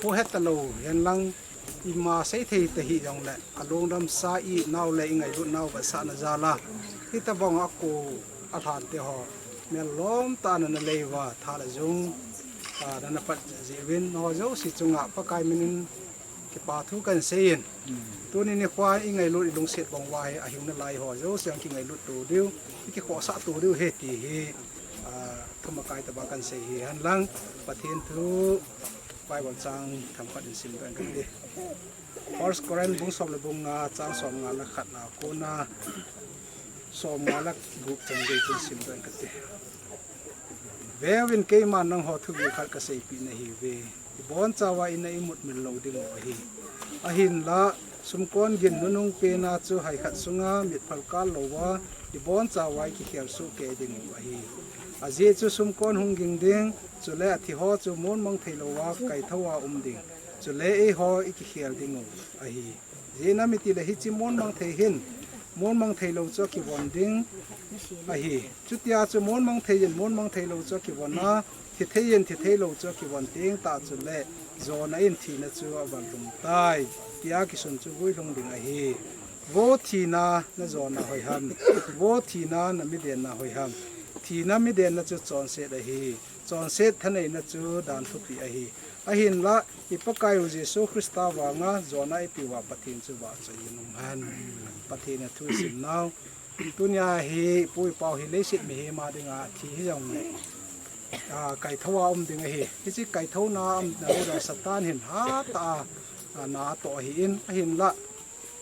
Pu het ta lo, hihen lang ima sei thei ta hi jong le, alungdam sa i nau le i ngailut nau vetsahna jal a. Hitabang a ko a lhan te ho, mel lom tah a na lei uva, tha le jung, a, na na pat jeh uvin, ho jouse chunga Pakai min in kipa thu kan sei in. Tuni nikho a i ngailut i lungset bang uva hi, ahing nalai ho jouse ang kingailut to diu, i kikhohsah to diu ahi ti hi, a, thamakai tah a kan sei hi hen lang, Pathen thu, Bible chang themkhat in sim doh ing kate. First Corinth bung som le bung nga, chang som nga le khat na kona som nga le gup chan gei chun sim doh ing kate. Veuvin, keiman nangho thugil khat ka seipeh nahiuve. I bonchauva i na imut mil lou diu ahi. Ahinla, sumkon gin nunung pena chu hai khat sunga mitphal kal louva, i bonchauva i kikhel soh kei diu ahi. Ajeh chu sumkon hung ging ding, chule athi ho chu mon mang thei louva kaithou a um ding. Chule eiho i kikhel diu ahi. Ijeh inem itile hiche mon mang thei hin, Monmang thei lou chu akivon ding ahi. Chutia chu monmang thei in monmang thei lou chu akivon a, thi thei in thi thei lou chu akivon ding tah chule, jona in thina chu aval lhung tai, tia kisun chu guilhung ding ahi. Vo thina, na jona hoiham? Vo thina, na midenna hoiham? Thina midenna chu chonset ahi. Chonset thaneina chu dan thupi ahi. Ahinla, i Pakaiu Jesu Christa vanga jona ipi uva Pathen chu vahchoi in umhen. Pathen a thu isim nau. Tunia hi, pu i pau hi leiset mihem a dinga thi hijongle, a, kaithou a um ding ahi. Hiche kaithou na a umna uva Satan hin hatah a, a, na atoh ahin, ahinla,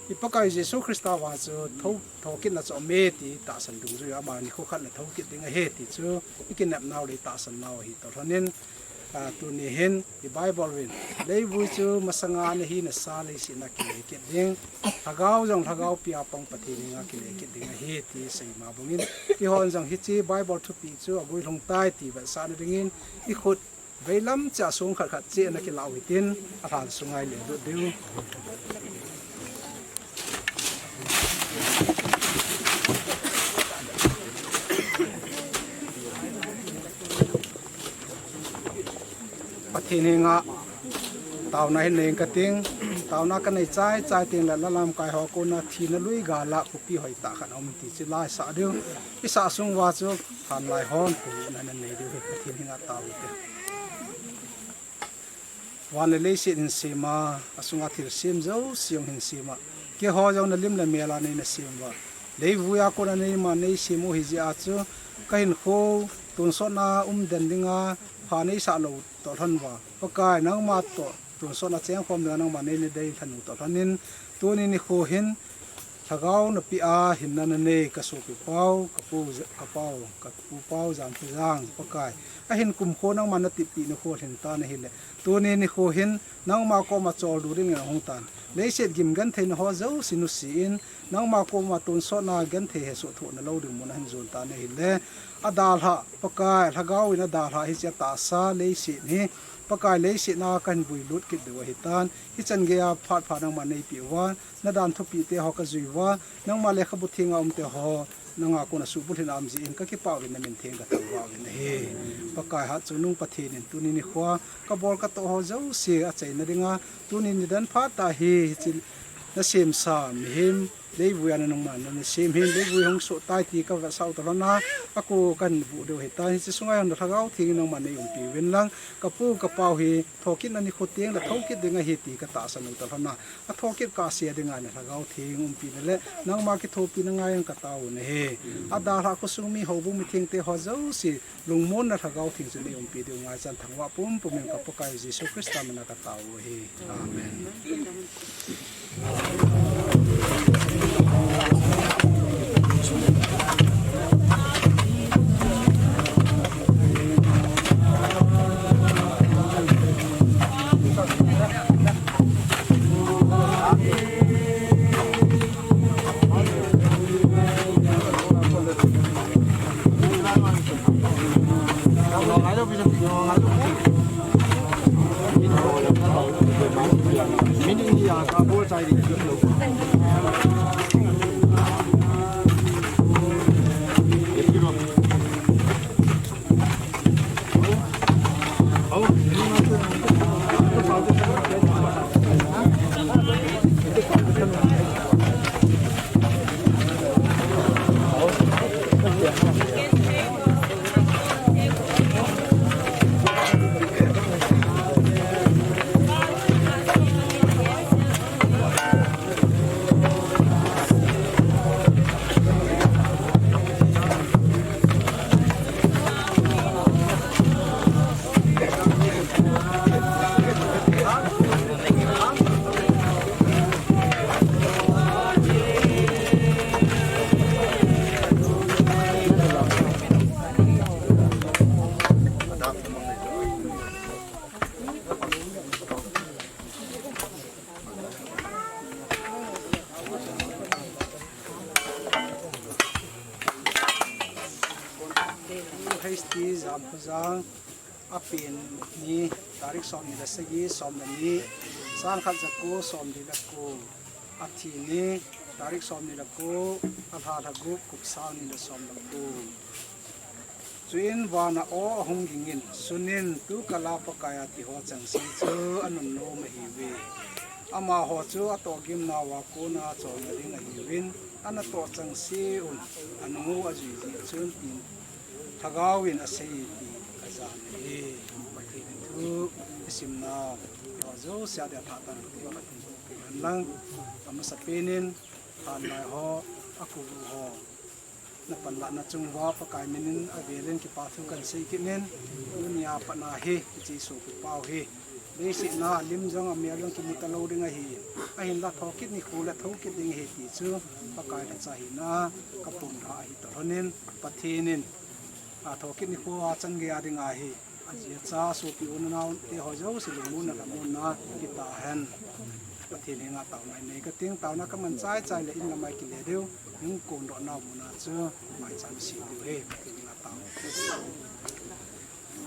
i Pakai Jesu Christa vang chu thou, thokitna chu aume ti tahsan dungjuiya ama nikho khat le thoukit ding ahi ti chu i kinepnau le i tahsannau ahi toh lhonin, a, tuni hin i Bible vin, leivui chu masanga ana hina sa leiset a kile kit ding, lhagao jong lhagao pia pang Pathen henga kile kit ding ahi ti seima bangin, eihon jong hiche Bible thupi chu aguilhung tai ti vetsahna dingin, i khut veilam cheh a song khat khat cheh ana kilah u hitin, alhan sunga ile lut diu. Pathen henga taona hin nei kating, taona kanei chai chai tengle, la lamkai ho kona thina lui gal a khopi hoitah khat aum ti chu la isah diu. Isah sung uva chu thanlai hon thu ana nei diu hi, Pathen henga tao u hite. Van le leiset hin sem a, asunga thil sem jouse jong hin sem a, keiho jong na lim le mel a nei na sem uva, leivui a kona neiman nei sem u hijeh a chu, ka hinkho tonsot na umden dinga pha neisah lou toh lhon uva, Pakai nangma toh tonsot na chengkhom dinga nangman nei na deilhen u toh lhonin, tuni nikho hin lhagao napeh a hinna nanei ka sopi pau, ka pu, ka pau, ka pu pau Jamkhojang, Pakai, ahin kumkho nangman nateppi nikho lhing tan ahile, tuni nikho hin nangma koma choldo dingin ahung tan. Leiset gim gentheina ho jouse nusein, nangma koma tonsot na genthei hesoh thohna lou ding mun ahin jon tan ahile, adalhah Pakai, lhagao in adalhah hiche atahsa leiset hi, Pakai, leiset na kahin vuilut kit diu ahitan, hichan geiya phat pha nangman neipeh uva, na dan thupite ho kajui uva, nangma lekhabu thenga umte ho nanga kona suhbulhit a um jeh in kakipah uvin, namin theng kathangvah uvin ahi. Pakai hatchungnung Pathen in tuni nikhoa kabol katoh ho jouse achaina dinga, tuni nidan phat a hi, hiche nasemsa mihem, leivui a nanungma nasem hin, leivui hung soh tai ti kavetsah u toh lhon a, ako kahin vuh diu ahitan, hiche sunga jong na Lhagao Theng in nangman neiumpi uvin lang, kapu kapau hi thokitna nikho tengle thoukit ding ahi ti katahsan u toh lhon a, athokit kahse dinga na Lhagao Theng umpina le nangma kithopina ngai in katao u ahi. Adalhah khosung mi, houbung mithengte ho jouse lungmonna Lhagao Theng chu neiumpi diu ngaichan, thangvah pumpum in ka Pakai Jesu Christa mina katao u ahi. Amen. H T Jamkhojang, apen ni, tarik somni le sagi, som le ni, sangkhat jako somli le ko, athi ni, Tarik somni le ko, alha lha gup, kum sang ni le som le ko. Chuin vana aw ahung gingin, sunin, tu kala Pakaiya tiho chengse chu anunnom ahiuve. Amaho chu atohgimnauva kona cholna ding ahiuvin, anatoh chengse un, anungu ajui jeh chun tin, Lhagaovin asei ti kajan ahi. Pathen thu isimnau ho jouse a dia tha tah in Pathen thu kihen lang, amasapen in thanlai ho, akulu ho, na panlahna chunguva Pakai minin avelin kipa thu kahin sei kit in, tunia patna hi, hiche sopipau hi leiset a lim jong amel jong kimu talou ding ahi, ahinla thokit nikho le thokit ding ahi ti chu Pakai lhacha hina kaphondoh ahi toh lhonin, Pathen in athokit nikho a chan geiya dinga hi, ajeh chu sopi u le nao teho jouse lungmonna lhamonna kitahen. Pathen henga taona nei kating, taona kaman chai chai le in lam'a kile diu, hung kondoh nau muna chu maicham se diu ahi, Pathen henga taona.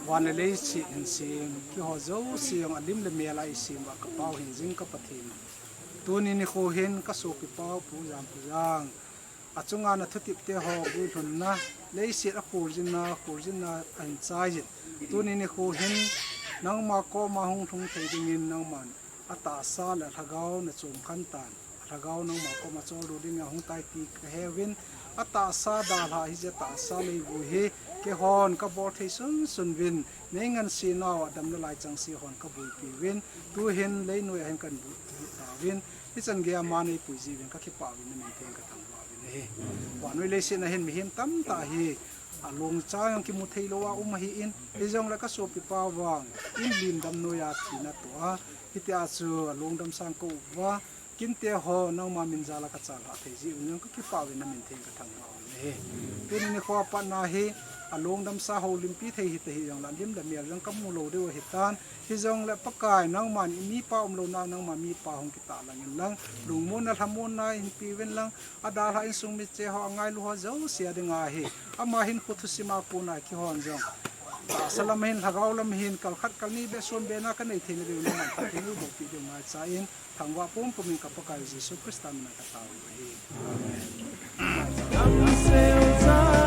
Van le leiset hinsem, keiho jouse jong alim le mel a eisem uva kapau hingjing ka Pathen, tuni nikho hin kasopipau Pu Jampuijang achunga nathutep teho guilhunna, leiset a kholjinna, kholjinna ahin chaijin, tuni nikho hin nangma koma hung lhung thei dingin nangman atahsa le alhagao nachom khen tan, alhagao nangma koma choldo dingin ahung tai ti kaheuvin, atahsa dalha hijeh a tahsa leivui hi keihon kabol thei sunsun uvin, nei ngansenau a damna lai chengse hon kaboipi uvin, tuhin leinoiya hin kahin bu, bu tauvin, hichan geiya ama neipui jiuvin kakipah uvin, namin theng kathangvah uvin ahi. Vannoi leiset a hin mihem tamtah hi alungchang jong kimu theilou a um ahin, hijongle kasopipau vang in lim damnoiya thina atoh a, hitia chu alungdam sang ka-up uva, kinte ho nangma min jal'a kachalhah thei jiuvin jong kakipah uvin, namin theng kathangvah uvin ahi. Tuni nikho a patna hi alungdamsa houlimpi thei hita hijongle lim le mel jong kamu lou diu ahitan, hijongle Pakai nangman mipa umlouna nangma mipa hung kitah langin lang, lungmonna lhamonna hinpeuvin lang, adalha insung miche ho angailu ho jouse a dinga hi, ama hinkho thusim a kona keihon jong tahsa lam hin, lhagao lam hin, kal khat kal ni beh sonbehna kanei theina diu nangman Pathen in eibohpi diu ngaicha in, thangvah pumpum in ka Pakai Jesu Christa mina katao u ahi. Amen.